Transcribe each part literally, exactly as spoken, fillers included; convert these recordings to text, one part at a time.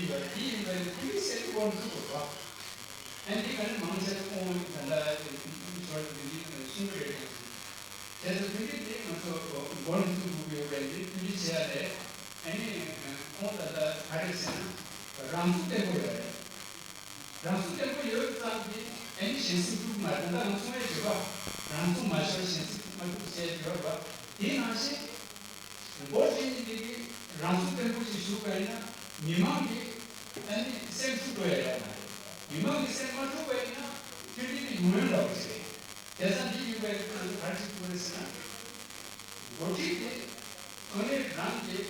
ཡོད་རེད། དེ་ཡིན་པ་ཡིན་ན་ཐུགས་རྗེ་ཆེ་དགོངས་འགྲུབ་དགོས་པ། ཨ་ནི་ག་ནི་མང་ཆེ་ཁོང་ད་ལྟ་ཞོར་དུ་འདི་གསུང་གི་རེད་ཀྱང་། བྱས་ཙང་ཐུགས་རྗེ་དེ་ང་ཚོ་མགོ་ནས་ཚུགས་དགོས་ཀྱི་ཡོད་པས་འདི་ཐུགས་རྗེ་ཆེ་ཡ་རེད། ཨ་ནི་ཁོང་ད་ལྟ་ག་རེ་ཟེར་ན་རང་ཚུགས་བརྟན་པོ་ཡོད་རེད། རང་ཚུགས་བརྟན་པོ་ཡོད་ཙང་གིས་ཨ་ནི་གཞན་སེམས་འཁྲུག་མ་རེད། ད་ལྟ་ང་གསུང་ཡས་བརྗོད་པ་རང་ཚུགས་མ་ཤོར་གཞན་སེམས་འཁྲུག་མ་འཁྲུག་ཟེར་བརྗོད་པ་དེ་ནང་བཞིན། འགོ་ཁྲིད་མཁན་དེ་གིས་རང་ཚུགས་བརྟན་པོ་ཞིག་ཞུགས་པ་ཡིན་ན་མི་མང་གི་ཨ་ནི་སེམས་འཁྲུག་འགྲོ་ཡ་ཡོད་མ་རེད། མི་མང་གི་སེམས་མ་འཁྲུག་པ་ཡིན་ན་མཐུན་སྒྲིལ་དེ་ཡོང་ཡ་འདྲ་བོ་ཞིག་རེད། དེ་ཙང་འདི་ཡིན་པའི་ཁོང་ཚོ་ག་རེ་བྱེད་དགོས་རེད་ཟེར་ན། འགོ་ཁྲིད་དེ་དངོས་གནས་རང་གིས་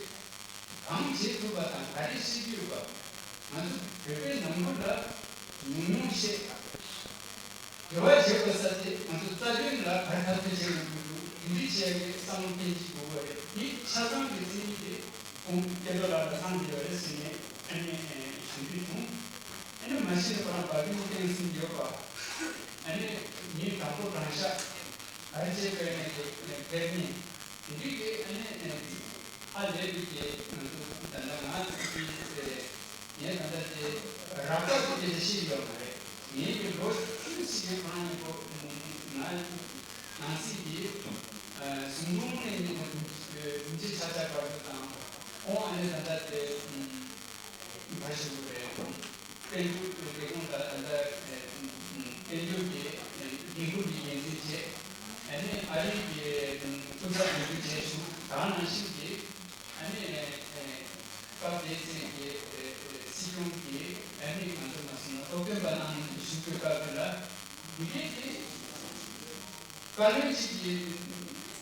གང་བྱེད་ཐུབ་པ་དང་ག་རེ་བཤད་ཀྱི་ཡོད་པ་ང་ཚོ་བོད་པའི་ནང་ཁུལ་ལ་ཉུང་ཉུང་བཤད། དྲི་བ་བྱེད་དགོས་ས་དེ་ང་ཚོ་རྩ་དོན་ལ་ག་རེ་འཐབ་རྩོད་བྱེད་དགོས་ཀྱི་འདུག་འདི་འདྲ་བྱས་ཏེ་བསམ་བློ་གཏན་གཅིག་དགོས་པ་རེད། འདི་ཆ་ཚང་གི་མཚན་ཉིད་དེ་ཁོང་སྐལ་རྡོར་ལགས་ལ་ཚང་བསྡད་ཡོད་རེད་ཟེར་ནས་ཨ་ནི་ཞུ་འདོད་བྱུང་། ཨ་ནི་མ་གཞི་ནས་ཁོ་རང་བ་ཀུན་བསྟན་གསུམ་ཡོད་པ། ཨ་ནི་མི་དྲང་པོ་དྲང་བཞག་ག་རེ་བྱས་པའི་ནས་དེ་ཕེབས་ནས་དེ་འདྲའི་གི་ཨ་ནི། ཧ་ལས་པའི་གི་ང་ཚོ་ད་ལྟ་ང་ཚོ་གི་ངས་ད་ལྟ་དེ་རག་པ་དེ་དེ་ཤེས་ཡོད་མ་རེད། ངས་ཀྱི་ལོ་བཅུ་ཞིག་གི་ཁོ་རང་ཡིན་པོ་ང་ནང་སྲིད་ཀྱི་ཟུང་དྲུང་ནས་ཉིན་དང་དྲུང་ཆེ་ཆ་ཆ་བར་དུ་དང་ཁོང་ཨ་ནེ་ད་ལྟ་དེ་ག་ཞུ་དགོས་རེད། དཔལ་འབྱོར་ལས་ཁུངས་དང་ད་ལྟ་དཔལ་འབྱོར་གྱི་འགན་འཁུར་གྱི་འགན་འཛིན་བྱས། ཨ་ནི་ཨ་རི་གི་སྐུ་ཚབ་འགན་འཛིན་བྱས་བཞུགས། ད་ག་ནང་བཞིན་གྱི་ཨ་ནི་སྐབས་དེའི་ཚེ་གི་སྲིད་སྐྱོང་གིས་ཨ་ནི་ང་ཚོ་མ་སོང་ན་སློབ་སྟོན་པ་གནང་བཞུགས་པའི་སྐབས་དེ་ལ་འདི་གས་དེ་བཀའ་བློན་གཅིག་གིས་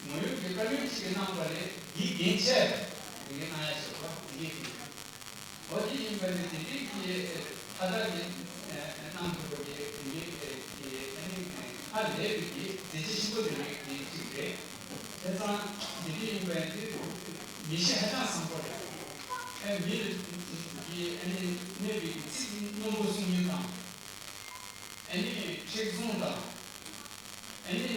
ངོ་ཡོད་ཀྱི་བཀའ་བློན་གཅིག་གིས་གནང་བ་ལས་འདི་འགན་ཆེ་བ་འདི་གས་གནང་ཡ་ཞེས་པ་འདི་གས་དེ། འོ་དེ་ཡིན་པ་ནི་དེ་རིང་གི་ཨ་ད་གི་གནང་ཐུབ་པ་གི་དེ་འདྲའི་གི་ཨ་ནི་ཧ་ལས་པའི་གི་མཛད་རྗེས་ཆེན་པོ་དེ་རིང་གི་གཅིག་རེད། དེ་ཙང་དེ་འདྲའི་ཡིན་པ་ནི་མི་གཤིས་ཧ་ཅང་བཟང་པོ་རེད། ཨ་མི་གི་ཨ་ནི་གནས་པའི་གི་ཚིག་རྣོན་པོ་གསུང་ཡུལ་དང་། ཨ་ནི་མཁྲེགས་བཟུང་དང་། ཨ་ནི་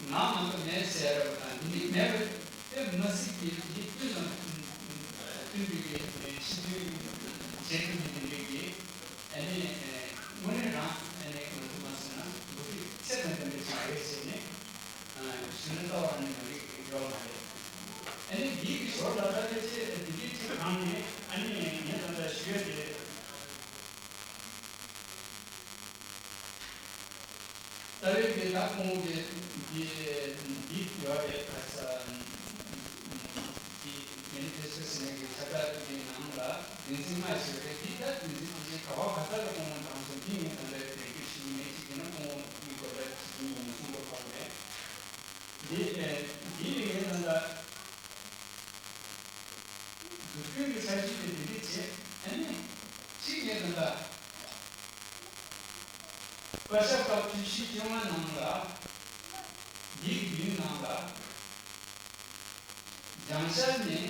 ང་མ་གཏོགས་མེད་ཟེར་བ་དང་འདི་འདྲའི་མེད་པ་དེ་མ་སྲིད་ཀྱི་འདི་ཀུན་ལ་མཐུན་པའི་གི་ཕྱི་དོན་བྱེད་ཐུབ་ཀྱི་འདི་འདྲའི་གི་ཨ་ནི་དངོས་གནས་རང་ཨ་ནི་ང་ཚོ་མ་སོང་ན་འགོ་ཁྲིད་ཚད་དང་ལྡན་པའི་ཅིག་རེད་ཟེར་ནས་ཞུ་ན་ལྟ་བ་ནི་མ་རིག་ཡོད་མ་རེད། ཨ་ནི་འདི་གི་ཞོར་ལ་ད་ལྟ་ཅི་འདི་འདྲའི་ཅིག་གང་ནས་ཨ་ནི་ངས་ད་ལྟ་ཞུ་ཡ་དེ། རྩ་བའི་གི་ད་ཁོང་གི་འདི་འདི་ཡོད་རེད། ཁ་ས་འདི་མེ་ནི་ཕེ་སི་ཊོ་ཟེར་ནས་གི་ཁྱབ་བསྒྲགས་འདི་ནང་ལ་བདེན་ཚིག་ལྔ་ཞིག་རེད། འདི་ད་བདེན་ཚིག་འདི་ག་བ་ག་ས་ལ་ཁོང་དྲངས་སོང་། འདི་ངས་ད་ལྟ་ལས་འགུལ་ཞུ་མེད་ཅིག་ཡིན་ན་ཁོང་གི་སྐོར་ལ་ཅིག་ཡིན་ཡིན་གསུང་དགོས་པ་མེད། འདི་འདི་ངས་ད་ལྟ། འཛུགས་སྐྲུན་གྱི་འཆར་གཞི་དེ་འདི་འདྲ་བྱས། ཨ་ནི་གཅིག་ནས་ད་ལྟ་བཀའ་ཤག་སྐབས་བཅུ་བཞི་བཅོ་ལྔ་ནང་ལ་འདིའི་བདུན་ནང་ལ་སྦྱང་ཤར་ནས་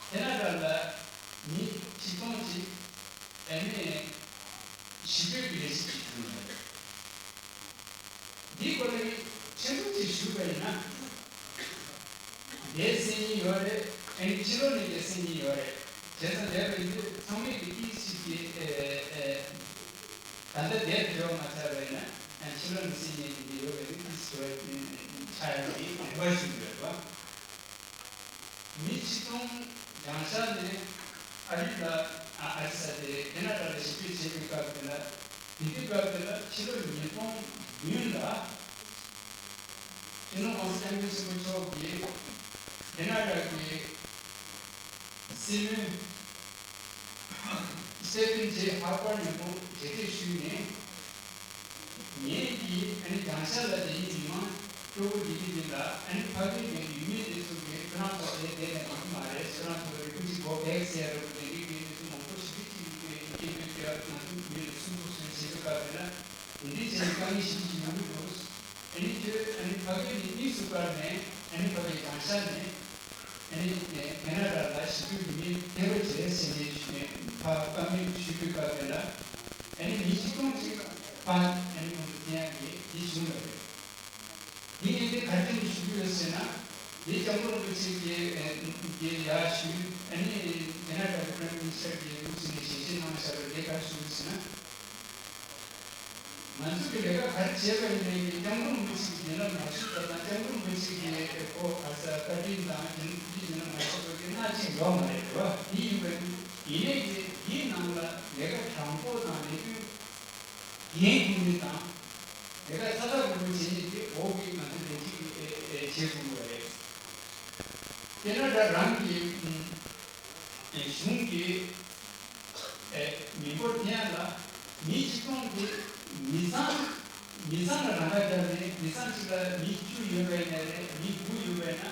ཁེ་ན་ཌ་ལ་མི་ཆིག་སྟོང་གཅིག་ཨ་ནི་ཞི་རྒོལ་གྱི་ལས་གཞི་ཅིག་བྱུང་ཡོད། འདིའི་སྐོར་ལ་ངས་ཕྱིན་ཐུང་ཅིག་ཞུས་པ་ཡིན་ན། འདིའི་མཚན་ཉིད་ཡོད་རེད། ཨ་ནི་ཕྱི་ལོགས་ནས་ཀྱི་མཚན་ཉིད་ཡོད་རེད། བྱས་ཙང་འདས་པ་ཡིན་དུས་ཚང་མས་ཀྱི་ཏིས་ཅིག་གི་ཨེ་ཨེ་ད་ལྟ་འདིར་འབྲེལ་བ་མ་ཆགས་པ་ཡིན་ན་ཨ་ནི་ཕྱི་ལོགས་ནས་མཚན་ཉིད་འདི་འདྲ་ཡོད་པ་ཡིན་དུས་ཏིས་འབྲེལ་བ་ཆགས་ཡོད་ཀྱི་རེ་བ་ཞུ་གི་ཡོད་རེད་བ། མི་ཆིག་སྟོང་སྦྱང་ཤར་ནས་ཨ་རི་ལ་ཨ་ཨ་རི་ས་དེ་ཁེ་ན་ཌ་ལ་ཞི་རྒོལ་བྱེད་པའི་སྐབས་དེ་ལ་དེ་དུས་སྐབས་དེ་ལ་ཕྱི་ལོ་ཉིས་སྟོང་བདུན་ལ་སྤྱི་ནོར་༸གོང་ས་༸སྐྱབས་མགོན་ཆེན་པོ་མཆོག་གིས་ཁེ་ན་ཌ་གི་སྲིད་བློན་སི་ཊི་ཕེན་ཇེ་ཧར་པར་མཉམ་པོ་མཇལ་འཕྲད་ཞུས་ནས། ངེད་ཀྱིས་ཨ་ནི་སྦྱང་ཤར་ལ་དེ་ཡིན་མི་མང་སྤྲོ་པོ་བསྡད་ཀྱི་འདུག་ལ། ཨ་ནི་ཕ་གིའི་ནས་ཡུལ་མི་དེ་ཚོ་གིས་ཁྱོད་རང་ཚོ་དེ་བསྡད་ནས་འགྲིག་གི་མ་རེད། ཁྱོད་རང་ཚོ་རེ་སྐུལ་ཅིག་གོ་བེག་ཟེར་རོགས་དེ་འདྲའི་གི་དེ་ཚོ་མང་པོ་ཞིག་གིས་སྐད་འབོད་རྒྱག་ང་ཚོ་མི་ལ་སུན་པོ་སོན་བྱེད་པའི་སྐབས་དེ་ལ་དེ་འདྲའི་བྱས་ནས་དཀའ་ངལ་ཞིག་ཅིག་ཡོང་གི་འདུག་ཨ་ནི་ཁྱོད་ཨ་ནི་ཕ་གིའི་ནས་དམིགས་སུ་བཀར་ནས་ཨ་ནི་ཕ་གིའི་སྦྱང་ཤར་ནས། ཨ་ནི་ཁེ་ན་ཌ་ལ་ཞི་རྒོལ་གྱི་མི་ཐེ་བོ་བྱས་ཟེར་ནས་ཞུས་ནས་ཕར་བཀའ་མོལ་ཞུས་པའི་སྐབས་དེ་ལ་ཨ་ནི་མི་ཆིག་སྟོང་ཅིག་ཕར་ཨ་ནི་ཁོང་ཚོ་འཐེན་ཡག་གི་དེ་བྱུང་ཡོད་རེད། དེ་ངས་དེ་ག་རེ་བྱས་ནས་ཞུ་གི་ཡོད་ཟེར་ན། དེ་སྐྱབས་མགོན་རིན་པོ་ཆེ་གིས་ཨ་གིས་ཡར་ཞུས། ཨ་ནི་ཁེ་ན་ཌ་གི་པ་རེམ་མི་ནི་སི་ཊར་གིས་འདུག་ཟེར་ནས་ ག་རེ་ཞུ་གི་ཟེར་ན། ང་ཚོ་གི་ལས་ཀ་ག་རེ་བྱས་པ་ཡིན་ནའི་སྐྱབས་མགོན་རིན་པོ་ཆེ་གི་བྱིན་རླབས་མ་ཞུགས་པ་དང་། སྐྱབས་མགོན་རིན་པོ་ཆེ་གི་ཁོ་ག་ས་བཀའ་དྲིན་དང་རྒྱུན་གྱི་བྱིན་རླབས་མ་ཞུགས་པ་གི་སྣ་གཅིག་ཡོད་མ་རེད་བ། དེ་ཡིན་པ་ཡིན་ནའི་གི་དེའི་ནང་ལ་ལས་ཀ་དྲང་པོ་དང་ལས་དོན་འགན་འཁུར་མི་དང་། ལས་ཀ་ཚ་ཐག་རིང་པོ་བྱེད་མཁན་དེ་འོག་གི་ང་ཚོ་ལས་བྱེད་ཀྱི་ཨེ་ཨེ་བྱེད་དགོས་པ་རེད། ཁེ་ན་ཌ་རང་གི་ཨ་གཞུང་གི་ཨེ་མི་འབོར་དེ་ཡང་ལ་མི་གཅིག་སྟོང་དེ་མི་ཚང་མི་ཚང་ལ་རང་ཁ་བརྒྱབ་ནས། མི་ཚང་གཅིག་ལ་མི་བཅུ་ཡོད་པ་ཡིན་ན་རེད། མི་དགུ་ཡོད་པ་ཡིན་ན།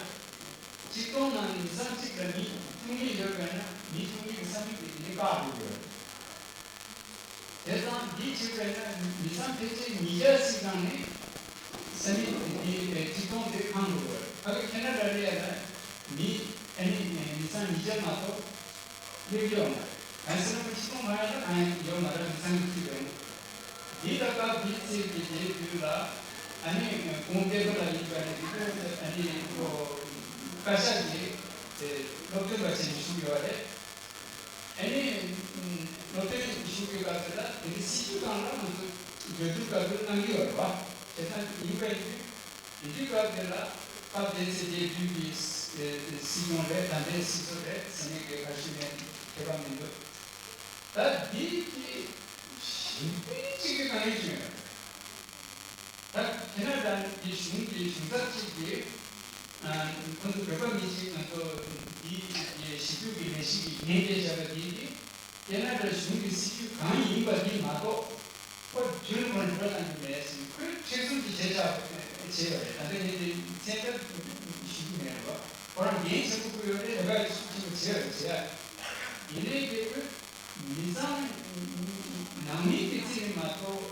གཅིག་སྟོང་ནང་ནས་མི་ཚང་གཅིག་ལ་མི་བཅུ་གཉིས་ཡོད་པ་ཡིན་ན། མི་བཅུ་གཉིས་ཀྱི་ས་མིག་དེ་དེ་ནས་བཀག་དགོས་ཡོད་རེད། དེ་ཙང་འདི་བྱེད་པས་ན་མི་ཚང་ཕལ་ཆེར་ཉིས་བརྒྱ་ཙམ་ནང་ནས་ས་མིག་འདི་གཅིག་སྟོང་དེ་གང་འགྲོ་བར། ཕ་གི་ཁེ་ན་ཌ་ལ་ཡ་ལ་མི་ཨ་ནི་མི་ཚང་ཉིས་བརྒྱ་མ་གཏོགས་སླེབས་ཀྱི་ཡོད་མ་རེད། གང་ཟེར་ན་མི་གཅིག་སྟོང་མ་ཡོད་ན་གང་ཡང་ཡོད་མ་རེད། མི་ཚང་གི་ཚུད་པས་ན། འདི་ལ་སྐབས་འདི་ཚེ་གི་དེའི་དུས་ལ་ཨ་ནི་ཁོང་སྐལ་རྡོར་ལགས་ཡིན་པ་ནི་འདི་ཚོ་ཨ་ནི་ཁོ་བཀའ་ཤག་གི་སློབ་སྟོན་པ་བྱས་ནས་བཞུགས་ཡོད་རེད། ཨ་ནི། སློབ་སྟོན་ཞུ་བའི་སྐབས་དེ་ལ་དེ་རིང་སྲིད་བྱུས་སྒང་ལ་ང་ཚོ་གྲོས་བསྡུར་བཀའ་བསྡུར་གནང་གི་ཡོད་རེད་བ། བྱས་ཙང་ཡིན་པའི་དུས་དེ་དུས་སྐབས་དེ་ལ་སྐབས་དེ་ཚེ་དེ་དུས་ཀྱི་སྲིད་སྐྱོང་རེད། ད་ལྟའི་སྲིད་ཚོགས་རེད་ཟེར་མཁན་གྱི་ག་ཞུ་ནས་ཁྱད་པར་མི་འདུག་ད་འདི་གི་ཞིབ་ཕྲ་གཅིག་གི་གང་ཡིན་བྱུང་ཡོད་རེད། ད་ཁེ་ན་ཌ་གི་གཞུང་གི་གཞུང་ཚབ་ཅིག་གིས་ཁོང་ཚོ་བོད་པ་མི་གཅིག་ང་ཚོ་འདི་ཞི་གྲོས་ཀྱི་ལས་གཞི་གི་འགན་བཞེས་བྱས་པ་འདི་གིས་ཁེ་ན་ཌ་གཞུང་གི་སྲིད་ཇུས་གང་ཡིན་པ་འདི་མ་གཏོགས་ཁོ་རྒྱུན་ཁོ་ནས་འགྲོ་གཏང་གི་མེད་ཟེར་ནས་ཁོས་མཁྲེགས་བཟུང་གི་བྱས་བྱས་བྱས་པ་རེད། ད་ལྟ་ངས་འདི་མཚན་རྟགས་ཞུ་གི་མེད་རེད་བ། ཁོ་རང་འགན་ཆེན་པོ་ཁུར་ཡོད་རེད། ལས་ཀ་ཤུགས་ཆེན་པོ་བྱས་པ་རེད། བྱས་ཡ་ཡིན་ནའི་གི་ཁོས། མི་ཚང་ནང་མི་གི་རྩིས་ནི་མ་གཏོགས།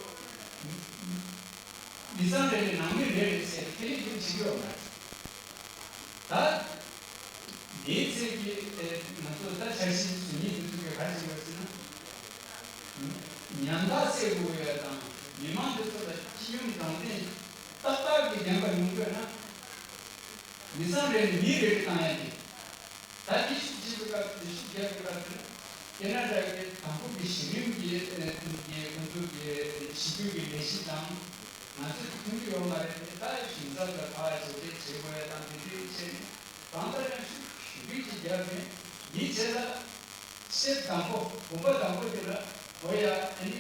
མི་ཚང་རེ་རེ་ནང་མི་རེ་རེ་ཟེར་ཁས་ལེན་རྒྱུ་བྱེད་ཀྱི་ཡོད་མ་རེད། ད་དེའི་ཚེ་གི་ང་ཚོ་ད་འཆར་གཞི་བཟོ་མཁན་དེ་ཚོ་གིས་ག་རེ་བྱེད་དགོས་ཟེར་ན། ཉམ་ཐག་སེལ་དགོས་ཡ་དང་མི་མང་དེ་ཚོ་ལ་སྤྱི་ཡོངས་དྲང་བདེན་ཏག་ཏག་གི་ལྡན་པ་ཡོང་དགོས་ན། མི་ཚང་རེ་ནས་མི་རེ་རེ་བཏང་ཡ་དེ། ད་དེ་ཤུགས་ཆེ་བའི་སྐབས་དེ་ཤུགས་རྒྱག་པའི་སྐབས་དེ་ལ་ཁེ་ན་ཌ་གི་དང་པོ་གི་གཞི་རིམ་གྱི་ཁོང་ཚོ་གི་ཞི་གྲོས་ཀྱི་ལས་གཞི་དང་ང་ཚོས་མཐུན་གྱི་ཡོད་མ་རེད་དེ། ད་གཞུང་ཚབ་ལ་ཕར་བརྗེ་རེས་བྱེད་དགོས་ཡ་དང་དེ་འདྲའི་བྱས་ནས་གང་ལྟར་ཡང་ཤུགས་ཞུ་སྒྲིག་ཅིག་བརྒྱབ་ནས་འདིའི་རྗེས་ལ་སེར་དང་པོ་དགོངས་པ་དང་པོ་དེ་ལ་འོ་ཡ་ཨ་ནི་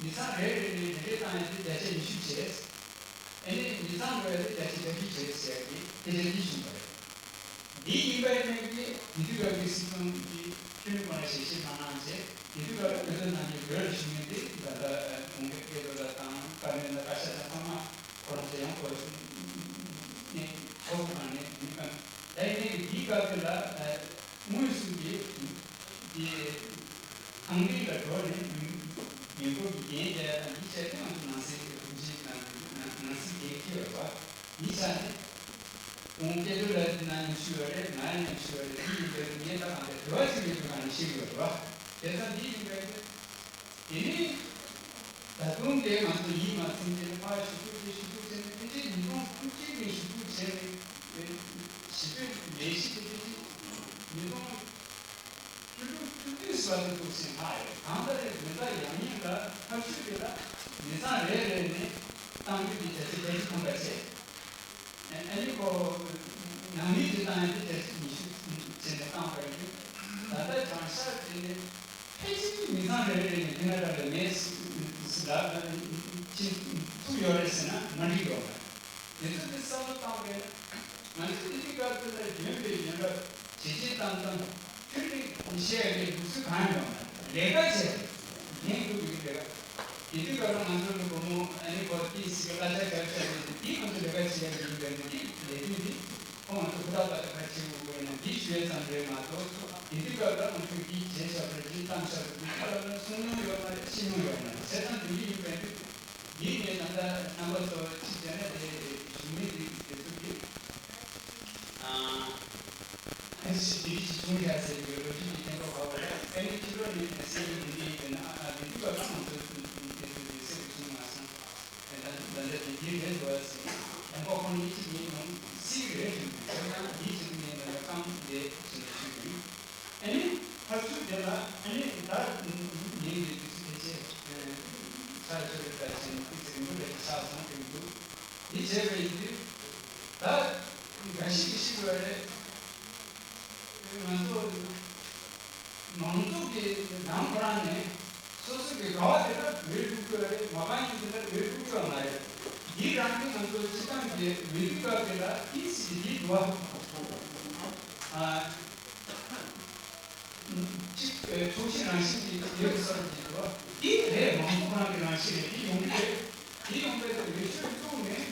མི་ཚང་རེ་རེ་ནས་རེ་རེ་བཏང་ཡ་དེ་བརྒྱ་ཆ་ཉི་ཤུ་བྱས། དེ་ནས་མི་ཚང་འགྲོ་ཡ་དེ་བརྒྱ་ཆ་བརྒྱད་ཅུ་བྱས་ཟེར་ཡ་གི་སྐད་ཆ་འདི་བྱུང་བ་རེད། འདི་ཡིན་པའི་སྟེང་གི་དེ་དུས་སྐབས་ཀྱི་སྲིད་སྐྱོང་གིས་ཁྱོན་ནས་ཁོང་ལ་ཞལ་བཞེས་མ་གནང་བྱས། དེ་དུས་སྐབས་ལ་འོས་བསྡུ་གནང་རྒྱུའི་འོས་ལ་ཞུགས་མཁན་དེ་ད་ལྟ་གོང་འོག་སྐལ་རྡོར་ལགས་དང་བཀའ་བློན་དང་བཀའ་ཤག་དང་ཚང་མ་ཁོ་རང་ཚོ་ཡང་ཁོ་ནས་ཚོགས་ཁང་ནས་མི་གང་། ད་ཡིན་ནའི་འདིའི་སྐབས་དེ་ལ་དངོས་སུ་གི་དེ་ཁང་མིག་ལ་འགྲོ་ནས་མི་མི་འབོར་གྱི་འགན་བཅར་ཡ་དང་འདི་བཅར་ཏེ་ང་ཚོ་ནང་སྲིད་ཀྱི་དྲུང་ཆེ་ནང་ནང་སྲིད་འགན་འཁྱེར་ཡོད་པ། འདི་ཆ་ནས་ཁོང་སྐལ་རྡོར་ལགས་འདི་ན་མཉམ་ཞུགས་ཡོད་རེད། ང་ཡང་མཉམ་ཞུགས་ཡོད་རེད། འདི་ཡིན་པའི་ངས་ད་གང་ལྟར་དྲི་བ་ཅིག་ཡོད་པའི་སྒང་ནས་ཤེས་ཀྱི་ཡོད་རེད་བ། བྱས་ཙང་འདི་ཡིན་པའི་དེ་ནས་ད་དུང་དེ་ང་ཚོ་ཡིད་མ་ཚིམ་བྱས་ནས་ཕར་ཞུ་གཏུག་བྱས་ཞུ་གཏུག་བྱས་ནས་ཕལ་ཆེར་ཉིས་སྟོང་བཅུ་གཅིག་ནས་ཞུ་གཏུག་བྱས་ནས་ཞི་གྲོས་ལས་གཞི་དེ་ཕལ་ཆེར་ཉིས་སྟོང་བཅུ་དྲུག་བཅུ་བདུན་བར་དུ་འདུག་ཟིན་ལྷག་ཡོད། གང་ལྟར་རེད། དོན་དག་ཡག་ཉེས་ལ་ཐག་གཅོད་དེ་ལ་མི་ཚང་རེ་རེ་ནས་གཏང་རྒྱུ་དེ་བྱ་ཚིག་བརྒྱད་ཅུ་ཐམ་པ་བྱས། ཨ་ནི་ཁོ་ནང་མི་དེ་བཏང་ཡ་དེ་བརྒྱད་ཅུ་ཉི་ཤུ་བྱས་ནས་བཏང་བ་ཡིན། ད་ལྟ་བྱང་ཤར་དེ་ནས་ཕལ་ཆེར་མི་ཚང་རེ་རེ་ནས་ཁེ་ན་ཌ་ལ་མེད་ཟེར་ལབ་ཕྱིན་ཐུབ་ཡོད་རེད་ཟེར་ན་མ་འགྲིག་ཡོད་མ་རེད། དེ་ཚོ་དེ་བསམ་བློ་བཏང་བས་ན་ང་ཚོ་དེ་དུས་སྐབས་དེ་ལ་འཇོན་པའི་འཇོན་རབས་བྱས་རྗེས་བཏང་བཏང་ཁྱོད་ནི་བཤད་ཡ་གི་ལུགས་སྲོལ་གང་ཡང་ཡོད་མ་རེད། ལས་ཀ་བྱས་འགན་འཁུར་བའི་ལས་ཀ། དེ་དུས་སྐབས་ལ་ང་ཚོ་གི་བུ་མོ་ཨ་ནི་ཁོ་ཏི་སི་གི་གླ་ཆ་རྒྱབ་བཞག་ནས་འདི་ང་ཚོ་ལས་ཀ་བྱེད་ཡ་གི་ཡིན་པས་ན་འདི་ལས་དོན་འདི་ཁོ་ང་ཚོ་ཧུར་ཐག་པ་དང་ཁ་ཕྱེ་དགོས་དགོས་ཡིན་ན་འདི་ཞུ་ཡ་ཙམ་རེད་མ་གཏོགས་དེ་དུས་སྐབས་ལ་ང་ཚོ་འདི་བྱས་བཞག་པ་རེད། འདི་བཏང་བཞག་པ་རེད། ཁ་ལ་ལ་གསུང་མྱོང་ཡོད་མ་རེད། ཤེས་མྱོང་ཡོད་མ་རེད། བྱས་ཙང་དེ་འདྲ་ཡིན་པས་ན། འདི་ནས་ད་ལྟ་རྣམ་པ་ཚོ་གཅིག་བྱས་ན་དེ་གཞུང་མི་འདི་དེ་ཚོ་གིས་ཨ་ཞིག་དེ་རིགས་ཤིག་བྱུང་ཡ་ཟེར་གྱི་ལོ་རྒྱུས་ཀྱི་སྟེང་ཐོག་ཧ་གོ་རེད། ཨ་ནི་ཕྱི་ལོགས་ནས་སེམས་ཡིན་འདི་འདི་ཡིན་ན་ཨ་ཨ་དེ་འདི་བ་ཚང་མ་ཚོ་དེ་ཚོ་དེ་སེམས་བྱུང་མ་སོང་། ཨ་ད་ད་ལྟ་དེ་འདི་རེད་འདུག་ཟེར་དང་པོ་ཁོང་ཡིད་ཆེས་ཡིན་ནོ་སྲིད་རེད་ཞུ་དུས་ཁྱོད་རང་ཡིད་ཆེས་ཡིན་ན་རྐང་དེ་ཟེར་ནས་ཞུས་ཡིན། ཨ་ནི་ཕར་ཚུར་དེ་ལ་ཨ་ནི་ད་ཉིན་འདི་དུས་ཚོད། ཆ་ཆོད་རེད་ད་བྱས་ནས་ཏོག་ཙམ་རིང་པོ་རེད་ཆགས་སོང་དེ་འདུག་འདི་བྱས་པ་ཡིན་དུས་ད་འགའ་ཞིག་གིས་ཤེས་དགོས་རེད། ང་ཚོ་མང་ཚོགས་ཀྱི་ནང་ཁོ་རང་ནས་སོ་སོ་གི་དགའ་བ་དེ་ལ་འོས་བླུག་དགོས་རེད། མ་དགའ་མཁན་དེ་ལ་འོས་བླུག་དགོས་མ་རེད། འདི་རང་གི་ང་ཚོ་སྤྱི་བཏང་གི་འོས་བསྡུ་སྐབས་དེ་ལ་ཏིས་ཀྱི་འདི་འདུག་ཨ། གཅིག་ཨེ་ཕྱོགས་གཅིག་རང་བཞིན་གྱི་ཡོད་བསམ་གྱི་འདུག་འདི་རེད། མང་ཚོགས་རང་གི་རང་བཞིན་རེད། འདི་ཡོང་གི་རེད། འདི་ཡོང་པའི་ཐོག་འོས་ཤོག་བླུགས་ནས་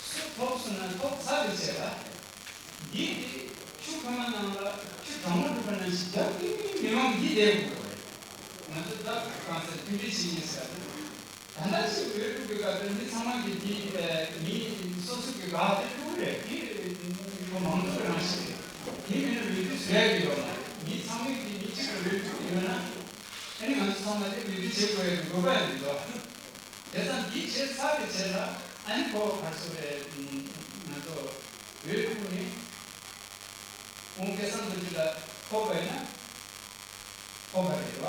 སུ་ཐོབ་སོང་ན་ཐོབ་ཚར་བའི་རྗེས་ལ་འདི་དེ་ཆུ་ཁོལ་མ་ནང་ལ་ཆུ་གྲང་མོ་བླུགས་པ་ནང་བཞིན་རྒྱབ་ཀྱི་མི་མང་འདི་བསྡད་དགོས་རེད། ང་ཚོ་ད་གང་ཟེར་མཐུན་སྒྲིལ་བྱེད་ཀྱིན་ཟེར་ན། ད་ལྟ་ཅིག་འོས་བླུག་པའི་སྐབས་དེར་མི་ཚང་མ་གིས་འདི་ཨ་མི་སོ་སོ་གི་དགའ་དེ་བླུག་རེད། འདི་ཁོ་མང་གཙོ་གི་རང་བཞིན་རེད། དེ་མིན་ན་འོས་བསྡུ་བཟོ་ཡ་གི་ཡོད་མ་རེད། མི་ཚང་མས་ཀྱིས་མི་གཅིག་ལ་འོས་བླུག་གི་ཡོད་ན་ཨ་ནི་ང་ཚོ་ཚང་མ་དེ་འོས་བསྡུ་བྱེད་དགོས་ཡ་གི་དགོས་པ་ཡང་མི་འདུག་དེ་ཙང་འདི་བྱས་ཚར་བའི་རྗེས་ལ་ཨ་ནི་ཁོ་ག་རེ་ཟེར་རེད། ང་ཚོ་འོས་བླུག་ནས་ཁོང་སྐལ་བཟང་རྡོ་རྗེ་ལ་ཐོབ་པ་ཡིན་ན། ཐོབ་པ་རེད་བ།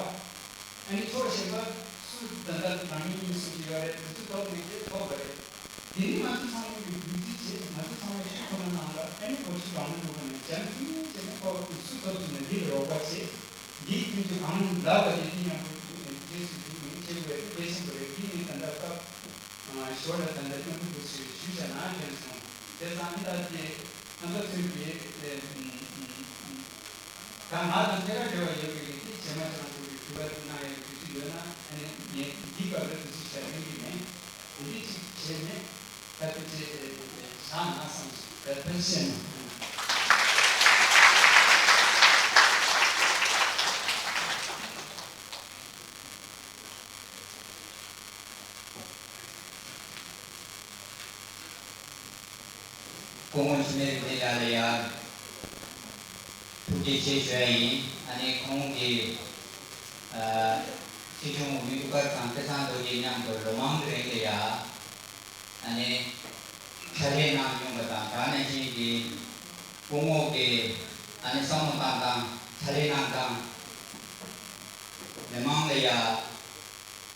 ཨ་ནི་ཕྱོགས་གཞན་པ་སུ་ད་ལྟ་རང་ཉིད་གཉིས་གསུང་གི་ཡོད་རེད། དེ་ཚོ་ཐོབ་མེད་ཀྱི་ཐོབ་པ་རེད། དེ་ནི་ང་ཚོ་ཚང་མ་གི་གུས་བརྩི་བྱས། ང་ཚོ་ཚང་མ་ཤུགས་ཁོ་ན་གནང་ལ་ཨ་ནི་གོ་ཆུ་གང་ལ་འགྲོ་ག་ནས་འཇམ་ཐིང་བྱས་ནས་ཁོ་སུ་ཐོབ་སོང་ན་འདི་ལ་རོགས་པ་བྱས། འདིའི་ཁྱོད་ཚོས་གང་ལབ་པ་དེ་འདི་མཉམ་པོ་རྗེས་སུ་འཇུག་ནས་བྱེད་དགོས་རེད། དེ་ཤེས་དགོས་རེད། འདི་ནི་ད་ལྟ་སྐབས་ཞོར་ལ་ད་ལྟ་སྐྱོང་ཐུབ་པ་ཞིག་ཞུས་བྱས་ན་ཁྱོད་ཚོ་དེ་ཙང་ཨ་ནི་ད་དེ་ཁ་ཚ་ཚུད་པའི་ད་ང་དང་ཐད་ཀར་འབྲེལ་བ་ཡོད་པའི་གི་དེ་རྗེས་མ་ཁྱེད་རང་ཚོ་གི་དུས་བབ་གནང་ཡག་གི་དུས་ཚོད་ཡོད་ན་ཨ་ནི་ངས་འདི་སྐབས་ལ་དུས་ཚོད་ཞིག་ལེན་གི་མེད། འདི་འདྲ་ཅིག་བྱས་ནས་ད་དུས་ཚོད་བཞག་ན་བསམ་སོང་། ད་ཐུགས་རྗེ་ཆེ། སྐུ་ངོ་འཆི་མེད་རིག་འཛིན་ལགས་ལ་ཡང་ཐུགས་རྗེ་ཆེ་ཞུ་ཡ་ཡིན། ཨ་ནི་ཁོང་གིས་ཨ་སྲིད་སྐྱོང་འོས་མི་དབུ་དཀར་ཚང་སྐལ་བཟང་རྡོ་རྗེ་མཉམ་དུ་ལོ་མང་གི་རིང་ལ་ཡང་ཨ་ནི་ཕྱག་ལས་གནང་མྱོང་པ་དང་། ད་ག་ནང་བཞིན་གྱི་སྐུ་ངོ་གི་ཨ་ནི་བསམ་བློ་བཏང་སྟངས། ཕྱག་ལས་གནང་སྟངས། མི་མང་ལ་ཡང་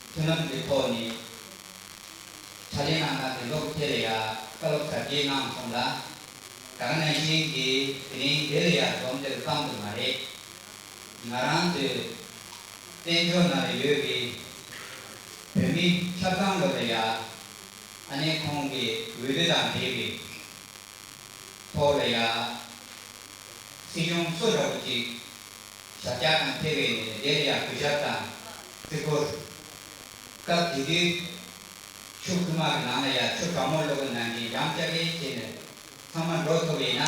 མཐུན་ལམ་གྱི་ཐོག་ནས་ཕྱག་ལས་གནང་སྟངས་དེ་ཚོ་གི་ཐད་ལ་ཡང་བཀའ་སློབ་གསར་བརྗེ་གནང་སོང་ལ། ད་ག་ནང་བཞིན་གྱི་དེ་རིང་འདི་ལ་ཡང་འཛོམས་དེ་རུ་ཙམ་དུ་མ་རེད། ང་རང་ཚོའི་བཙན་བྱོལ་ནང་ལ་ཡོད་པའི་བོད་མི་ཆ་ཚང་ལོ་ལ་ཡང་ཨ་ནེ་ཁོང་གི་འོས་བསྡུ་དང་འབྲེལ་བའི་ཐོག་ལ་ཡ། སྲིད་སྐྱོང་བཟོ་འདྲ་བོ་ཅིག་ཞབས་བཀྱག་དང་ཐེ་བའི་ནས་དེ་ལ་ཡ་གུས་ཞབས་དང་བརྩི་བཀུར། སྐབས་དེ་དུས་ཆུ་ཁུག་མ་གི་ནང་ལ་ཡ་ཆུ་གྲང་མོ་བླུགས་པ་ནང་བཞིན་འཇམ་ཅག་གེ་བྱས་ནས་ཚང་མ་འགྲོ་ཐུབ་པ་ཡིན་ན།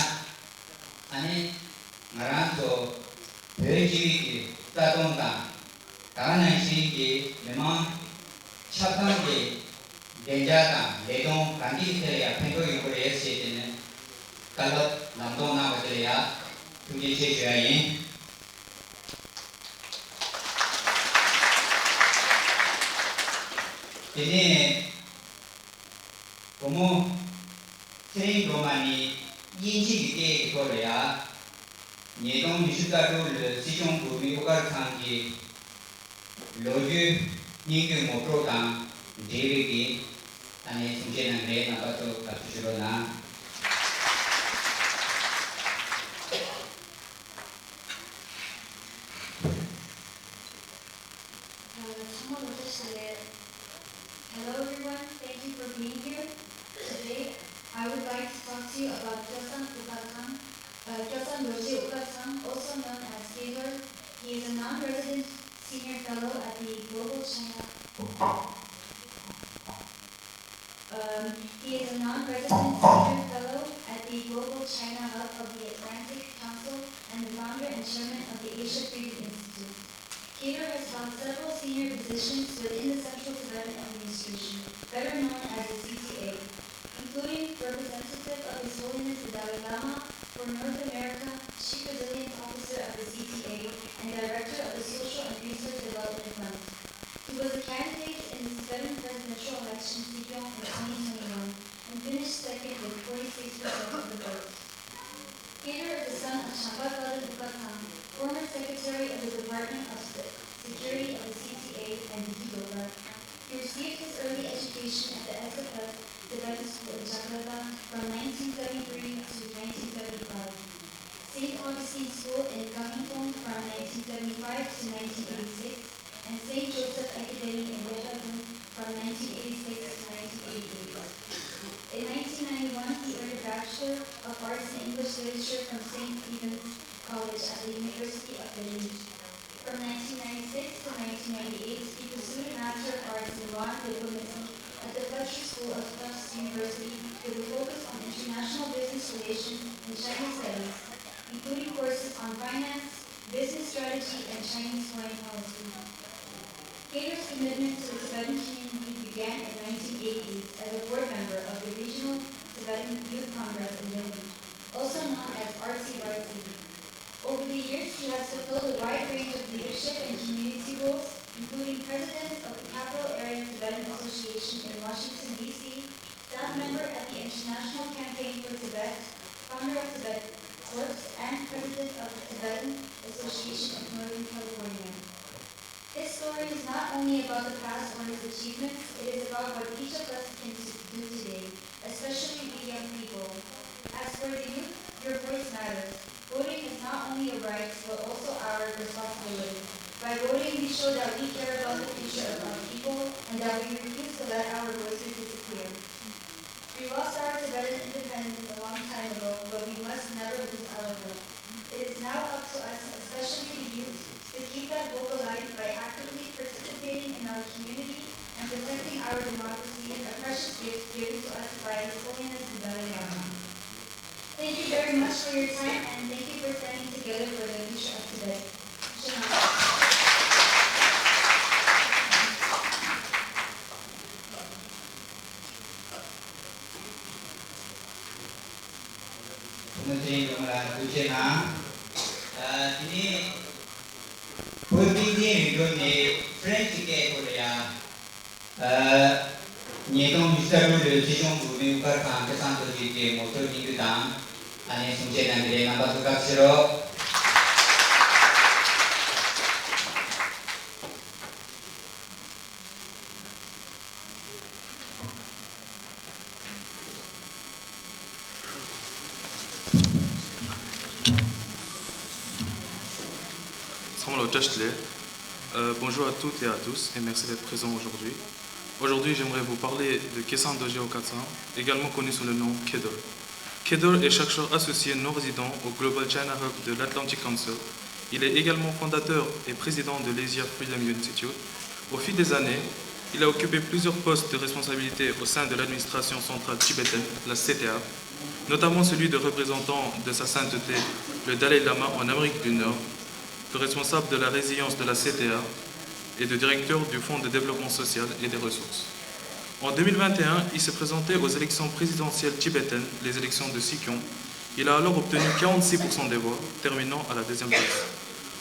ཨ་ནི་ང་རང་ཚོ་བོད་སྤྱི་པའི་གི་རྩ་དོན་དང་། ད་ག་ནང་བཞིན་གྱི་མི་མང་ཆ་ཚང་གི་བདེ་འཇགས་དང་ལས་དོན་གང་ཅིའི་ཐད་ལ་ཡང་ཕན་ཐོགས་ཡོང་གི་རེད་ཟེར་ཏེ་ནས་བཀའ་སློབ་ལམ་སྟོན་གནང་བ་དེ་ལ་ཡང་ཐུགས་རྗེ་ཆེ་ཞུ་ཡ་ཡིན། དེ་ནས་བུ་མོ་ཚེ་རིང་སྒྲོལ་མ་ནི་དབྱིན་ཇི་གི་སྐད་ཀྱི་ཐོག་ལ་ཡང་ཉིས་སྟོང་ཉི་ཤུ་རྩ་དྲུག་ལོའི་སྲིད་སྐྱོང་འོས་མི་དབུ་དཀར་ཚང་གི་ལོ་རྒྱུས་སྙིང་བསྡུས་ངོ་སྤྲོད་དང་འབྲེལ་བའི་གི་ཨ་ནེ་གསུང་བཤད་གནང་གི་རེད། རྣམ་པ་ཚོ་བཀའ་དྲིན་ཞུ་རོགས་གནང་། ཚང་མ་ལོ་བཀྲ་ཤིས་བདེ་ལེགས། Hello everyone, thank you for being here. Today, I would like to talk to you about Kyaw San Uka Thang, uh, Kyaw San Dorje Uka Thang, also known as Gaylord. He is a non-resident senior fellow at the Global China. Um, he is a non-resident senior fellow at the Global China Hub of the Atlantic Council and the founder and chairman of the Asia Freedom Institute. Gaylord has held several senior positions within the Central Tibetan Administration, better known as the C T A, including representative of His Holiness the Dalai Lama for North America, Chief Resilience Officer of the C T A, and Director of the Social and Research Development Fund. He was a candidate in the Tibetan presidential election Sejong in twenty twenty-one and finished second with forty-six percent of the vote. Gaylord is the son of Champa Talen Uka Thang, former secretary of the Department of Se-, Security of the C T A and Didi Doka. He received School in Kahmintong from nineteen seventy-five to nineteen eighty-six, and Saint Joseph Academy in Yatadun from nineteen eighty-six to nineteen eighty-eight. In nineteen ninety-one, he earned a Bachelor of Arts in English Literature from Saint Stephen's College at the University of Benin. From nineteen ninety-six to nineteen ninety-eight, he pursued a Master of Arts in Law and Diplomacy at the Fletcher School of Tufts University with a focus on international business relations and China studies, including courses on finance, business strategy, and Chinese foreign policy. Khedr's commitment to the Tibetan community began in nineteen eighty-eight as a board member of the Regional Tibetan Youth Congress in Delhi, also known as R T Y C. Over the years, he has fulfilled a wide range of leadership and community roles, including President of the Capital Area Tibetan Association in Washington, D C, staff member at the International Campaign for Tibet, founder of Tibet Corps, and President of the Tibetan Association of Northern California. This story is not only about the past or his achievements, it is about what each of us can t- do today, especially we young people. As for the youth, your voice matters. Voting is not only a right, but also our responsibility. By voting, we show that we care about the future of our people and that we refuse to let our voices disappear. We lost our Tibetan independence a long time ago, but we must never lose our hope. It is now up to us, especially the youth, to keep that hope alive by actively participating in our community and protecting our democracy, a precious gift given to us by His Holiness the Dalai Lama. Thank you very much for your time, and thank you for standing together for the future of Tibet. Shalom. གནོད་སྦྱིན་ཡོངས་ལ་ཐུགས་རྗེ་གནང་། ཨ། དེ་ནས་བོད་བསྟན་འཛིན་རིང་ལྡེའུ་ནས་ཧྥ་རན་སི་སྐད་ཐོག་ལ་ཡ། ཨ། ཉིས་སྟོང་ཉི་ཤུ་རྩ་དྲུག་ལོའི་སྲིད་སྐྱོང་འོས་མིའི་དབུ་དཀར་ཁང་ཁ་སང་དུ་བརྒྱུད་དེ་ངོ་སྤྲོད་སྙིང་བསྡུས་དང་། ཨ་ནི་གསུང་བཤད་གནང་གི་རེད། རྣམ་པ་ཚོ་སྐབས་ཕྱེ་རོགས། ཚང་མ་ལ་བཀྲ་ཤིས་བདེ་ལེགས། Euh, bonjour à toutes et à tous et merci d'être présents aujourd'hui. Aujourd'hui, j'aimerais vous parler de Kesang Doji Okatsan, également connu sous le nom Khedor. Khedor est chercheur associé non résident au Global China Hub de l'Atlantic Council. Il est également fondateur et président de l'Asia Freedom Institute. Au fil des années, il a occupé plusieurs postes de responsabilité au sein de l'administration centrale tibétaine, la C T A, notamment celui de représentant de Sa Sainteté le Dalai Lama en Amérique du Nord, de responsable de la résilience de la C T A et de directeur du Fonds de développement social et des ressources. En deux mille vingt et un, il se présentait aux élections présidentielles tibétaines, les élections de Sikyong. Il a alors obtenu quarante-six pour cent des voix, terminant à la deuxième place.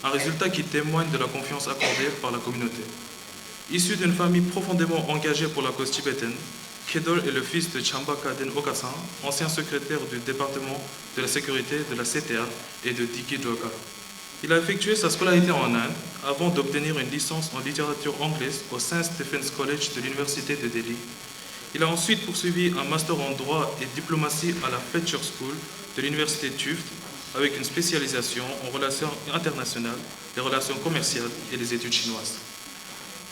Un résultat qui témoigne de la confiance accordée par la communauté. Issu d'une famille profondément engagée pour la cause tibétaine, Khedor est le fils de Chamba Kaden Okatsan, ancien secrétaire du département de la sécurité de la C T A, et de Diki Droka. Il a effectué sa scolarité en Inde avant d'obtenir une licence en littérature anglaise au Saint Stephen's College de l'Université de Delhi. Il a ensuite poursuivi un master en droit et diplomatie à la Fletcher School de l'Université Tufts avec une spécialisation en relations internationales, les relations commerciales et les études chinoises.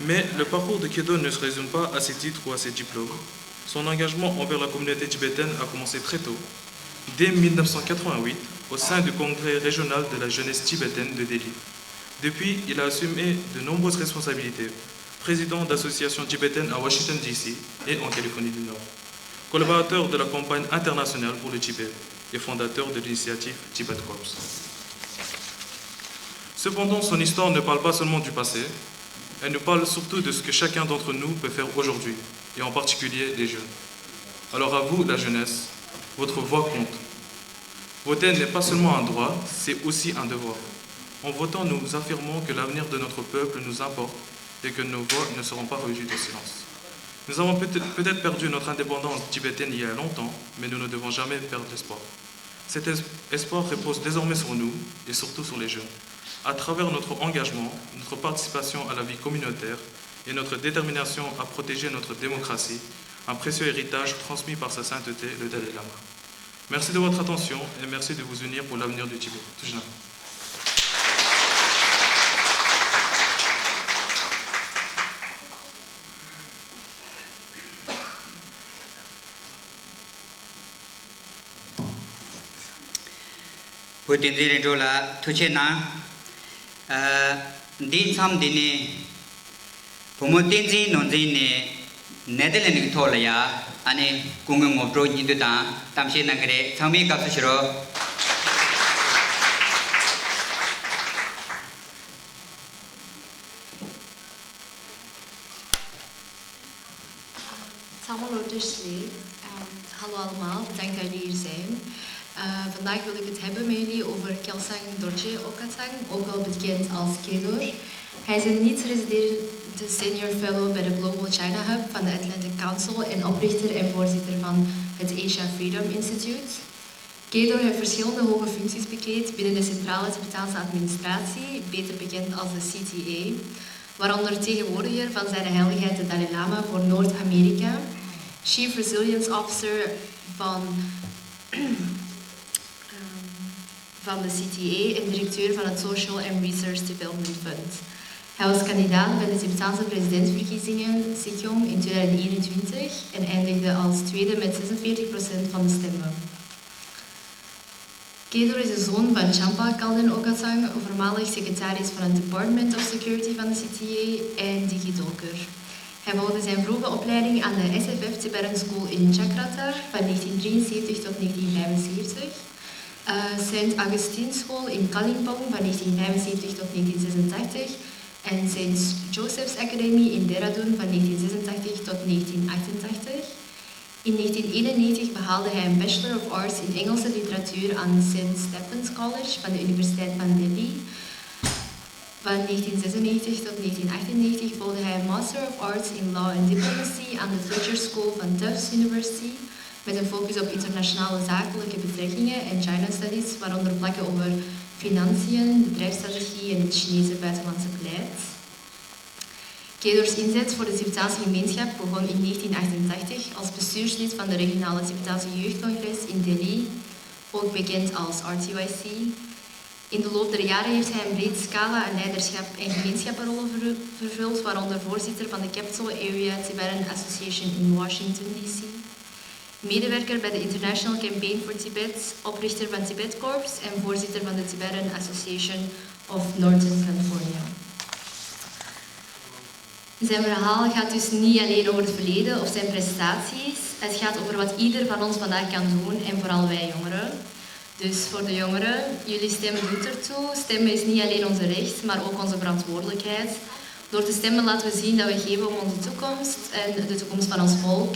Mais le parcours de Khedor ne se résume pas à ses titres ou à ses diplômes. Son engagement envers la communauté tibétaine a commencé très tôt, dès mille neuf cent quatre-vingt-huit, au sein du congrès régional de la jeunesse tibétaine de Delhi. Depuis, il a assumé de nombreuses responsabilités, président d'associations tibétaines à Washington D C et en Californie du Nord, collaborateur de la campagne internationale pour le Tibet et fondateur de l'initiative Tibet Corps. Cependant, son histoire ne parle pas seulement du passé, elle nous parle surtout de ce que chacun d'entre nous peut faire aujourd'hui, et en particulier les jeunes. Alors à vous, la jeunesse, votre voix compte. Voter n'est pas seulement un droit, c'est aussi un devoir. En votant, nous affirmons que l'avenir de notre peuple nous importe et que nos voix ne seront pas réduites au silence. Nous avons peut-être peut-être perdu notre indépendance tibétaine il y a longtemps, mais nous ne devons jamais perdre espoir. Cet es- espoir repose désormais sur nous et surtout sur les jeunes. À travers notre engagement, notre participation à la vie communautaire et notre détermination à protéger notre démocratie, un précieux héritage transmis par Sa Sainteté le Dalai Lama. Merci de votre attention et merci de vous unir pour l'avenir du Tibet. Tujnam. བུ་བསྟན་འཛིན་རིག་འཕྲུག་ལགས་ཐུགས་རྗེ་གནང་། ཨ། འདི་མཚམས་འདི་ནས་བུ་མོ་བསྟན་འཛིན་ནོར་འཛིན་ནས་ནེ་དར་ལེན་གྱི་ཐོག་ལ་ཡ་ཨ་ནི་སྐུ་ངོ་ངོ་སྤྲོད་སྙིང་བསྡུས་དང་གཏམ་བཤད་གནང་གི་རེད། ཚང་མས་དགའ་བསུ་ཞུ་རོགས། Hallo allemaal, bedankt dat jullie hier zijn. Eh, vandaag wil ik het hebben met jullie over Kelsang Dorje Okatsang, ook wel bekend als Kedor. Hij is een niet-residente senior fellow bij de Global China Hub van de Atlantic Council en oprichter en voorzitter van het Asia Freedom Institute. Kedor heeft verschillende hoge functies bekleed binnen de centrale Tibetaanse administratie, beter bekend als de C T A, waaronder tegenwoordiger van Zijn Heiligheid de Dalai Lama voor Noord-Amerika, Chief Resilience Officer van, ehm, van de C T A en directeur van het Social and Research Development Fund. Hij was kandidaat bij de Tibetaanse presidentsverkiezingen, Sikyong, in tweeduizend eenentwintig en eindigde als tweede met zesenveertig procent van de stemmen. Kedor is de zoon van Champa Kalden Okatsang, voormalig secretaris van het Department of Security van de C T A en Digi Docker. Hij volgde zijn vroege opleiding aan de S F F Tibetan School in Jakarta van negentien drieënzeventig tot negentien vijfenzeventig, eh, Sint Augustine School in Kalimpong van negentien vijfenzeventig tot negentien zesentachtig en Sint Joseph's Academy in Dehradun van negentien zesentachtig tot negentien achtentachtig. In negentien eenennegentig behaalde hij een Bachelor of Arts in Engelse literatuur aan Sint Stephen's College van de Universiteit van Delhi. Van negentien zesennegentig tot negentien achtennegentig volgde hij een Master of Arts in Law and Diplomacy aan de Fletcher School van Tufts University, met een focus op internationale zakelijke betrekkingen en China Studies, waaronder vakken over financiën, bedrijfsstrategie en het Chinese buitenlandse beleid. Kedor's inzet voor de Tibetaanse gemeenschap begon in negentien achtentachtig als bestuurslid van de regionale Tibetaanse jeugdcongres in Delhi, ook bekend als R T Y C. In de loop der jaren heeft hij een breed scala aan leiderschap en gemeenschapsrollen verru-, vervuld, waaronder voorzitter van de Capital Area Tibetan Association in Washington D C, medewerker bij de International Campaign for Tibet, oprichter van Tibet Corps en voorzitter van de Tibetan Association of Northern California. Zijn verhaal gaat dus niet alleen over het verleden of zijn prestaties. Het gaat over wat ieder van ons vandaag kan doen en vooral wij jongeren. Dus voor de jongeren, jullie stem doet ertoe. Stemmen is niet alleen onze recht, maar ook onze verantwoordelijkheid. Door te stemmen laten we zien dat we geven om onze toekomst en de toekomst van ons volk.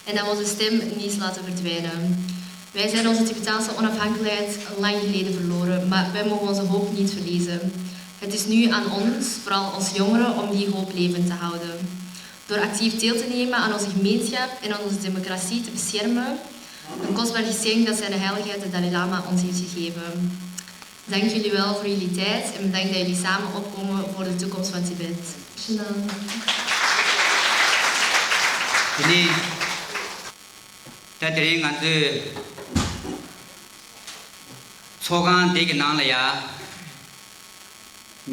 En dat we onze stem niet laten verdwijnen. Wij zijn onze Tibetaanse onafhankelijkheid lang geleden verloren, maar wij mogen onze hoop niet verliezen. Het is nu aan ons, vooral als jongeren, om die hoop levend te houden. Door actief deel te nemen aan onze gemeenschap en aan onze democratie te beschermen, een kostbaar geschenk dat Zijn Heiligheid de Dalai Lama ons heeft gegeven. Dank jullie wel voor jullie tijd en bedankt dat jullie samen opkomen voor de toekomst van Tibet. Shalom. དེ་ནས་ད་དེ་རིང་ང་ཚོའི་ཚོགས་ཁང་འདི་གི་ནང་ལ་ཡ།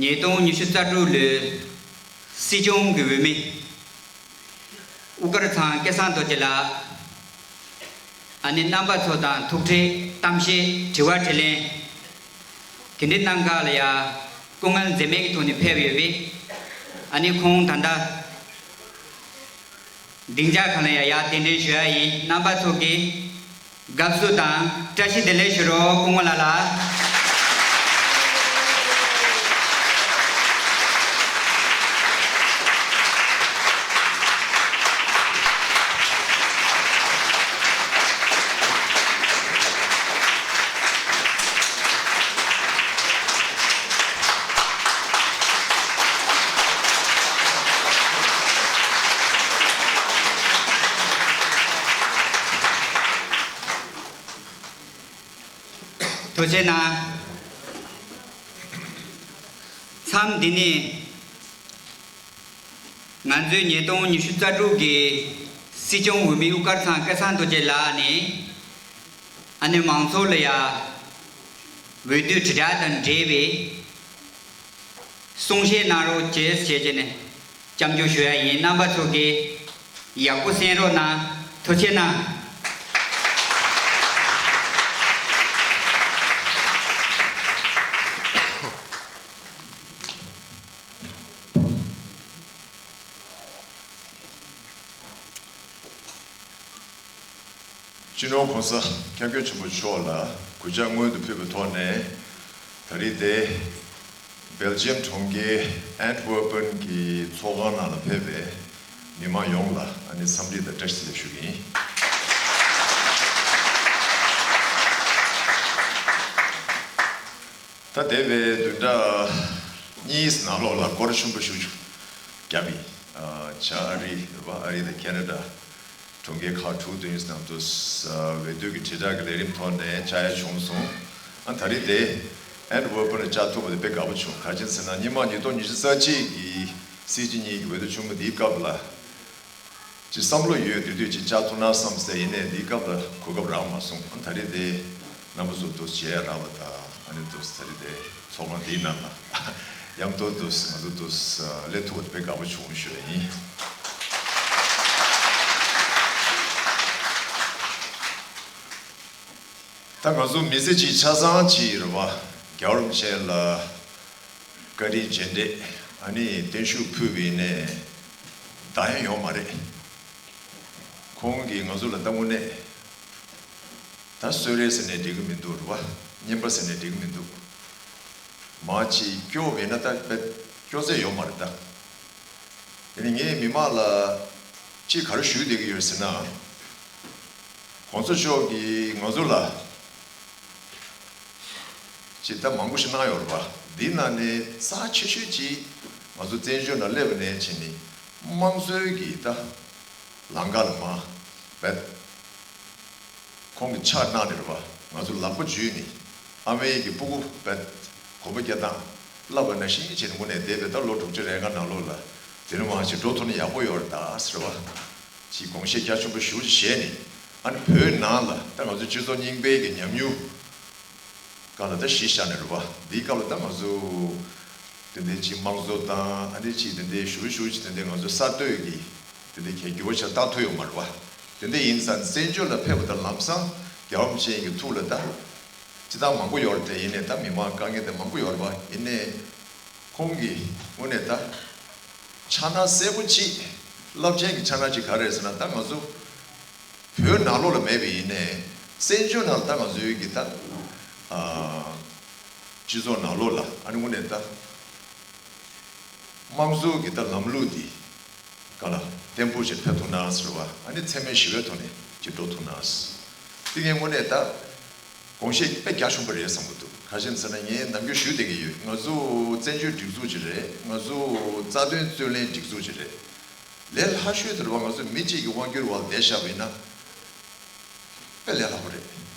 ཉིས་སྟོང་ཉི་ཤུ་རྩ་དྲུག་ལོའི་སྲིད་སྐྱོང་གི་འོས་མི་དབུ་དཀར་ཚང་སྐལ་བཟང་རྡོ་རྗེ་ལགས། ཨ་ནི་རྣམ་པ་ཚོ་དང་ཐུག་འཕྲད་གཏམ་བཤད་དྲི་བ་དྲིས་ལན་དེ་འདྲའི་གནང་ག་ལ་ཡ་སྐུ་ངལ་འཛེམས་མེད་ཀྱི་ཐོག་ནས་ཕེབས་ཡོད་པས། ཨ་ནི་ཁོང་ད་ལྟ་སྡིངས་ཆ་གང་ལ་ཡ་ཡར་གདན་འདྲེན་ཞུ་ཡ་ཡིན། རྣམ་པ་ཚོ་གིས་དགའ་བསུ་དང་བཀྲ་ཤིས་བདེ་ལེགས་ཞུ་རོགས། སྐུ་ངོ་ལགས་ལ། ཐུགས་རྗེ་གནང་། མཚམས་འདི་ནས་ང་ཚོའི་ཉིས་སྟོང་ཉི་ཤུ་རྩ་དྲུག་གི་སྲིད་སྐྱོང་འོས་མི་དབུ་དཀར་ཚང་སྐལ་བཟང་རྡོ་རྗེ་ལགས་ནས་ཨ་ནི་མང་ཚོགས་ལ་ཡ་འོས་བསྡུ་དྲིལ་བསྒྲགས་དང་འབྲེལ་བའི་གསུང་བཤད་གནང་རོགས་བྱེད་ཅེས་ནས་སྐྱབས་འཇུག་ཞུ་ཡ་ཡིན། རྣམ་པ་ཚོ་གིས་ཡག་པོ་གསན་རོགས་གནང་། ཐུགས་རྗེ་གནང་། སྤྱི་ནོར་༸གོང་ས་༸སྐྱབས་མགོན་ཆེན་པོ་མཆོག་ལ་གུས་ཕྱག་སྔོན་དུ་ཕུལ་བའི་ཐོག་ནས། ད་རེས་དེ་སྦེལ་ཇི་ཡམ་གྲོང་ཁྱེར་ཨན་ཊི་ཝར་པན་གྱི་ཚོགས་ཁང་ནང་ལ་ཕེབས་པའི་མི་མང་ཡོངས་ལ་ཨ་ནི་འཚམས་འདྲི་དང་བཀྲ་ཤིས་བདེ་ལེགས་ཞུ་གི་ཡིན། ད་འདས་པའི་བདུན་ཕྲག་གཉིས་ནང་ལོགས་ལ་སྐོར་ཆེན་པོ་ཞིག་བརྒྱབ་ཡིན། ཨ་བྱ་ཨ་རི་རེད་པ། ཨ་རི་དང་ཁེ་ན་ཌ། གྲོང་ཁྱེར་ཁག་དྲུག་དེ་ནང་དུ་ས་འོས་བསྡུ་གི་དྲིལ་བསྒྲགས་ཀྱི་ལས་རིམ་ཐོག་ནས་བཅར་ཡ་བྱུང་སོང་། ཨ་ད་རེས་དེ་ཨན་ཊི་ཝར་པན་ལ་བཅར་ཐུབ་པ་དེ་དཔེ་དགའ་པོ་བྱུང་། ག་རེ་ཟེར་ན་སྔོན་མ་ཉིས་སྟོང་ཉི་ཤུ་རྩ་གཅིག་གི་སྲིད་སྤྱི་གཉིས་ཀྱི་འོས་བསྡུ་ཆེན་མོ་འདིའི་སྐབས་ལ་ཅིག་བསམ་བློ་ཡོད་དེ་དུས་ཅིག་བཅར་ཐུབ་ན་བསམ་སྟེ། ཡིན་ནའི་འདིའི་སྐབས་ལ་གོ་སྐབས་རག་མ་སོང་། ཨ་ད་རེས་དེ་རྣམ་པ་ཚོ་འདུག་མཇལ་ཡ་རག་པ་དང་། ཨ་ནི་འདུག་ད་རེས་དེ་ཚོགས་ཁང་འདིའི་ནང་ལ་མཉམ་དུ་འདུག་ང་ཚོ་འདུག་སླེབས་ཐུབ་པ་དེ་དཔེ་དགའ་པོ་བྱུང་ཞུ་ཡ་ཡིན། ད་ང་ཚོ་མི་སེར་གྱི་ཆ་ཚང་གཅིག་རེད་པ། རྒྱལ་བ་རིན་པོ་ཆེ་ལ་བཀའ་དྲིན་རྗེས་དྲན་ཨ་ནི་བརྟན་བཞུགས་ཕུལ་བ་ཡིན་ནའི་འདང་ཡ་ཡོད་མ་རེད། ཁོང་གིས་ང་ཚོ་ལ་ད་དངོས་གནས་ད་གསོལ་རས་ཟེར་ནའི་འགྲིག་གི་མི་འདུག་རེད་པ། རྔན་པ་ཟེར་ནའི་འགྲིག་གི་མི་འདུག། མ་གཅིག་སྐྱོ་བ་ཡིན་ན་ད་དཔེ་སྐྱོ་ཚད་ཡོད་མ་རེད་ད། དེ་ནི་ངས་མི་མང་ལ་ཅིག་ག་རེ་ཞུ་བསྡད་ཀྱི་ཡོད་ཟེར་ན། གོང་ས་མཆོག་གིས་ང་ཚོ་ལ་ཅིག་ད་མང་པོ་ཞིག་གནང་ཡོད་རེད་པ། འདི་ནང་ནས་རྩ་ཆེ་ཤོས་ཅིག་ང་ཚོ་བཙན་བྱོལ་ནང་སླེབས་པ་ནས་བྱས་ནས་དམངས་གཙོའི་གི་ད་ལམ་ཁ་ལ་མར་བད། ཁོང་གིས་ཕྱག་གནང་ནས་རེད་པ། ང་ཚོ་ལག་པ་འཇུས་ནས་ཨ་མའི་གི་སྤུ་གུ་བད། གོམ་པ་རྒྱག་སྟངས་བསླབ་པ་ནང་བཞིན་བྱས་ནས་དངོས་གནས་འདས་པའི་ད་ལོ་དྲུག་ཅུ་རེ་ལྔ་ནང་ལོགས་ལ་དེ་རིང་མང་ཞིག་འགྲོ་ཐུབ་ན་ཡག་པོ་ཡོད་རེད་ད་ཟེར་བ། ཅིག་དགོངས་བཞེས་རྒྱ་ཆེན་པོ་ཞེ་པོ་ཅིག་བཞེས་ནས། ཨ་ནི་བོད་ནང་ལ་ད་ང་ཚོ་སྤྱི་ཚོགས་རྙིང་པའི་གི་ཉམས་མྱོང་སྒང་ལ་ད་གཞི་བཞག་ནས་རེད་པ། འདིའི་སྐབས་ལ་ད་ང་ཚོ་དེ་འདྲའི་ཅིག་དམངས་གཙོ་དང་ཨ་ནི་ཅིག་དེ་འདྲའི་ཞུ་ཞུ་ཅིག་དེ་འདྲའི་ང་ཚོ་གསར་གཏོད་ཀྱི་དེ་འདྲའི་གལ་འགྱུར་བ་ཞིག་བཏང་ཐུབ་ཡོད་མ་རེད་པ། དེ་འདྲ་ཡིན་ཙང་བཙན་བྱོལ་ལ་ཕེབས་པ་དང་ལམ་སང་རྒྱལ་བ་རིན་པོ་ཆེ་གི་ཐུགས་ལ་ད་ཅི་ལྟར་མང་པོ་ཡོད་རེད་དེ། ཡིན་ནའི་ད་མི་མང་དཀའ་ངལ་དེ་མང་པོ་ཡོད་རེད་པ། ཡིན་ནའི་ཁོང་གིས་དངོས་གནས་ད་ཕྱག་ན་གསལ་པོ་ཅིག་རླབས་ཆེན་གྱི་ཕྱག་ན་ཅིག་ག་རེ་རེད་ཟེར་ན། ད་ང་ཚོ་བོད་ནང་ལོགས་ལ་མེད་པ་ཡིན་ནའི་བཙན་བྱོལ་ནང་ལ་ད་ང་ཚོའི་གི་ད་ཨ་སྤྱི་ཚོགས་ནང་ལོགས་ལ་ཨ་ནི་དངོས་གནས་ད་དམངས་གཙོ་གི་ད་ལམ་ལུགས་འདི་ག་ལ་བརྟན་པོ་ཞིག་ཕེབས་ཐུབ་ན་ཟེར་བ། ཨ་ནི་འཚེ་མེད་ཞི་བའི་ཐོག་ནས་ཅིག་འགྲོ་ཐུབ་ན་ཟེར། དེ་ངས་དངོས་གནས་ད་དགོངས་བཞེས་དཔེ་རྒྱ་ཆེན་པོ་རེད་བསམ་གྱི་འདུག། ག་རེ་ཟེར་ན་ངས་ནམ་རྒྱུན་ཞུ་བསྡད་ཀྱི་ཡོད། ང་ཚོ་བཙན་བྱོལ་སྒྲིག་འཛུགས་ཅིག་རེད། ང་ཚོ་རྩ་དོན་རྩོད་ལེན་སྒྲིག་འཛུགས་ཅིག་རེད། ལས་སླ་ཤོས་དེ་རེད་པ། ང་ཚོ་མི་གཅིག་གི་དབང་སྒྱུར་འོག་ལ་བསྡད་བཞག་པ་ཡིན་ན་དཔེ་ལས་སླ་པོ་རེད།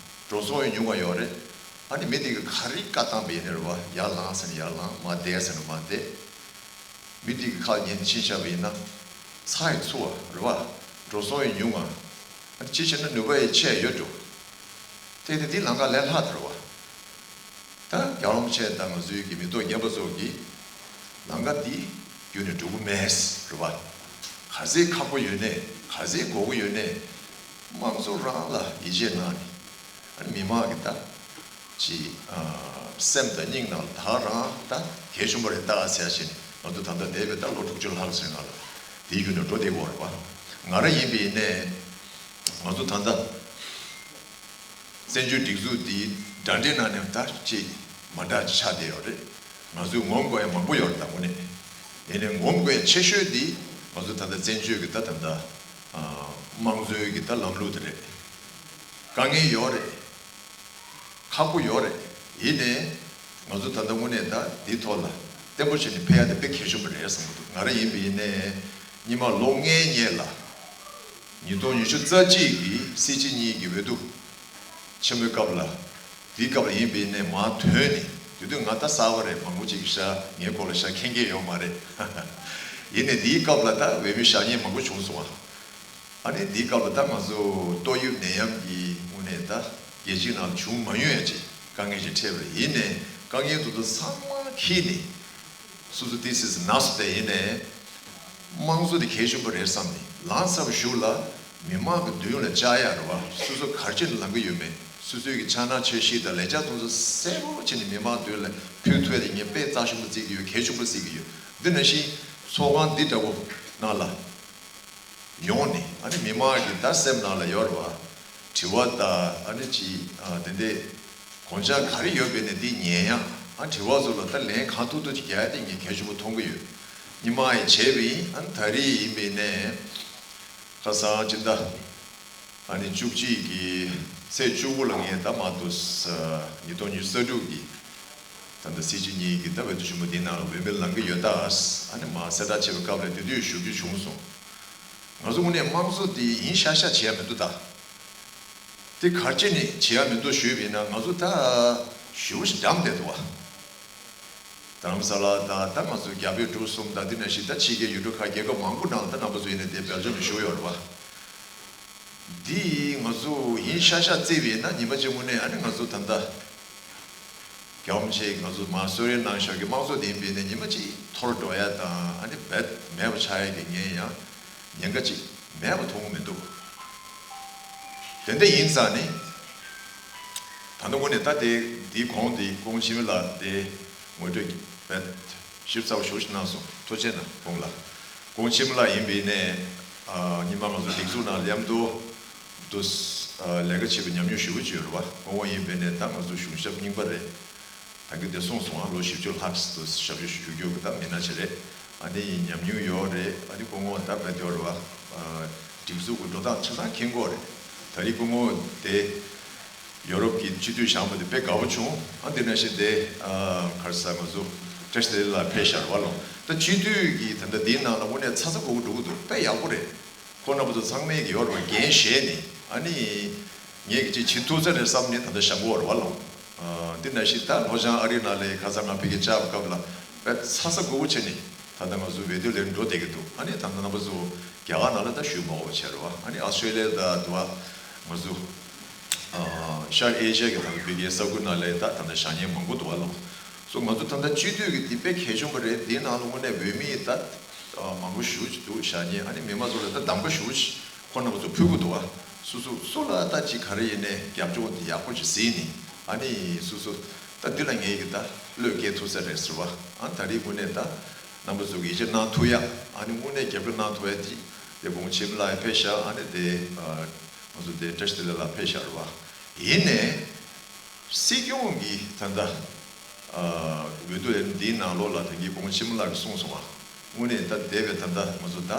འགྲོ་སོང་ཡང་ཉུང་བ་ཡོད་རེད། ཨ་ནི་མི་དེ་གིས་ག་རེ་བཀའ་བཏང་པ་ཡིན་ནའི་རེད་པ། ཡར་ལངས་ཟེར་ན་ཡར་ལངས། མར་བསྡད་ཟེར་ན་མར་བསྡད། མི་དེ་གི་ཁ་ཉན་ཕྱིན་བཞག་པ་ཡིན་ན་ཚྭ་ཡང་ཚུར་བ་རེད་པ། འགྲོ་སོང་ཡང་ཉུང་བ། ཨ་ནི་ཅི་བྱས་ན་ནུས་པ་ཡང་ཆེ་ཡོད་འགྲོ། དེ་དེ་འདི་ལམ་ཁ་ལས་སླ་དེ་རེད་པ། ད་རྒྱལ་བ་རིན་པོ་ཆེ་དང་ང་ཚོའི་གི་མི་ཐོག་རྒན་པ་ཚོ་གིས་ལམ་ཁ་འདི་བརྒྱུད་ནས་འགྲོ་གི་མེད་རེད་པ། ག་ཚད་ཁག་པོ་ཡོད་ནའི་ག་ཚད་དགོས་ཀྱི་ཡོད་ནའི་དམངས་གཙོ་རང་ལ་ཡིད་ཆེས་གནང་ནས། ཨ་ནི་མི་མང་གི་ད་ཅིག་ཨ་སེམས་དང་སྙིང་ནང་ལ་ད་རང་ད་གལ་ཆེན་པོ་རེད་ད་ཟེར་བཞིན། ང་ཚོ་ད་ལྟ་འདས་པའི་ད་ལོ་དྲུག་ཅུ་ལྷག་ཙམ་ནང་ལ་དེའི་བརྒྱུད་ནས་འགྲོ་བསྡད་ཀྱི་ཡོད་རེད་པ། ང་རང་ཡིན་པ་ཡིན་ནའི་ང་ཚོ་ད་ལྟ་བཙན་བྱོལ་སྒྲིག་འཛུགས་འདིའི་འདྲ་འདྲའི་ནང་ནས་ད་ཅིག་མ་འདྲ་ཅིག་ཆགས་བསྡད་ཡོད་རེད། ང་ཚོས་ངོམ་དགོས་ཡ་མང་པོ་ཡོད་རེད་ད་དངོས་གནས། ཡིན་ནའི་ངོམ་དགོས་ཡ་ཆེ་ཤོས་འདི་ང་ཚོ་ད་ལྟ་བཙན་བྱོལ་གྱི་ད་ད་ལྟ་ཨ་དམངས་གཙོའི་གི་ད་ལམ་ལུགས་དེ་རེད། དཀའ་ངལ་ཡོད་རེད། ཁག་པོ་ཡོད་རེད། ཡིན་ནའི་ང་ཚོ་ད་ལྟ་དངོས་གནས་ད་འདིའི་ཐོག་ལ་བརྟན་པོ་བྱས་ནས་ཕེབས་ཡ་དེ་དཔེ་གལ་ཆེན་པོ་རེད་བསམ་གྱི་འདུག། ང་རང་ཡིན་པ་ཡིན་ནའི་སྔོན་མ་ལོ་ལྔའི་སྔོན་ལ་ཉིས་སྟོང་ཉི་ཤུ་རྩ་གཅིག་གི་སྲིད་སྤྱི་གཉིས་ཀྱི་འོས་བསྡུ་ཆེན་མོའི་སྐབས་ལ། དེའི་སྐབས་ལ་ཡིན་པ་ཡིན་ནའི་མར་ཐོན་ནས། དེ་དུས་ང་ད་གསར་པ་རེད། མང་པོ་ཅིག་ཤ་ངའི་སྐོར་ལ་ཤ་མཁྱེན་མཁན་ཡོད་མ་རེད། ཡིན་ནའི་དེའི་སྐབས་ལ་ད་འོས་མི་བཞག་མཁན་མང་པོ་བྱུང་སོང་བ། ཨ་ནི་འདིའི་སྐབས་ལ་ད་ང་ཚོ་ཏོག་དབྱིབས་ནད་ཡམས་ཀྱི་དངོས་གནས་ད་རྒྱལ་སྤྱི་ནང་བྱུང་མ་མྱོང་ཡ་ཅིག་དཀའ་ངལ་ཅིག་འཕྲད་པ་རེད། ཡིན་ནའི་དཀའ་ངལ་དེ་ཚོ་ཚང་མ་འཁྱེར་ནས་སོ་སོ་ཏོག་ཙམ་ན་སོང་སྟེ། ཡིན་ནའི་དམངས་གཙོ་དེ་གལ་ཆེན་པོ་རེད་བསམ་ནས་ལངས་ཚར་བའི་གཞུག་ལ་མི་མང་གི་མདུན་ལ་བཅར་ཡ་རེད་པ། སོ་སོ་ག་རེ་བྱས་ནས་ལངས་ཀྱི་ཡོད་མེད། སོ་སོའི་གི་ཕྱག་ན་འཆར་གཞི་དང་ལས་འཆར་དེ་ཚོ་གསལ་པོ་བྱས་ནས་མི་མང་མདུན་ལ་ཕུལ་ཐུབ་ཡ་དེ་ངས་དཔེ་རྩ་ཆེན་པོ་བརྩི་གི་ཡོད། གལ་ཆེན་པོ་བརྩི་གི་ཡོད། འདི་ནང་བཞིན་ཚོགས་ཁང་འདི་འདྲ་བོ་ནང་ལ་ཡོང་ནས། ཨ་ནི་མི་མང་གི་ད་སེམས་ནང་ལ་ཡོད་རེད་པ། དྲི་བ་དང་ཨ་ནི་ཅི་ཨ་དེ་འདྲས་གོང་ཆག་ག་རེ་ཡོད་པས་ནས་འདི་ཉན་ཡང་ཨ་དྲི་བ་ཚོ་ལ་ད་ལན་གང་ཐུབ་ཐུབ་ཅིག་རྒྱག་ཡ་དེ་ངས་གལ་ཆེན་པོ་མཐོང་གི་ཡོད། སྙིང་མ་ཡི་བྱས་པ་ཡིན་ཨ་ནི་ད་རེས་ཡིན་པས་ནས་ཁ་སང་སྤྱི་ཟླ་ཨ་ནི་བཅུ་གཅིག་གི་ཚེས་བཅུ་དགུ་ལ་ངས་ད་མ་འདུག་ཉིས་སྟོང་ཉི་ཤུ་རྩ་དྲུག་གི་ད་ལྟ་སྲིད་སྤྱི་གཉིས་ཀྱི་ད་འོས་བསྡུ་ཆེན་མོ་འདིའི་ནང་ལ་འོས་མི་ལངས་ཀྱི་ཡོད་ད་ཨ་ནི་མ་གསལ་བསྒྲགས་བྱས་པའི་སྐབས་ལ་དེ་དུས་ཞུ་རྒྱུ་བྱུང་སོང་། ང་ཚོ་དངོས་གནས་དམངས་གཙོ་འདི་ཡིན་ཤག་ཤག་བྱས་ཡ་མི་འདུག་ད། དེ་ག་རེ་བྱས་ནས་བྱེད་ཡ་མི་འདུག་ཞུས་པ་ཡིན་ན་ང་ཚོ་ད་ཞེ་པོ་ཞིག་འགྲམ་བསྡད་འདུག་བ། རྡ་རམ་ས་ལ་དང་ད་ང་ཚོ་རྒྱ་བོད་འབྲུག་གསུམ་དང་འདི་ནང་བཞིན་ད་ཕྱི་རྒྱལ་ཡུལ་གྲུ་ཁག་རྒྱལ་ཁབ་མང་པོ་ནང་ད་རྣམ་པ་ཚོ་ཡིན་ན་དེ་སྦེལ་ཇམ་ནས་བཞུགས་ཡོད་རེད་བ། འདི་ང་ཚོ་ཡིན་ཤག་ཤག་བརྩིས་པ་ཡིན་ན་ཉི་མ་གཅིག་སྔོན་ནས་ཨ་ནི་ང་ཚོ་ད་ལྟ་རྒྱལ་བ་རིན་པོ་ཆེས་ང་ཚོ་མར་གསོལ་རས་གནང་བཞག་གི་དམངས་གཙོ་དེ་ཡིན་པས་ནས་ཉི་མ་གཅིག་འཐོར་འགྲོ་ཡ་དང་ཨ་ནི་རྦད་མེད་པ་ཆགས་ཡ་གི་ཉེན་ཡང་ཉེན་ཁ་ཅིག་མེད་པ་མཐོང་གི་མི་འདུག་དེ་འདྲ་ཡིན་ཙང་ནི་ད་ལྟ་དངོས་གནས་ད་དེ་འདིའི་གོང་དེ་ཁོང་འཆི་མེད་ལགས་དེ་ངོ་སྤྲོད་རྦད་ཞིབ་ཚགས་པོ་ཞེ་པོ་ཞིག་གནང་སོང་། ཐུགས་རྗེ་གནང་ཁོང་ལ། ཁོང་འཆི་མེད་ལགས་ཡིན་པས་ནས་ཨ་སྔོན་མ་ང་ཚོ་སྒྲིག་འཛུགས་ནང་མཉམ་དུ་དུ་ཨ་ལས་ཀ་བྱེད་པའི་ཉམས་མྱོང་ཞེ་པོ་ཅིག་ཡོད་རེད་བ། ཁོང་ཡིན་པས་ནས་ད་ང་ཚོ་གཞུང་ཞབས་རྙིང་པ་རེད། ད་གིན་དེ་གསུངས་སོང་ཨ། ལོ་བཞི་བཅུ་ལྷག་ཙམ་ཞབས་ཞུ་ཞུ་རྒྱུ་གི་ད་མི་སྣ་ཅིག་རེད། ཨ་ནི་ཉམས་མྱོང་ཡོད་རེད། ཨ་ནི་སྐུ་ངོ་ད་བེད་ཡོད་རེད་བ། ཨ་སྒྲིག་འཛུགས་ཀྱི་འགྲོ་སྟངས་ཆ་ཚང་མཁྱེན་གྱི་ཡོད་རེད། ད་རེས་སྐུ་ངོ་དེ་ཡོ་རོབ་ཀྱི་སྤྱི་འཐུས་བཞེངས་པ་དེ་དཔེ་དགའ་པོ་བྱུང་། ཨ་འདི་ནང་བཞིན་དེ་ཨ་ག་རེ་ཟེར་ང་ཚོ་བཀྲ་ཤིས་བདེ་ལེགས་ལ་ཕེབས་ཤག་རེད་བ་ལོ། ད་སྤྱི་འཐུས་ཀྱི་ད་ལྟ་འདིའི་ནང་ལ་དངོས་གནས་ཚ་ཚ་འགུག་འགུག་འགྲོ་གི་འདུག་དཔེ་ཡག་པོ་རེད། ཁོང་རྣམ་པ་ཚོ་ཚང་མས་ཀྱི་ཡོད་རེད་བ། འགན་བཞེས་ནས་ཨ་ནི་ངས་ཀྱི་ཅིག་བྱེད་ཐུབ་ས་རེད་བསམ་ནས་ད་ལྟ་བཞེངས་གི་ཡོད་རེད་བ་ལོ། ཨ་འདི་ནང་བཞིན་ད་ལྷོ་བྱང་ཨ་རིའི་ནང་ལ་ཁ་སང་ང་ཕ་གིར་བཅར་བའི་སྐབས་ལ་དཔེ་ཚ་ཚ་འགུག་འགུག་བྱས་ནས་ད་ལྟ་ང་ཚོ་འོས་བསྡུ་ལས་རིམ་འགྲོ་བསྡད་ཀྱི་འདུག་ཨ་ནི་ད་ལྟ་རྣམ་པ་ཚོ་རྒྱ་གར་ནང་ལ་ད་ཞུ་མ་དགོས་པ་བྱས་རེད་བ། ཨ་ནི་ཨ་སི་ཊྲེ་ལི་ཡ་དང་དུ་བ་ང་ཚོ་ཨ་ཤར་ཨེ་ཤ་ཡ་གི་ད་ལྟ་ཕ་གིའི་ས་ཁུལ་ནང་ལ་ད་ད་ལྟ་བཞེངས་མཁན་མང་པོ་འདུག་བ་ལོ། སོ་ང་ཚོ་ད་ལྟ་སྤྱི་འཐུས་ཀྱི་འདི་དཔེ་གལ་ཆེན་པོ་རེད། འདིའི་ནང་ལ་དངོས་གནས་འོས་མི་ད་མང་པོ་ཞེ་པོ་ཅིག་འདུག་བཞེངས་མཁན། ཨ་ནི་མི་མང་ཚོ་ལ་ད་གདམ་ག་ཞེ་པོ་ཅིག་ཁོང་རྣམ་པ་ཚོ་ཕུལ་གྱི་འདུག་བ། སོ་སོ་སུ་ལ་ད་ཅིག་ག་རེ་ཡིན་ནའི་རྒྱབ་ལྗོངས་འདི་ཡག་པོ་ཅིག་གཟིགས་ནས་ཨ་ནི་སོ་སོ་ད་འདི་ལ་ངས་ཀྱི་ད་བློས་འགེལ་ཐུབ་ས་རེད་ཟེར་བ། ཨ་ད་རེས་དངོས་གནས་ད་རྣམ་པ་ཚོ་གི་ཡིད་ཆེས་གནང་ཐུབ་ཡ། ཨ་ནི་དངོས་གནས་རྒྱབ་སྐྱོར་གནང་ཐུབ་ཡ་འདི་དེ་ཁོང་འཆི་མེད་ལགས་ཡ་ཕེབས་ཤག་ཨ་ནི་དེ་ང་ཚོ་དེ་བཀྲ་ཤིས་བདེ་ལེགས་ལགས་ཕེབས་ཤག་རེད་བ། ཡིན་ནའི། སྲིད་སྐྱོང་གི་ད་ལྟ་ཨ་འོས་བསྡུ་ལས་རིམ་འདིའི་ནང་ལོགས་ལ་ད་གིན་ཁོང་འཆི་མེད་ལགས་ཀྱིས་གསུངས་སོང་བ། དངོས་གནས་ད་འདས་པའི་ད་ལྟ་ང་ཚོ་ད་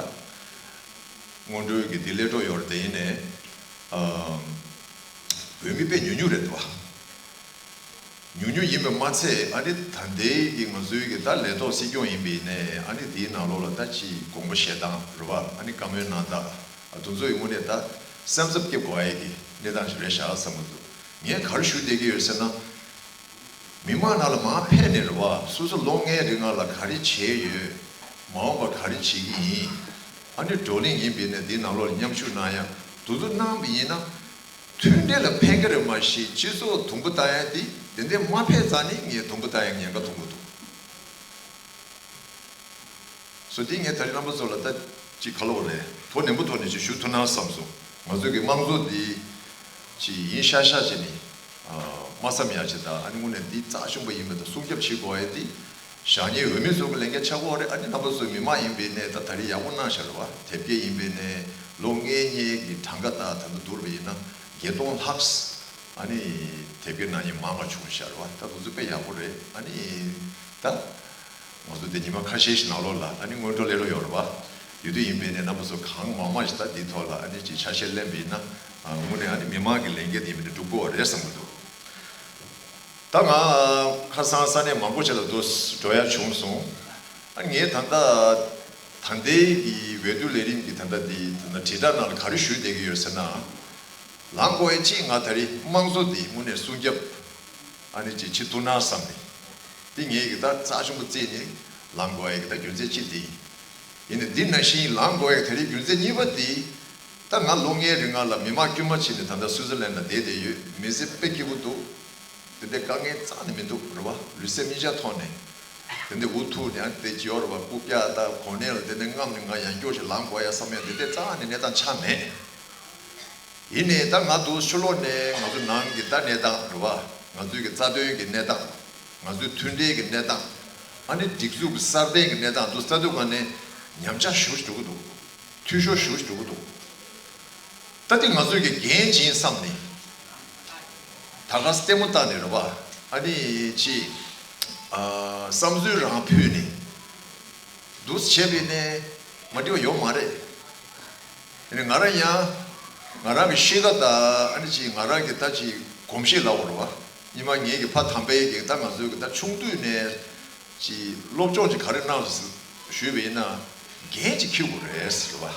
སྔོན་འགྲོའི་གི་འདི་སླེབས་འགྲོ་ཡོད་རེད། དེ་ཡིན་ནའི་ཨ་འོས་མི་དཔེ་ཉུང་ཉུང་རེད་འདུག་བ། ཉུང་ཉུང་ཡིན་པས་མ་ཚད་ཨ་ནི་ད་ལྟའི་གི་ང་ཚོའི་གི་ད་ལས་ཐོག་སྲིད་སྐྱོང་ཡིན་པ་ཡིན་ནའི་ཨ་ནི་འདིའི་ནང་ལོགས་ལ་ད་ཅིག་དགོངས་པ་བཞེས་སྟངས་རེད་བ། ཨ་ནི་བཀའ་མོལ་གནང་སྟངས་ཨ་དེ་ཚོ་ཡི་དངོས་གནས་ད་སེམས་འཚབ་སྐྱེ་དགོས་ཡ་གི་གནས་སྟངས་ཤིག་རེད་ཤག་བསམ་གི་འདུག་ངས་ག་རེ་ཞུ་བསྡད་ཀྱི་ཡོད་ཟེར་ན། མི་མང་ནང་ལ་མར་ཕེབས་ནས་རེད་བ། སོ་སོ་ལོ་ལྔའི་རིང་ལ་ག་རེ་བྱས་ཡོད། མ་འོངས་པ་ག་རེ་བྱེད་ཀྱི་ཡིན། ཨ་ནི་བགྲོ་གླེང་ཡིན་པས་ན་འདིའི་ནང་ལོགས་ལ་མཉམ་ཞུགས་གནང་ཡ་དེ་ཚོ་གནང་བ་ཡིན་ན། མཐུན་སྒྲིལ་ལ་ཕན་གྱི་རེད་མ་གཞི་སྤྱི་ཚོགས་དུམ་བུ་བཏང་ཡ་དེ་དེ་འདྲས་མ་ཕེབས་ཙང་ནི་ངས་དུམ་བུ་བཏང་ཡ་ཉེན་ཁ་མཐོང་གི་འདུག་སོ་དེ་ངས་ད་རེས་རྣམ་པ་ཚོ་ལ་ད་ཅིག་ཁ་ལོ་རེད། དོ་ནན་པོ་ཐོག་ནས་ཅིག་ཞུ་ཐུབ་ན་བསམ་སོང་། ང་ཚོ་གི་དམངས་གཙོ་འདི་ཅིག་ཡིན་ཤག་ཤག་བྱས་ནས་ཨ་མ་བསམ་ཡ་ཅིག་དང་། ཨ་ནི་དངོས་གནས་འདི་རྩ་ཆེན་པོ་ཡིན་པ་དང་སྲུང་སྐྱོབ་བྱེད་དགོས་ཡ་འདི་བཞེངས་མཁན་འོས་མི་ཚོ་གི་ལས་འགན་ཆགས་ཀྱི་ཡོད་རེད། ཨ་ནི་རྣམ་པ་ཚོ་མི་མང་ཡིན་པའི་གནས་ད་ད་རེས་ཡག་པོ་གནང་ཤག་རེད་བ། དེབ་སྐྱེལ་ཡིན་པའི་གནས་ལོ་ལྔའི་སྔོན་གྱི་གྲངས་ཀ་དང་ད་ལྟ་བསྡུར་བ་ཡིན་ན་བརྒྱད་སྟོང་ལྷག་ཨ་ནི་དེབ་སྐྱེལ་གནང་མཁན་མང་བ་བྱུང་ཤག་རེད་བ། ད་དེ་ཚོ་དཔེ་ཡག་པོ་རེད། ཨ་ནི་ད། ང་ཚོ་འདི་ཉི་མ་ཁ་ཤས་ཤིག་ནང་ལོགས་ལ་ཨ་ནི་སྔོན་འགྲོ་སླེབས་རོགས་ཡོད་རེད་བ། ཡོད་དུས་ཡིན་པས་ནས་རྣམ་པ་ཚོ་གང་མང་མང་ཞིག་ད་འདིའི་ཐོག་ལ་ཨ་ནི་ཅིག་ཆ་ཤས་ལེན་པ་ཡིན་ན་ཨ་དངོས་གནས་ཨ་ནི་མི་མང་གི་ལས་འགན་དེ་ཡིན་པས་ནས་འགྲུབ་ཀྱི་ཡོད་རེད་བསམ་གྱི་འདུག་ད་ང་ཁ་སང་ས་གནས་མང་པོ་ཞིག་ལ་འདུག་འགྲོ་ཡ་བྱུང་སོང་། ཨ་ངས་ད་ལྟ་ད་ལྟའི་གི་འོས་བསྡུ་ལས་རིམ་གྱི་ད་ལྟ་འདི་ད་ལྟ་དྲིལ་བསྒྲགས་ནང་ལ་ག་རེ་ཞུས་བསྡད་ཀྱི་ཡོད་ཟེར་ན། ལངས་དགོས་ཡ་གཅིག་ང་ད་རེས་དམངས་གཙོ་འདི་དངོས་གནས་སྲུང་སྐྱོབ་ཨ་ནི་ཅིག་བྱེད་ཐུབ་ན་བསམ་ནས། འདི་ངས་ཀྱི་ད་རྩ་ཆེན་པོ་བརྩིས་ནས་ལངས་དགོས་ཡ་གི་ད་རྒྱུ་མཚན་གཅིག་འདི་ཡིན། ཡིན་ནའི་འདི་ནང་བཞིན་ལངས་དགོས་ཡ་གི་ད་རེས་རྒྱུ་མཚན་གཉིས་པ་འདི། ད་ང་ལོ་ལྔའི་རིང་ལ་མི་མང་དཀྱུས་མ་བྱས་ནས་ད་ལྟ་སུའི་ཙི་ལན་ལ་བསྡད་བསྡད་ཡོད། མི་ཚེ་དཔེ་སྐྱིད་པོ་འདུག་དེ་འདྲའི་དཀའ་ངལ་རྩ་ནས་མི་འདུག་རེད་བ། ལུས་སེམས་གཉིས་ཆ་ཐོག་ནས། དེ་འདྲའི་འུ་ཐུག་ནས་ཨ་དེ་ཅི་ཡོད་རེད་བ། རྐུབ་བཀྱག་དང་གོ་གནས་ལ་དེ་འདྲའི་རྔམ་ནས་ང་ཡང་སྐྱོ་ཞིག་ལངས་དགོས་ཡ་བསམ་ཡ་དེ་འདྲའི་རྩ་ནས་གནས་སྟངས་ཆགས་མེད། ཡིན་ནའི་ད་ང་འདུག་ཕྱི་ལོགས་ནས་ང་ཚོ་ནང་གི་ད་གནས་སྟངས་རེད་བ། ང་ཚོའི་གི་རྩ་དོན་གི་གནས་སྟངས། ང་ཚོའི་མཐུན་སྒྲིལ་གི་གནས་སྟངས། ཨ་ནི་སྒྲིག་འཛུགས་གི་གསར་བརྟན་གི་གནས་སྟངས་འདུག་ས་དུས་གང་ནས་ཉམས་ཆག་ཞེ་པོ་ཞིག་འགྲོ་གི་འདུག་འཐུས་ཤོར་ཞེ་པོ་ཞིག་འགྲོ་གི་འདུག་ད་དེ་ང་ཚོས་ཀྱི་འགན་ཅིག་བསམ་ནས། ད་ག་ལྟད་མོ་བལྟས་ནས་རེད་བ། ཨ་ནི་ཅི། ཨ། བསམ་ཚུལ་རང་ཕུལ་ནས། འདུག་བྱས་པས་ནས་མ་འགྲིག་པ་ཡོད་མ་རེད། ཨ་ནི་ང་རང་ཡང་། ང་རང་གི་གཤིས་ཀ་དང་ཨ་ནི་ཅི་ང་རང་གི་ད་ཅི་གོམས་གཤིས་ལབ་དགོས་རེད་བ། སྔོན་མ་ངེད་ཀྱི་ཕ་དམ་པའི་གི་ད་ང་ཚོའི་གི་ད་ཆུང་དུས་ནས་ཅི་སློབ་སྦྱོང་ཅིག་ག་རེ་གནང་ཞུས་པ་ཡིན་ན། འགན་ཅིག་འཁྱེར་དགོས་རེད་ཟེར་བ།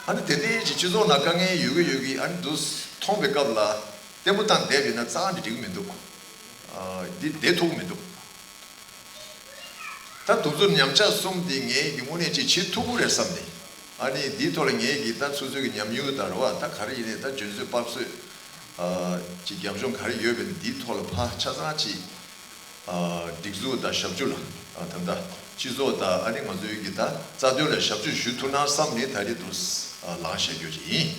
ཨ་ནི་དེ་འདྲའི་ཅིག་སྤྱི་ཚོགས་ནང་དཀའ་ངལ་ཡོད་གི་ཡོད་གི། ཨ་ནི་འདུག་མཐོང་པའི་སྐབས་ལ་ལྟད་མོ་བལྟས་བསྡད་པ་ཡིན་ན་རྩ་བ་ནས་འགྲིག་གི་མི་འདུག་ཨ། འདི་བསྡད་ཐུབ་ཀྱི་མི་འདུག་ད་དུས་ཚོད་ཉམས་ཆག་གསུམ་འདི་ངས་ཀྱི་དངོས་གནས་ཅིག་བྱེད་ཐུབ་ཀྱི་རེད་བསམ་ནས། ཨ་ནི་འདིའི་ཐོག་ལ་ངས་ཀྱི་ད་སོ་སོའི་གི་ཉམས་མྱོང་དང་རེད་བ། ད་ག་རེ་ཡིན་ནའི་ད་འཇོན་ཚོད་དཔག་ཚོད། ཨ། ཅིག་རྒྱབ་ལྗོངས་ག་རེ་ཡོད་པའི་འདིའི་ཐོག་ལ་ཕར་ཆ་ཚང་ཅིག་ཨ། སྒྲིག་འཛུགས་དང་ཞབས་ཞུ་ལ། ཨ། ད་ལྟ་སྤྱི་ཚོགས་དང་ཨ་ནི་ང་ཚོའི་གི་ད་རྩ་དོན་ལ་ཞབས་ཞུ་ཞུ་ཐུབ་ན་བསམ་ནས་ད་རེས་འདུག་ཨ། ལངས་བཤད་རྒྱུ་ཅིག་ཡིན།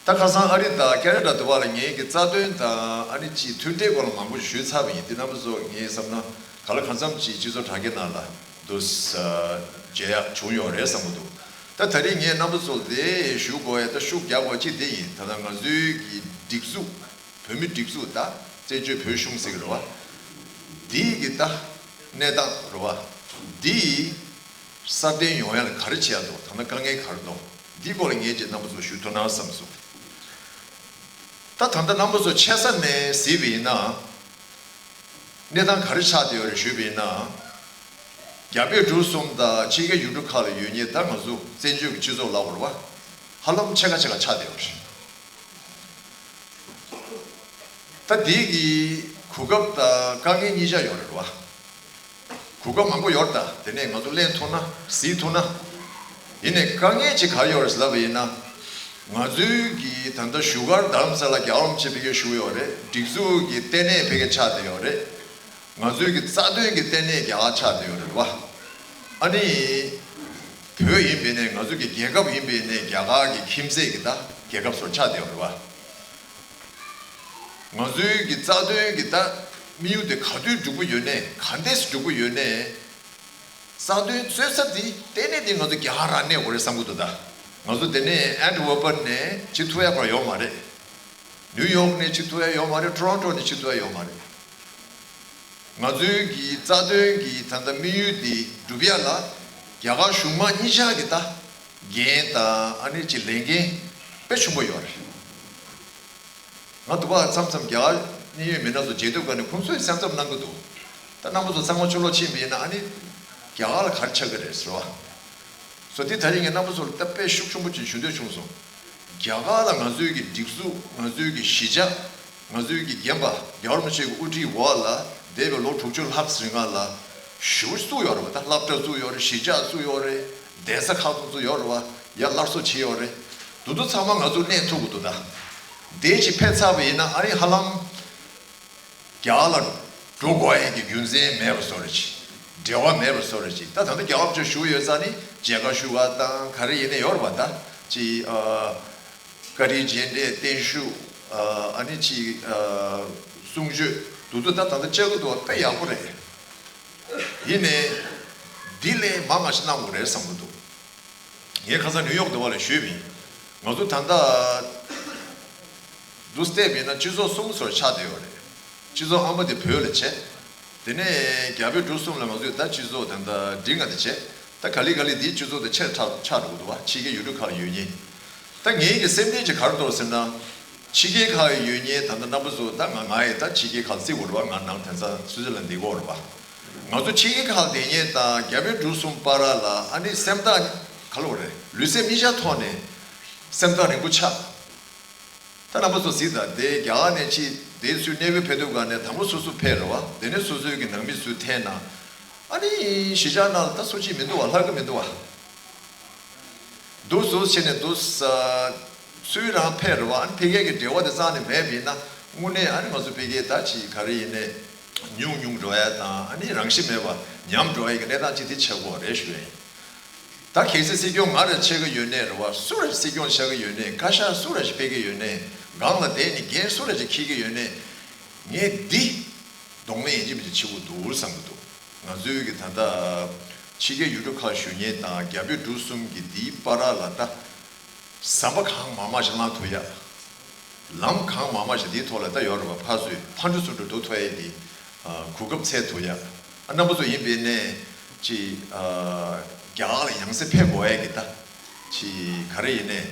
ད་ཁ་སང་ཨ་རི་དང་ཁེ་ན་ཌ་དུ་བ་ལ་ངེད་ཀྱི་རྩ་དོན་དང་ཨ་ནི་ཅིག་མཐུན་འབྲེལ་སྐོར་ལ་མང་པོ་ཞུས་ཚར་བ་ཡིན། དེ་རྣམ་པ་ཚོ་ངས་བསམ་ན་ག་ལ་གང་འཚམ་ཅིག་སྤྱི་ཚོགས་དྲ་རྒྱ་ནང་ལ་འདུག་ཨ། མཇལ་ཡག་བྱུང་ཡོད་རེད་བསམ་གྱི་འདུག་ད་ད་རེས་ངས་རྣམ་པ་ཚོ་ལ་དེ་ཞུ་དགོས་ཡ་ད་ཤུགས་རྒྱག་དགོས་ཅིག་དེ་ཡིན། ད་ལྟ་ང་ཚོའི་གི་སྒྲིག་འཛུགས། བོད་མི་སྒྲིག་འཛུགས་དང་བཙན་བྱོལ་བོད་གཞུང་ཟེར་གི་རེད་བ། འདིའི་གི་ད་གནས་སྟངས་རེད་བ། འདི་སྲ་བརྟན་ཡོང་ཡ་ལ་ག་རེ་བྱེད་ཡ་འདུག་ད་ལྟ་དཀའ་ངལ་ག་རེ་འདུག་འདིའི་སྐོར་ལ་ངས་ཅིག་རྣམ་པ་ཚོ་ཞུ་ཐུབ་ན་བསམ་སོང་། ད་ད་ལྟ་རྣམ་པ་ཚོ་ཆེ་ས་ནས་གཟིགས་པ་ཡིན་ན། གནས་སྟངས་ག་རེ་ཆགས་བསྡད་ཡོད་རེད་ཞུས་པ་ཡིན་ན། རྒྱ་བོད་འབྲུག་གསུམ་དང་ཕྱི་རྒྱལ་ཡུལ་གྲུ་ཁག་ལ་ཡོད་མཁན་ད་ང་ཚོ་བཙན་བྱོལ་གྱི་སྤྱི་ཚོགས་ལབ་དགོས་རེད་བ། ཧ་ལམ་ཕྱེད་ཀ་ཕྱེད་ཀ་ཆགས་བསྡད་ཡོད་རེད། ད་འདི་གི་གོ་སྐབས་དང་དཀའ་ངལ་གཉིས་ཆ་ཡོད་རེད་བ། གོ་སྐབས་མང་པོ་ཡོད་རེད། ད་དེ་ནས་ང་ཚོ་ལེན་ཐུབ་ན་གཟིགས་ཐུབ་ན། ཡིན་ནའི་དཀའ་ངལ་ཅིག་ག་རེ་ཡོད་རེད་ལབ་པ་ཡིན་ན། ང་ཚོའི་གི་ད་ལྟ་བཞུགས་སྒར་རྡ་རམ་ས་ལ་རྒྱལ་བ་རིན་པོ་ཆེ་ཕ་གིར་བཞུགས་ཡོད་རེད། སྒྲིག་འཛུགས་ཀྱི་ལྟེ་གནས་ཕ་གིར་ཆགས་བསྡད་ཡོད་རེད། ང་ཚོའི་གི་རྩ་དོན་གྱི་ལྟེ་གནས་རྒྱ་གར་ཆགས་བསྡད་ཡོད་རེད་བ། ཨ་ནི། བོད་ཡིན་པས་ནས་ང་ཚོའི་གི་རྒྱལ་ཁབ་ཡིན་པས་ནས་རྒྱ་གར་གྱི་ཁྱིམ་མཚེས་ཀྱི་ད་རྒྱལ་ཁབ་སོགས་ཆགས་བསྡད་ཡོད་རེད་བ། ང་ཚོའི་གི་རྩ་དོན་གྱི་ད་དམིགས་ཡུལ་དེ་ག་དུས་འགྲུབ་ཀྱི་ཡོད་ནས་ག་འདྲས་འགྲུབ་ཀྱི་ཡོད་ནས། རྩ་དོན་རྩོད་ས་དེ་ལྟེ་གནས་དེ་ང་ཚོ་རྒྱ་གར་རང་གནས་དགོས་རེད་བསམ་གྱི་འདུག་ད་ང་ཚོ་དེ་ནས་ཨན་ཏི་ཝར་པན་ནས་བྱེད་ཐུབ་ཡ་ཁོ་རང་ཡོད་མ་རེད། ནིའུ་ཡོག་ནས་བྱེད་ཐུབ་ཡ་ཡོད་མ་རེད། ཊོ་རོན་ཊོ་ནས་བྱེད་ཐུབ་ཡ་ཡོད་མ་རེད། ང་ཚོའི་གི་རྩ་དོན་གྱི་ད་ལྟ་དམིགས་ཡུལ་འདི་སྒྲུབ་ཡ་ལ་རྒྱ་གར་གཞུང་མང་གཉིས་ཆ་གི་ད་འགན་དང་ཨ་ནི་ཅིག་ལས་འགན་དཔེ་ཆེན་པོ་ཡོད་རེད། ང་དུ་བ་མཚམས་མཚམས་རྒྱ་གར་གནད་ཡོད་མི་སྣ་ཚོ་མཇལ་དུས་ག་ནས་ཁོང་ཚོས་སེམས་འཚབ་གནང་གི་འདུག་ད་རྣམ་པ་ཚོ་ཚང་མ་ཕྱི་ལོགས་ཕྱིན་པ་ཡིན་ན་ཨ་ནི་རྒྱ་གར་ལ་ག་རེ་ཆགས་ཀྱི་རེད་ཟེར་བ། སོ་དེ་ད་རིང་ངས་རྣམ་པ་ཚོ་ལ་ད་དཔེ་ཤུགས་ཆེན་པོ་ཅིག་ཞུ་འདོད་བྱུང་སོང་། རྒྱ་གར་ལ་ང་ཚོའི་གི་སྒྲིག་འཛུགས། ང་ཚོའི་གི་གཞིས་ཆགས། ང་ཚོའི་གི་རྒན་པ་རྒྱལ་བ་རིན་པོ་ཆེ་གི་དབུ་ཁྲིད་འོག་ལ་འདས་པའི་ལོ་དྲུག་ཅུ་ལྷག་ཙམ་རིང་ལ་ཞེ་པོ་བཙུགས་ཡོད་རེད་བ། ད་སློབ་གྲྭ་བཙུགས་ཡོད་རེད། གཞིས་ཆགས་བཙུགས་ཡོད་རེད། གདན་ས་ཁག་ཙམ་བཙུགས་ཡོད་རེད་བ། ཡ་སླར་གསོ་བྱས་ཡོད་རེད། དེ་ཚོ་ཚང་མ་ང་ཚོ་གནས་ཐུབ་ཀྱི་འདུག་ད་དེ་ཅིག་ཕེབས་ཚར་བ་ཡིན་ན་ཨ་ནི་ཧ་ལམ་རྒྱ་གར་ལ་འགྲོ་དགོས་ཡས་ཀྱི་རྒྱུ་མཚན་མེད་པ་བཟོ་འདྲ་ཅིག་འབྲེལ་བ་མེད་པ་བཟོ་འདྲ་ཅིག་ད་ད་ལྟ་རྒྱལ་བ་ཚོ་བཞུགས་ཡོད་ས་ནི་མཇལ་ཁ་ཞུ་ག་དང་ག་རེ་ཡིན་ནའི་ཡོད་རེད་བ། ད་ཅིག་ཨ། བཀའ་དྲིན་རྗེས་དྲན་བརྟན་བཞུགས། ཨ་ནི་ཅིག་ཨ། གསུང་ཆོས་འདུ་འཛོམས་ད་ད་ལྟ་བཅར་གི་འདུག་བ། དཔེ་ཡག་པོ་རེད། ཡིན་ནའི་འདི་ལས་མང་བ་ཞིག་གནང་དགོས་རེད་བསམ་གི་འདུག་ངས་ཁ་སང་ནིའུ་ཡོག་འདི་བ་ལ་ཞུས་པ་ཡིན། ང་ཚོ་ད་ལྟ་འདུག་སེ་བལྟས་པ་ཡིན་ན་སྤྱི་ཚོགས་གསུམ་བཟོ་ཆགས་བསྡད་ཡོད་རེད། སྤྱི་ཚོགས་ཨ་མ་དེ་བོད་ལ་བྱས། དེ་ནས་རྒྱ་བོད་འབྲུག་གསུམ་ལ་ང་ཚོས་ད་སྤྱི་ཚོགས་ད་ལྟ་འབྲིང་ང་དེ་བྱས། ད་ག་ལེ་ག་ལེ་འདིའི་སྤྱི་ཚོགས་དེ་ཆེར་ཆགས་ཆགས་འགྲོ་གི་འདུག་བ། ཕྱི་རྒྱལ་ཡུལ་གྲུ་ཁག་ལ་ཡོད་མཁན། ད་ངའི་གི་སེམས་ཁྲལ་ཅིག་ག་རེ་འདུག་ཟེར་ན། ཕྱི་རྒྱལ་ཁག་ཡོད་མཁན་ད་ལྟ་རྣམ་པ་ཚོ་ད་ང་ང་ཡི་ད་ཕྱི་རྒྱལ་ཁག་བརྩི་དགོས་རེད་བ། ང་ནང་དེང་སང་སུའི་ཙི་ལན་བསྡད་ཀྱི་ཡོད་རེད་བ། ང་ཚོ་ཕྱི་རྒྱལ་ཁག་བསྡད་མཁན་དང་རྒྱ་བོད་འབྲུག་གསུམ་བར་ལ་ཨ་ནི་སེམས་ཐག་ག་ལ་བ་རེད། ལུས་སེམས་གཉིས་ཆ་ཐོག་ནས་སེམས་ཐག་རིང་པོ་ཆགས། ད་རྣམ་པ་ཚོ་གཟིགས་དང་། དེ་རྒྱ་གར་ནས་ཕྱི་དེ་ཚུར་གནས་སྤོས་ཕེབས་དུས་ག་ནས་དང་པོ་སོ་སོ་ཕེབས་རེད་བ། དེ་ནས་སོ་སོའི་གི་ནང་མི་ཚུར་འཐེན་ན། ཨ་ནི་གཞིས་ཆགས་ནང་ལ་ད་སུ་གཅིག་མི་འདུག་བ། ལྷག་གི་མི་འདུག་བ། འདུག་སེ་བྱས་ནས་འདུག་ས། སུ་རང་ཕེབས་རེད་བ། ཨ་ནི་ཕ་གིའི་གི་འབྲེལ་བ་དེ་རྩ་ནས་མེད་པ་ཡིན་ན་དངོས་གནས་ཨ་ནི་ང་ཚོ་ཕ་གིའི་ད་ཅིག་ག་རེ་ཡིན་ནའི་ཉུང་ཉུང་འགྲོ་ཡ་དང་། ཨ་ནི་རང་བཞིན་མེད་པ་ཉམས་འགྲོ་ཡ་གི་གནས་སྟངས་ཅིག་དེ་ཆགས་ཀྱི་ཡོད་རེད་ཞུ་ཡ་ཡིན། ད་གལ་སྲིད་སྲིད་སྐྱོང་ང་རང་ཆགས་ཀྱི་ཡོད་ནའི་རེད་བ། སུ་རེད་སྲིད་སྐྱོང་ཆགས་ཀྱི་ཡོད་ནའི། བཀའ་ཤག་སུ་རེད་ཕེབས་ཀྱི་ཡོད་ནའི། སྒང་ལ་བསྡད་ནས་འགན་སུ་རེད་འཁྱེར་གྱི་ཡོད་ནའི། ངས་འདི་གདོང་ལེན་ཡིན་གཅིག་མིན་གཅིག་བྱེད་དགོས་འདུག་བསམ་གྱི་འདུག་ང་ཚོའི་གི་ད་ལྟ་ཕྱི་རྒྱལ་ཡུལ་གྲུ་ཁག་བཞུགས་མཁན་དང་རྒྱ་བོད་འབྲུག་གསུམ་གྱི་འདིའི་བར་ལ་ད་ ཟམ་པ་གང་མང་མང་ཞིག་བསླང་ཐུབ་ཡ། ལམ་གང་མང་མང་ཞིག་འདིའི་ཐོག་ལ་ད་ཡོད་རེད་པ། ཕར་ཚུར་ཕར་འགྲོ་ཚུར་འགྲོ་འགྲོ་ཐུབ་ཡ་གི་ཨ་གོ་སྐབས་འཚོལ་ཐུབ་ཡ། ཨ་རྣམ་པ་ཚོ་ཡིན་པའི་ནས་ཅིག་ཨ་རྒྱ་གར་ལ་ཡང་སེ་ཕེབས་དགོས་ཡ་གི་ད་ཅིག་ག་རེ་ཡིན་ནས་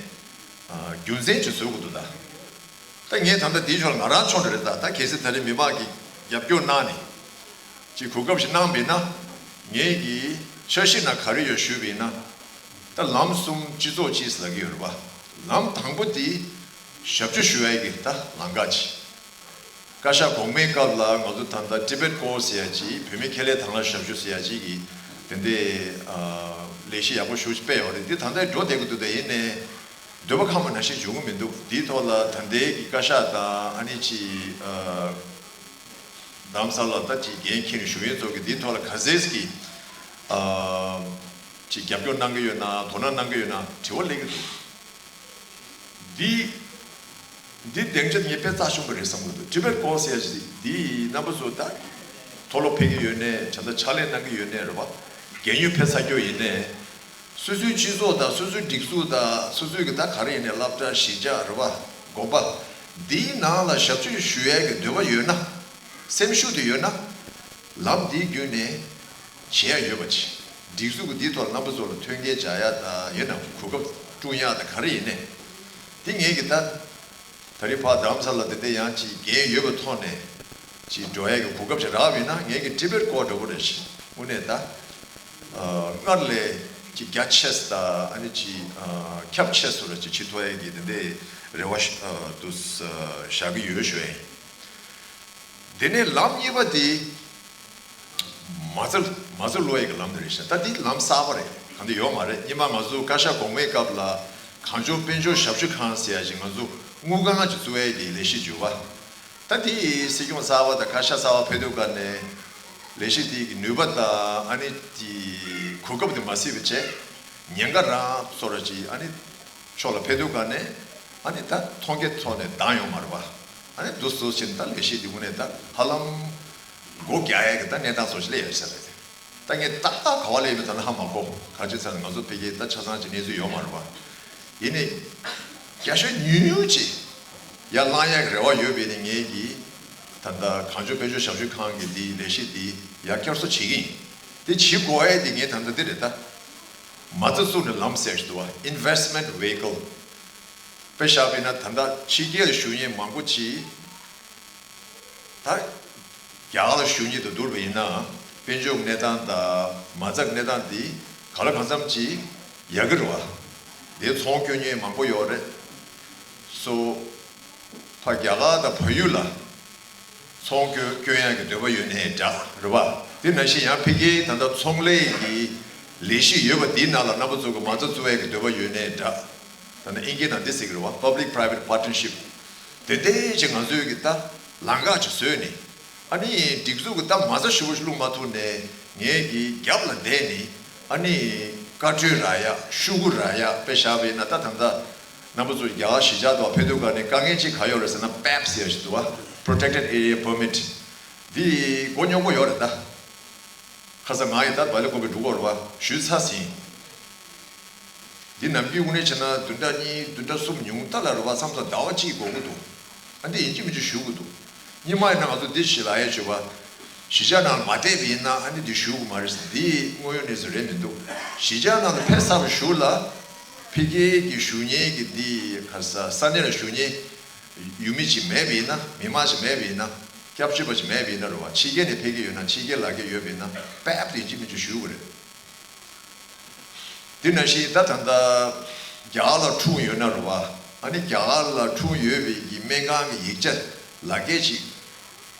ཨ་རྒྱུ་མཚན་ཅིག་བཟོ་དགོས་འདུག་ད། ད་ངས་ད་ལྟ་འདིའི་ཕྱོགས་ལ་ང་རང་ཕྱོགས་འདྲ་རེད། ད་ད་གལ་སྲིད་ད་རེས་མི་མང་གིས་རྒྱབ་སྐྱོར་གནང་ནས་ཅིག་གོ་སྐབས་ཤིག་གནང་བས་ན། ངས་ཀྱི་འཆར་གཞི་ནང་ག་རེ་ཡོད་ཞུས་པས་ན། ད་ལམ་གསུམ་སྤྱི་ཚོགས་གཅིག་ཟེར་ལབ་ཀྱི་ཡོད་རེད་པ། ལམ་དང་པོ་དེ་ཞབས་ཞུ་ཞུ་ཡ་གི་ད་ལམ་ཁ་ཅིག་བཀའ་ཤག་གོང་མའི་སྐབས་ལ་ང་ཚོ་ད་ལྟ་Tibet Corps་ཟེར་ཡ་ཅིག་བོད་མི་ཁེ་ལས་དང་བླངས་ཞབས་ཞུ་ཟེར་ཡ་ཅིག་གི་དེ་འདྲའི་ཨ་ལས་གཞི་ཡག་པོ་ཞེ་པོ་ཅིག་སྤེལ་ཡོད་རེད། འདི་ད་ལྟ་འགྲོ་བསྡད་ཀྱི་འདུག་ད་ཡིན་ནའི་འདོད་པ་ཁེངས་པ་ནང་བཞིན་འབྱུང་གི་མི་འདུག་འདིའི་ཐོག་ལ་ད་ལྟའི་གི་བཀའ་ཤག་དང་ཨ་ནི་ཅིག་ཨ་རྡ་རམ་ས་ལ་ད་ཅིག་འགན་འཁྱེར་ནས་བཞུགས་མཁན་ཚོ་གིས་འདིའི་ཐོག་ལ་ག་ཚད་ཀྱི་ཨ་ཅིག་རྒྱབ་སྐྱོར་གནང་གི་ཡོད་ན། དོ་སྣང་གནང་གི་ཡོད་ན་དྲི་བ་སླེབས་ཀྱི་འདུག་འདི་འདི་སྡིངས་ཆ་ངས་དཔེ་རྩ་ཆེན་པོ་རེད་བསམ་གྱི་འདུག Tibet Corps་ཟེར་ཡ་ཅིག་འདི་རྣམ་པ་ཚོ་ད་མཐོ་སློབ་ཕེབས་ཀྱི་ཡོད་ནའི། ད་ལྟ་ཕྱག་ལས་གནང་གི་ཡོད་ནའི་རེད་པ། རྒས་ཡོལ་ཕེབས་ཚར་རྒྱུ་ཡིན་ནའི། སོ་སོའི་སྤྱི་ཚོགས་དང་སོ་སོའི་སྒྲིག་འཛུགས་དང་སོ་སོའི་གི་ད་ག་རེ་ཡིན་ནའི་སློབ་གྲྭ་གཞིས་ཆགས་རེད་པ། དགོན་པ་འདིའི་ནང་ལ་ཞབས་ཕྱི་ཞུ་ཡ་གི་འདོད་པ་ཡོད་ན། སེམས་ཤུགས་དེ་ཡོད་ན། ལམ་འདིའི་བརྒྱུད་ནས་བྱེད་ཡ་ཡོད་པ་ཅིག་སྒྲིག་འཛུགས་ཀྱི་འདིའི་ཐོག་ལ་རྣམ་པ་ཚོ་ལ་མཐུན་རྐྱེན་སྦྱར་ཡ་དང་། ཡིན་ནའང་གོ་སྐབས་བསྐྲུན་ཡ་དང་ག་རེ་ཡིན་ནའི། འདི་ངས་གི་ད་ད་རེས་ཕར་རྡ་རམ་ས་ལ་དེ་འདྲ་ཡང་ཅིག་འགན་ཡོད་པའི་ཐོག་ནས་ཅིག་འགྲོ་ཡ་གི་གོ་སྐབས་ཅིག་རག་པ་ཡིན་ན། ངས་གི་Tibet Corps་འདྲ་པོ་རེད་ཤག་དངོས་གནས་ད་ཨ་སྔར་ལས་ཅིག་རྒྱ་ཆེ་ས་དང་ཨ་ནི་ཅིག་ཨ་ཁྱབ་ཆེ་ས་ལ་ཅིག་བྱེད་ཐུབ་ཡ་གི་དེ་འདྲའི་རེ་བ་ཞིག་ཨ་འདུག་ཨ་བཞག་གི་ཡོད་ཞུ་ཡ་ཡིན། དེ་ནས་ལམ་གཉིས་པ་དེ་མ་རྩ་མ་རྩ་བླུག་ཡ་གི་ལམ་དེ་རེད་ཤག་ད་འདི་ལམ་གསར་པ་རེད། གང་དེ་ཡོད་མ་རེད། སྔོན་མ་ང་ཚོ་བཀའ་ཤག་གོང་མའི་སྐབས་ལ་གངས་ལྗོངས་དཔལ་འབྱོར་ཞབས་ཞུ་ཁང་ཟེར་ཡ་ཅིག་ང་ཚོ་དངུལ་ཁང་ཅིག་བཙུགས་ཡ་གི་ལས་གཞི་བརྒྱུད་པ། ད་དེ་སྲིད་སྐྱོང་གསར་པ་དང་བཀའ་ཤག་གསར་པ་ཕེབས་དུས་སྒང་ནས་ལས་གཞི་དེ་གི་ནུས་པ་དང་ཨ་ནི་དེ་གོ་སྐབས་དེ་མ་སྲིད་པ་བྱས། ཉེན་ཁ་རང་བཟོ་འདྲ་ཅིག་ཨ་ནི་ཕྱོགས་ལ་ཕེབས་དུས་སྒང་ནས་ཨ་ནི་ད་མཐོང་རྒྱ་ཐོག་ནས་འདང་ཡོང་མ་རེད་པ། ཨ་ནི་འདུག་སེ་བྱས་ནས་ད་ལས་གཞི་འདི་དངོས་གནས་ད་ཧ་ལམ་སྒོ་རྒྱག་ཡ་གི་ད་གནས་སྟངས་བཟོ་ཞིག་སླེབས་ཡོད་ས་རེད། ད་ངས་ད་ག་པར་སླེབས་ཡོད་མེད་ད་ལྟ་ཧ་མ་གོ། ག་ཅི་ཟེར་ན་ང་ཚོ་ཕ་གིར་ད་ཆ་ཚང་ཅིག་གནས་ཚུལ་ཡོད་མ་རེད་པ། ཡིན་ནའི་རྒྱ་ཤོད་ཉུང་ཉུང་ཅིག་ཡར་བསླང་ཡ་གི་རེ་བ་ཡོད་པས་ནི། ངས་ཀྱིས་ད་ལྟ་གངས་ལྗོངས་དཔལ་འབྱོར་ཞབས་ཞུ་ཁང་གི་འདི་ལས་གཞི་འདི་ཡར་བསྐྱར་གསོ་བྱེད་ཀྱི་ཡིན། དེ་བྱེད་དགོས་ཡ་དེ་ངས་ད་ལྟ་འདི་རེད། ད་མ་རྩ་བཙུགས་ནས་ལམ་ཟེར་ཞིག་འདུག་པ། Investment Vehicle། དཔེ་བཞག་པ་ཡིན་ན་ད་ལྟ་ཕྱི་རྒྱལ་ལ་བཞུགས་མཁན་མང་པོ་ཅིག་ད་རྒྱ་གར་ལ་བཞུགས་མཁན་དང་བསྡུར་བ་ཡིན་ན། དཔལ་འབྱོར་གྱི་གནས་སྟངས་དང་མ་རྩ་གི་གནས་སྟངས་འདི་ག་ལ་གང་འཚམ་ཅིག་ཡག་གི་རེད་པ། དེ་ཚོང་སྐྱོན་མཁན་མང་པོ་ཡོད་རེད། སོ་ཕ་རྒྱ་གར་དང་བལ་ཡུལ་ལ་ཚོང་སྐྱོན་སྐྱོན་ཡག་གི་འདོད་པ་ཡོད་ནའི་འདྲ་རེད་པ། དེ་ནང་བཞིན་ཡང་ཕ་གིའི་ད་ལྟ་ཚོང་ལས་ཀྱི་ལས་གཞི་ཡོད་པ་འདིའི་ནང་ལ་རྣམ་པ་ཚོ་གི་མ་རྩ་བཙུགས་ཡག་གི་འདོད་པ་ཡོད་ནའི་འདྲ། ད་ནི་ཨིན་སྐད་ནང་འདི་ཟེར་གི་རེད་པ། Public Private Partnership། དེ་འདྲའི་ཅིག་ང་ཚོས་ཀྱི་ད་ལམ་ཁ་ཅིག་བཟོས་ནས། ཨ་ནི་སྒྲིག་འཛུགས་ཀྱི་ད་མ་རྩ་ཞེ་པོ་ཞིག་བླུགས་མ་ཐུབ་ནའི་ངས་ཀྱི་རྒྱབ་ལ་བསྡད་ནས་ཨ་ནི་བཀའ་འཁྲོལ་རག་ཡ། ཤོག་གུ་རག་ཡ། དཔེ་བཞག་པ་ཡིན་ན་ད་ད་ལྟ་རྣམ་པ་ཚོ་རྒྱ་གར་གཞིས་ཆགས་དུ་ཕེབས་དུས་སྒང་ནས་དཀའ་ངལ་ཅིག་ག་ཡོད་རེད་ཟེར་ན། པེབ་ཟེར་ཡ་ཞིག་འདུག་པ། Protected Area Permit། འདི་མགོ་རྙོག་པོ་ཡོད་རེད་ད། ཁ་སང་ང་ཡི་ད་བ་ལི་ཀོ་པའི་འབྲུག་སྐོར་བ་ཞུས་ཚར་ཟིན། འདི་ནམ་རྒྱུན་དངོས་གནས་བྱས་ན་བདུན་ཕྲག་གཉིས་བདུན་ཕྲག་གསུམ་ཉུང་མཐའ་ལ་རུ་བ་མཚམས་མཚམས་ཟླ་བ་གཅིག་འགོར་གི་འདུག་ཨ་འདི་ཡིན་གཅིག་མིན་གཅིག་ཞུ་གི་འདུག་སྔོན་མ་ཡིན་ན་ང་ཚོ་འདི་ཞིག་ལ་ཡ་བྱོས་པ། གཞིས་ཆགས་ནང་ལ་མ་བསྡད་པ་ཡིན་ན་ཨ་ནི་འདི་ཞུ་གི་མ་རེད་ཟེར། འདི་དངོས་ཡོད་གནས་ཚུལ་རེད་མི་འདུག་གཞིས་ཆགས་ནང་ལ་ཕེབས་ཚར་བ་ཞུ་ལ། ཕ་གིའི་གི་བཞུགས་མཁན་གི་འདི་ག་ས་ས་གནས་ལ་བཞུགས་མཁན་ཡུལ་མི་ཅིག་མེད་པ་ཡིན་ན། མི་མང་ཅིག་མེད་པ་ཡིན་ན། སྐྱབས་བཅོལ་བ་ཅིག་མེད་པ་ཡིན་ན་རུ་བ། ཕྱི་རྒྱལ་ནས་ཕེབས་ཀྱི་ཡོད་ན། ཕྱི་རྒྱལ་ལ་ལག་འཁྱེར་ཡོད་པ་ཡིན་ན། པེབ་དེ་ཡིན་གཅིག་མིན་གཅིག་ཞུ་གི་རེད། དེ་ནང་བཞིན་ད་ད་ལྟ་རྒྱ་གར་ལ་འཁྲུངས་ཡོད་ན་རུ་བ། ཨ་ནི་རྒྱ་གར་ལ་འཁྲུངས་ཡོད་པའི་གི་སྨན་ཁང་གི་ཡིག་ཆ་ལག་འཁྱེར་ཅིག་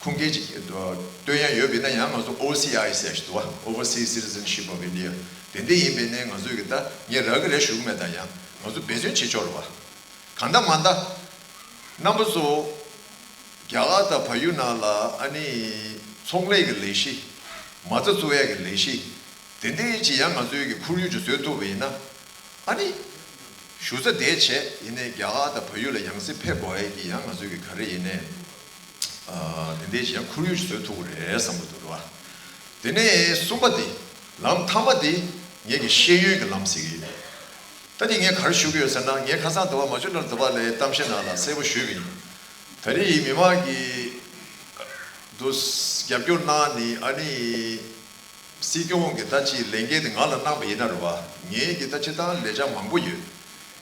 ཁུངས་སྐྱེལ་ཅིག་སྟོན་ཡ་ཡོད་པ་ཡིན་ན། ཡང་ང་ཚོ་ཨོ་སི་ཨའི་ཟེར་ཞིག་འདུག་པ། Overseas Citizenship of India། དེ་འདྲ་ཡིན་པ་ཡིན་ན་ང་ཚོས་གི་ད་ངས་རག་གི་རེད་ཞུ་གི་མེད། ད་ཡང་ང་ཚོ་འབད་བརྩོན་བྱེད་ཆོག་རུ་བ། གང་ལྟར་མ་ལྟར་རྣམ་པ་ཚོ་རྒྱ་གར་དང་བལ་ཡུལ་ནང་ལ་ཨ་ནི་ཚོང་ལས་ཀྱི་ལས་གཞི། མ་རྩ་བཙུགས་ཡས་ཀྱི་ལས་གཞི། དེ་འདྲའི་ཅིག་ཡང་ང་ཚོའི་གི་ཁོར་ཡུག་ཅིག་བཟོས་ཐུབ་པ་ཡིན་ན། ཨ་ནི་ཞུ་རྩ་དེ་བྱས། ཡིན་ནའི་རྒྱ་གར་དང་བལ་ཡུལ་ལ་ཡང་སེ་ཕེབས་དགོས་ཡས་ཀྱི་ཡང་ང་ཚོའི་གི་ག་རེ་ཡིན་ནའི་ཨ་དེ་འདྲའི་ཅིག་ཡང་ཁོར་ཡུག་ཅིག་བཟོས་ཐུབ་ཀྱི་རེད་བསམ་གྱི་འདུག་རེད་བ། དེ་ནས་གསུམ་པ་དེ། ལམ་མཐའ་མ་དེ་ངས་ཀྱི་ཤེས་ཡོན་གྱི་ལམ་ཟེར་གྱི་ཡོད། ད་ ད་དེ་ངས་ག་རེ་ཞུ་གི་ཡོད་ཟེར་ན། ངས་ཁ་སང་དུ་བ་མ་ཇུ་ནར་དུ་བ་ལའི་གཏམ་བཤད་ནང་ལ་གསལ་པོ་ཞུས་པ་ཡིན། ད་རེས་མི་མང་གིས་འདུ་རྒྱབ་སྐྱོར་གནང་ནི། ཨ་ནི། སྲིད་སྐྱོང་གི་ད་ཅིག་ལས་འགན་དེ་ང་ལ་གནང་པ་ཡིན་ན་རེད་བ། ངེད་ཀྱི་ད་སྤྱིར་བཏང་ལས་འཆར་མང་པོ་ཡོད།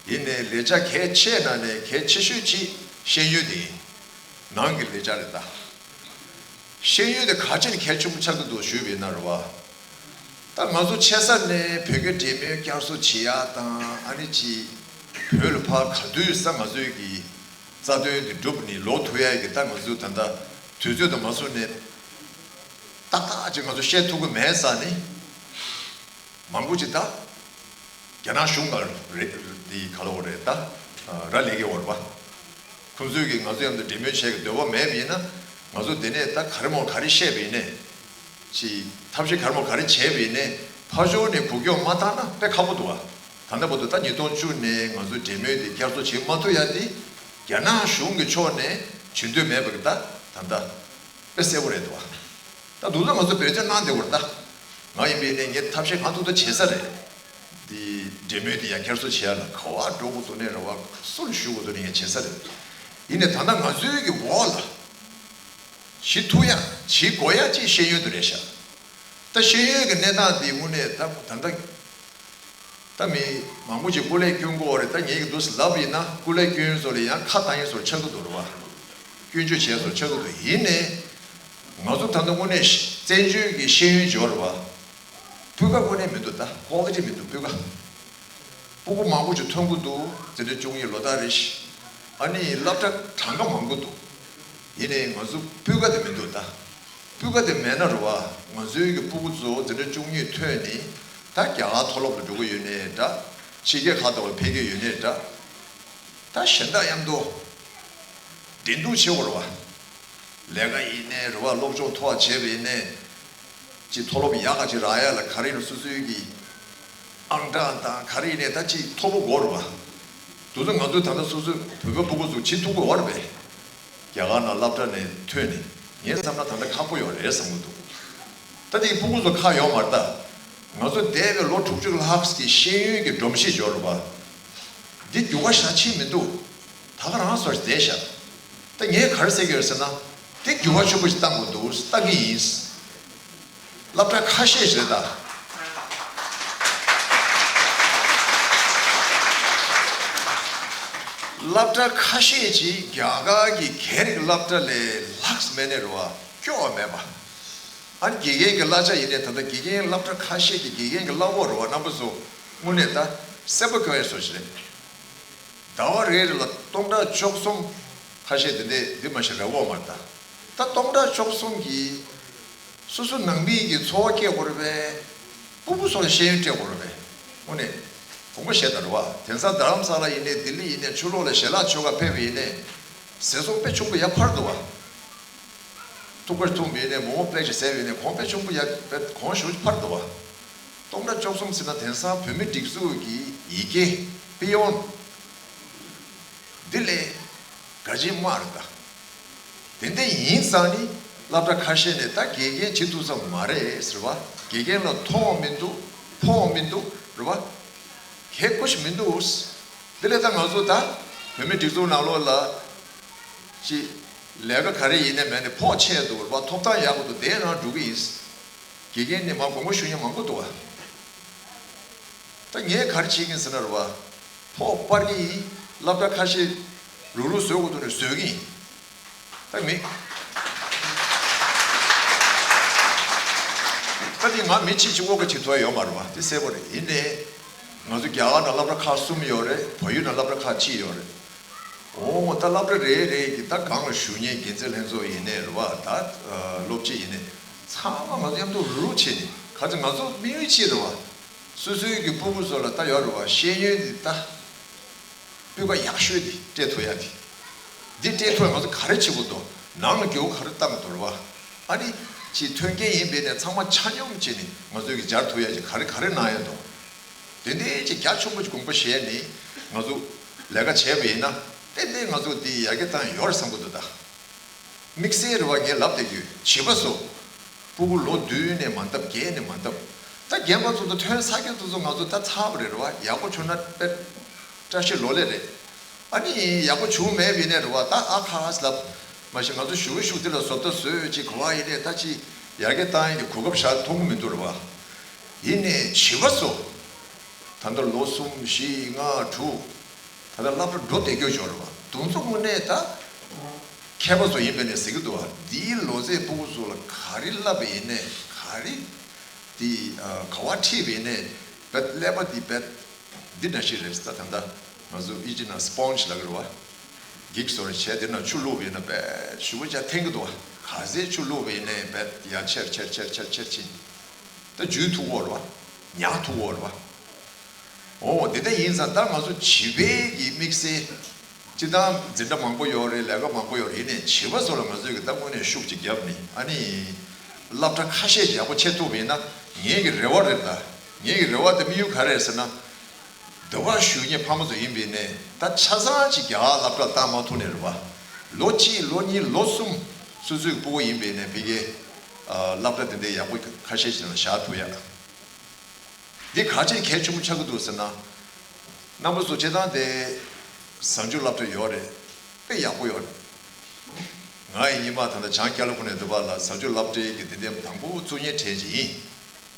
ཡིན་ནའི་ལས་འཆར་གལ་ཆེ་ནང་ནས་གལ་ཆེ་ཤོས་ཅིག་ཤེས་ཡོན་དེ་ཡིན། ནང་གི་ལས་འཆར་རེད་ད། ཤེས་ཡོན་དེ་ག་ཅིག་ནས་གལ་ཆེན་པོ་ཆགས་ཀྱི་འདུག་ཞུས་པ་ཡིན་ན་རེད་བ། ད་ང་ཚོ་ཆེ་ས་ནས་བོད་སྐད་འབྲེལ་མོལ་བསྐྱར་གསོ་བྱེད་ཡག་དང་། ཨ་ནི་ཅིག་བོད་ལ་ཕར་ག་དུས་ས་ང་ཚོའི་གི་རྩ་དོན་དེ་འགྲུབ་ནས་ལོག་ཐུབ་ཡག་གི་ད་ང་ཚོ་ད་ལྟ་དུས་ཚོད་དང་མ་སོང་ནས། ཏག་ཏག་ཅིག་ང་ཚོ་བཤད་ཐུབ་ཀྱི་མེད་ས་ནི། མང་པོ་ཅིག་ད་རྒྱ་ནག་གཞུང་ག་རེད། དེ་ག་ལ་འོ་རེད་ད། ར་ལས་ཀའི་འོ་རེད་པ། ཁོང་ཚོས་ཀྱི་ང་ཚོ་མཉམ་དུ་འབྲེལ་མོལ་བྱེད་ཀྱི་འདོད་པ་མེད་པ་ཡིན་ན། ང་ཚོ་དེ་ནས་ད་ག་རེ་མོ་ག་རེ་བཤད་པ་ཡིན་ནའི། ཅིག་ཐབས་ཤེས་ག་རེ་མོ་ག་རེ་བྱས་པ་ཡིན་ནའི། ཕར་ཕྱོགས་ནས་གུ་སྐྱོག་མ་བཏང་ན་དཔེ་ཁག་པོ་འདུག་བ། ད་ལྟ་བར་དུ་ད་ཉིས་སྟོང་བཅུ་ནས་ང་ཚོའི་འབྲེལ་མོལ་དེ་བསྐྱར་གསོ་བྱེད་མ་ཐུབ་ཡ་དེ། རྒྱ་ནག་གཞུང་གི་ཕྱོགས་ནས་བྱེད་འདོད་མེད་པ་གི་ད་ད་ལྟ་དཔེ་གསལ་པོ་རེད་འདུག་བ། ད་འདུག་ད་ང་ཚོ་འབད་བརྩོན་གནང་བསྡད་ཡོད་རེད་ད། ང་ཡིན་པའི་ནས་ངས་ཐབས་ཤེས་གང་ཐུབ་ཐུབ་བྱེད་ས་རེད། འདི་འབྲེལ་མོལ་འདི་ཡང་བསྐྱར་གསོ་བྱེད་ཡ་ལ་ག་བ་འགྲོ་དགོས་འདུག་ནས་རེད་བ། སུ་ལ་ཞུ་དགོས་འདུག་ནས་ངས་བྱེད་ས་རེད། ཡིན་ནའི་ད་ལྟ་ང་ཚོའི་གི་འོག་ལ་བྱེད་ཐུབ་ཡ་བྱེད་དགོས་ཡ་ཅིག་ཤེས་ཡོན་དུ་རེད་ཤག་ད་ཤེས་ཡོན་གྱི་གནས་སྟངས་འདི་དངོས་གནས་ད་ད་ལྟ། ད་མི་མང་པོ་ཅིག་སྐུ་ལས་སྐྱོན་གྱི་ཡོད་རེད། ད་ངས་ཀྱི་འདུག་ལབ་ཡིན་ན་སྐུ་ལས་སྐྱོན་བཟོ་ལ་ཡང་ཁ་བཏང་ཡིན་བཟོ་ཆགས་ཀྱི་འདུག་རེད་བ། སྐྱོན་བརྗོད་བྱས་བཟོ་ཆགས་ཀྱི་འདུག་ཡིན་ནའི་ང་ཚོ་ད་ལྟ་དངོས་གནས་བཙན་བྱོལ་གྱི་ཤེས་ཡོན་འབྱོར་བ། སྤུས་ཀ་དངོས་གནས་མི་འདུག་ད་ཀོ་ལི་ཊི་མི་འདུག་སྤུས་ཀ། སྤུ་གུ་མང་པོ་ཅིག་ཐོན་གྱི་འདུག་འཛིན་གྲྭ་བཅུ་གཉིས་ལོ་ལྟར་རེ་བཞིན། ཨ་ནི་སློབ་གྲྭ་གྲངས་ཀ་མང་པོ་འདུག་ཡིན་ནའི་ང་ཚོ་སྤུས་ཀ་དེ་མི་འདུག་ད། སྤུས་ཀ་དེ་མེད་ན་རེད་བ། ང་ཚོའི་གི་སྤུ་གུ་ཚོ་འཛིན་གྲྭ་བཅུ་གཉིས་ཐོན་ནས་ད་རྒྱ་གར་མཐོ་སློབ་ལ་འགྲོ་གི་ཡོད་ནའི་འདྲ། ཕྱི་རྒྱལ་ཁག་ཏུ་ཕེབས་ཀྱི་ཡོད་ནའི་འདྲ། ད་གཞན་དག་མཉམ་དུ་འགྲན་བསྡུར་བྱེད་དགོས་རེད་བ། ལས་ཀ་ཡིན་ནའི་རེད་བ། སློབ་སྦྱོང་མཐོ་བ་བྱས་པ་ཡིན་ནའི། ཅིག་མཐོ་སློབ་ཡག་ག་ཅིག་རག་ཡ་ལ་ག་རེ་ཡིན་ན་སོ་སོའི་གི་ཨང་གྲངས་དང་ག་རེ་ཡིན་ནའི་ད་ཅིག་མཐོ་པོ་དགོས་རེད་བ། དེ་ཚོ་ང་ཚོས་ད་ལྟ་སོ་སོའི་བོད་པ་སྤུ་གུ་ཚོ་བྱེད་ཐུབ་ཀྱི་ཡོད་རེད་པས། རྒྱ་གར་ནང་སློབ་གྲྭ་ནས་ཐོན་ནས། ངས་བསམ་ན་ད་ལྟ་ཁག་པོ་ཡོད་རེད་བསམ་གྱི་འདུག་ད་དེ་སྤུ་གུ་ཚོ་ཁག་ཡོད་མ་རེད་ད། ང་ཚོ་འདས་པའི་ལོ་དྲུག་ཅུ་ལྷག་གི་ཤེས་ཡོན་གྱི་སྒྲོམ་གཞི་འབྱོར་བ་འདི་འགྱུར་བ་ཞེ་དྲག་ཕྱིན་མི་འདུག་ད་ག་རང་སོར་བསྡད་ཤག་ད་ངས་ག་རེ་ཟེར་གྱི་ཡོད་ཟེར་ན། འདི་འགྱུར་བ་ཆེན་པོ་ཞིག་བཏང་དགོས་འདུག་བཏང་གི་ཡིན། སློབ་གྲྭ་ཁ་ཤས་ཤིག་རེད་ད། སློབ་གྲྭ་ཁ་ཤས་ཅིག་རྒྱ་གར་གྱི་སྒེར་གྱི་སློབ་གྲྭ་ལས་ལྷག་མེད་ནས་རེད་བ། སྐྱོ་བ་མེད་པ། ཨ་ནི་དགེ་རྒན་གྱི་གླ་ཆ་ཡིན་ནའི་ད་ལྟ་དགེ་རྒན་སློབ་གྲྭ་ཁ་ཤས་ཀྱི་དགེ་རྒན་གྱི་གླ་ཕོགས་རེད་བ། རྣམ་པ་ཚོ་དངོས་གནས་ད་སེམས་པ་སྐྱོ་ཡ་བཟོ་ཞིག་རེད། ཟླ་བ་རེ་རེ་ལ་སྟོང་ཕྲག་བཅུ་གསུམ། ཁ་ཤས་དེ་འདྲས་འདི་མ་ཤེས་རེ་བ་མ་ད། ད་སྟོང་ཕྲག་བཅུ་གསུམ་གྱིས་སོ་སོ་ནང་མི་གི་འཚོ་བ་སྐྱེལ་དགོས་རེད་པས། སྤུ་གུ་ཚོ་ལ་ཤེས་ཡོན་སྤྲད་དགོས་རེད་པས། དངོས་གནས་དགོངས་པ་བཞེས་དང་རེད་བ། དེང་སང་རྡ་རམ་ས་ལ་ཡིན་ནའི་ལྡི་ལི་ཡིན་ནའི་ཕྱི་ལོགས་ལ་ཞལ་ལག་མཆོད་གར་ཕེབས་པ་ཡིན་ནའི་ཟས་སོང་དཔེ་ཆུང་པོ་ཡར་འཕར་འདུག་བ། ཐུག་པར་འཐུང་བས་ནས་མོག་མོག་པེ་ཅིག་ཟས་པས་ནས་གོང་དཔེ་ཆུང་པོ་ཡ་དཔེ་གོང་ཞུ་ཕར་འདུག་བ། སྟོང་ཕྲག་བཅུ་གསུམ་ཟེར་ན་དེང་སང་བོད་མི་སྒྲིག་འཛུགས་ཀྱི་ཡི་གེ་པི་ཡོན་འདི་ལས་ག་ཅི་མ་རེད་ད། དེ་འདྲ་ཡིན་ཙང་ནི་སློབ་གྲྭ་ཁ་ཤས་ནས་ད་དགེ་རྒན་བྱེད་ཐུབ་ས་མ་རེད་ཟེར་བ། དགེ་རྒན་ལ་མཐོང་བ་མི་འདུག་ཕོག་མི་འདུག་རེད་བ། གལ་ཁོ་ཞིག་མི་འདུག་དེ་ལས་ད་ང་ཚོ་ད་བོད་མི་སྒྲིག་འཛུགས་ནང་ལོགས་ལ་ཅི་ལས་ཀ་ག་རེ་ཡིན་ནའི་མེད་ནའི་ཕོགས་ཆེ་འདུག་རེད་བ། ཐོབ་ཐང་ཡག་པོ་འདུག་དེའི་ནང་འགྲོ་གི་ཡིན། དགེ་རྒན་ནི་མ་དགོངས་པ་ཞུ་མཁན་མང་པོ་འདུག་བ། ད་ངས་ག་རེ་བྱེད་ཀྱི་ཡིན་ཟེར་ན་རེད་བ། ཕོགས་སྤར་གྱི་ཡིན། སློབ་གྲྭ་ཁ་ཤས་རུག་རུག་བཟོ་དགོས་འདུག་ནས་བཟོ་གི་ཡིན། ད་མི། ད་དེ་ང་མི་གཅིག་གཅིག་པོ་གི་བྱེད་ཐུབ་ཡ་ཡོད་མ་རེད་བ། དེ་གསལ་པོ་རེད། ཡིན་ནའི་ང་ཚོ་རྒྱ་གར་ནང་སློབ་གྲྭ་ཁག་གསུམ་ཡོད་རེད། བལ་ཡུལ་ནང་སློབ་གྲྭ་ཁག་གཅིག་ཡོད་རེད། འོ་ད་སློབ་གྲྭ་རེ་རེ་གི་ད་སྒང་ལ་བཞུགས་མཁན་འགན་འཛིན་ལྷན་ཚོགས་ཡིན་ནའི་རེད་བ། ད་སློབ་སྤྱི་ཡིན་ནའི་ཚང་མ་ང་ཚོ་མཉམ་དུ་རུག་བྱས་ནས། ག་ཚོད་ང་ཚོ་དམིགས་ཡུལ་གཅིག་རེད་བ། སོ་སོའི་གི་སྤུ་གུ་ཚོ་ལ་ད་ཡོད་རེད་བ། ཤེས་ཡོན་འདི་ད་སྤུས་ཀ་ཡག་ཤོས་འདི་སྤྲད་ཐུབ་ཡ་འདི། འདི་སྤྲད་ཐུབ་ཡ་ང་ཚོ་ག་རེ་བྱེད་དགོས་འདུག་ནང་ལ་འགྱུར་བ་ག་རེ་བཏང་དགོས་འདུག་རེད་བ། ཨ་ནི་ཅིག་ཐོན་སྐྱེད་ཡིན་པས་ནས་ཚང་མ་ཆ་སྙོམས་བྱས་ནས་ང་ཚོའི་གི་སྦྱར་ཐུབ་ཡ་ཅིག་ག་རེ་ག་རེ་གནང་ཡ་འདུག་དེ་འདྲའི་ཅིག་རྒྱ་ཆེན་པོ་ཅིག་དགོངས་པ་བཞེས་ནས་ང་ཚོ་ལས་ཀ་བྱས་པ་ཡིན་ན་ཏན་ཏན་ང་ཚོ་འདི་ཡར་རྒྱས་བཏང་ཡོད་རེད་བསམ་གྱི་འདུག་ད་དམིགས་བསལ་རེད་བ། ངས་ལབ་བསྡད་ཀྱི་ཡོད། བྱིས་པ་ཚོ་སྤུ་གུ་ལོ་བདུན་ནས་མ་འདབ་བརྒྱད་ནས་མ་འདབ་ ད་རྒན་པ་ཚོ་དང་ཐོན་ས་སྐྱ་དེ་ཚོ་ང་ཚོ་ད་ཚར་བ་རེད་རེད་བ། ཡག་པོ་བྱུང་ན་དཔེ་བཀྲ་ཤིས་ལོ་ལེགས་རེད། ཨ་ནི་ཡག་པོ་བྱུང་མེད་པ་ཡིན་ནའི་རེད་བ། ད་ཨ་ཁ་ཨ་ལབ་མ་གཞི་ང་ཚོ་ཞུ་གི་ཞུ་དེ་ལ་བཟོ་ལྟ་བཟོས་ཅིག་ག་བ་ཡིན་ནའི་ད་ཅི་ཡར་རྒྱས་བཏང་ཡིན་གྱི་གོ་སྐབས་ཞག་མཐོང་གི་མི་འདུག་རེད་བ། ཡིན་ནའི་བྱིས་པ་ཚོ་ད་ལྟ་ལོ་གསུམ་བཞི་ལྔ་དྲུག་ད་ལྟ་སློབ་གྲྭ་འགྲོ་བསྡད་རྒྱུ་ཅིག་ཡོད་རེད་བ། དེ་ཚོ་དངོས་གནས་ད་མཁས་པ་ཚོ་ཡིན་པས་ནས་ཟེར་གྱི་འདུག་བ། འདིའི་ལོ་ཚད་སྤུ་གུ་ཚོ་ལ་ག་རེ་བསླབ་པ་ཡིན་ནའི་ག་རེ་དེ་ག་བ་ཁྲིད་པ་ཡིན་ནའི་བེད་ཀླད་པ་འདི་བེད་འདི་འདྲ་ཞིག་རེད། ད་ད་ལྟ་ང་ཚོ་ཨི་ཇི་ནང་སྤོན་ཇི་ལབ་ཀྱི་རེད་བ། འགྱིག་བཟོ་འདྲ་བྱས་དེ་ནང་ཆུ་བླུགས་པ་ཡིན་ན་བེད་ཞེ་པོ་ཅིག་འཐེན་གྱི་འདུག་བ། ག་ཚད་ཆུ་བླུགས་པ་ཡིན་ནའི་བེད་ཡར་ཆེར་ཆེར་ཆེར་ཆེར་ཆེར་ཕྱིན། ད་འཇུ་ཐུབ་ཀྱི་ཡོད་རེད་བ། ཉར་ཐུབ་ཀྱི་ཡོད་རེད་བ། འོ་དེ་འདྲ་ཡིན་ཙང་ད་ང་ཚོ་བྱིས་པའི་གི་དམིགས་བསལ་སྤྱིར་བཏང་འཛིན་གྲྭ་མང་པོ་ཡོད་རེད། ལས་ཀ་མང་པོ་ཡོད་རེད། ཡིན་ནའི་བྱིས་པ་ཚོ་ལ་ང་ཚོས་གི་ད་དངོས་གནས་ཤུགས་ཅིག་བརྒྱབ་ནས་ཨ་ནི་སློབ་གྲྭ་ཁ་ཤས་ཅིག་ཡག་པོ་ཕྱེ་ཐུབ་པ་ཡིན་ན་ངའི་གི་རེ་བ་རེད། ད་ངའི་གི་རེ་བ་དེ་དམིགས་ཡུལ་ག་རེ་རེད་ཟེར་ན། འདི་བ་ཞུ་མཁན་ཕ་མ་ཚོ་ཡིན་པ་ཡིན་ནའི་ད་ཆ་ཚང་ཅིག་རྒྱ་གར་སློབ་གྲྭར་བཏང་མ་ཐུབ་ནའི་རེད་བ། ལོ་གཅིག་ལོ་གཉིས་ལོ་གསུམ་སོ་སོའི་སྤུ་གུ་ཡིན་པ་ཡིན་ནའི་ཕ་གིའི་སློབ་གྲྭ་དེ་འདྲའི་ཡག་པོ་ཁ་ཤས་ཤིག་ལ་བཞག་ཐུབ་ཡ། འདི་ག་ཅིར་གལ་ཆེན་པོ་ཆགས་ཀྱི་འདུག་ཟེར་ན། རྣམ་པ་ཚོ་སྤྱིར་བཏང་དེ་གཟའ་མཇུག་སློབ་གྲྭ་ཡོད་རེད། དཔེ་ཡག་པོ་ཡོད་རེད། ང་ཡི་ཉི་མ་ད་ལྟ་བྱང་ཀ་ལི་ཧྥོ་ནི་ཡ་འདི་བ་ལ་གཟའ་མཇུག་སློབ་གྲྭའི་གི་དེ་འདྲའི་དང་པོ་བཙུགས་མཁན་གྲས་ཅིག་ཡིན།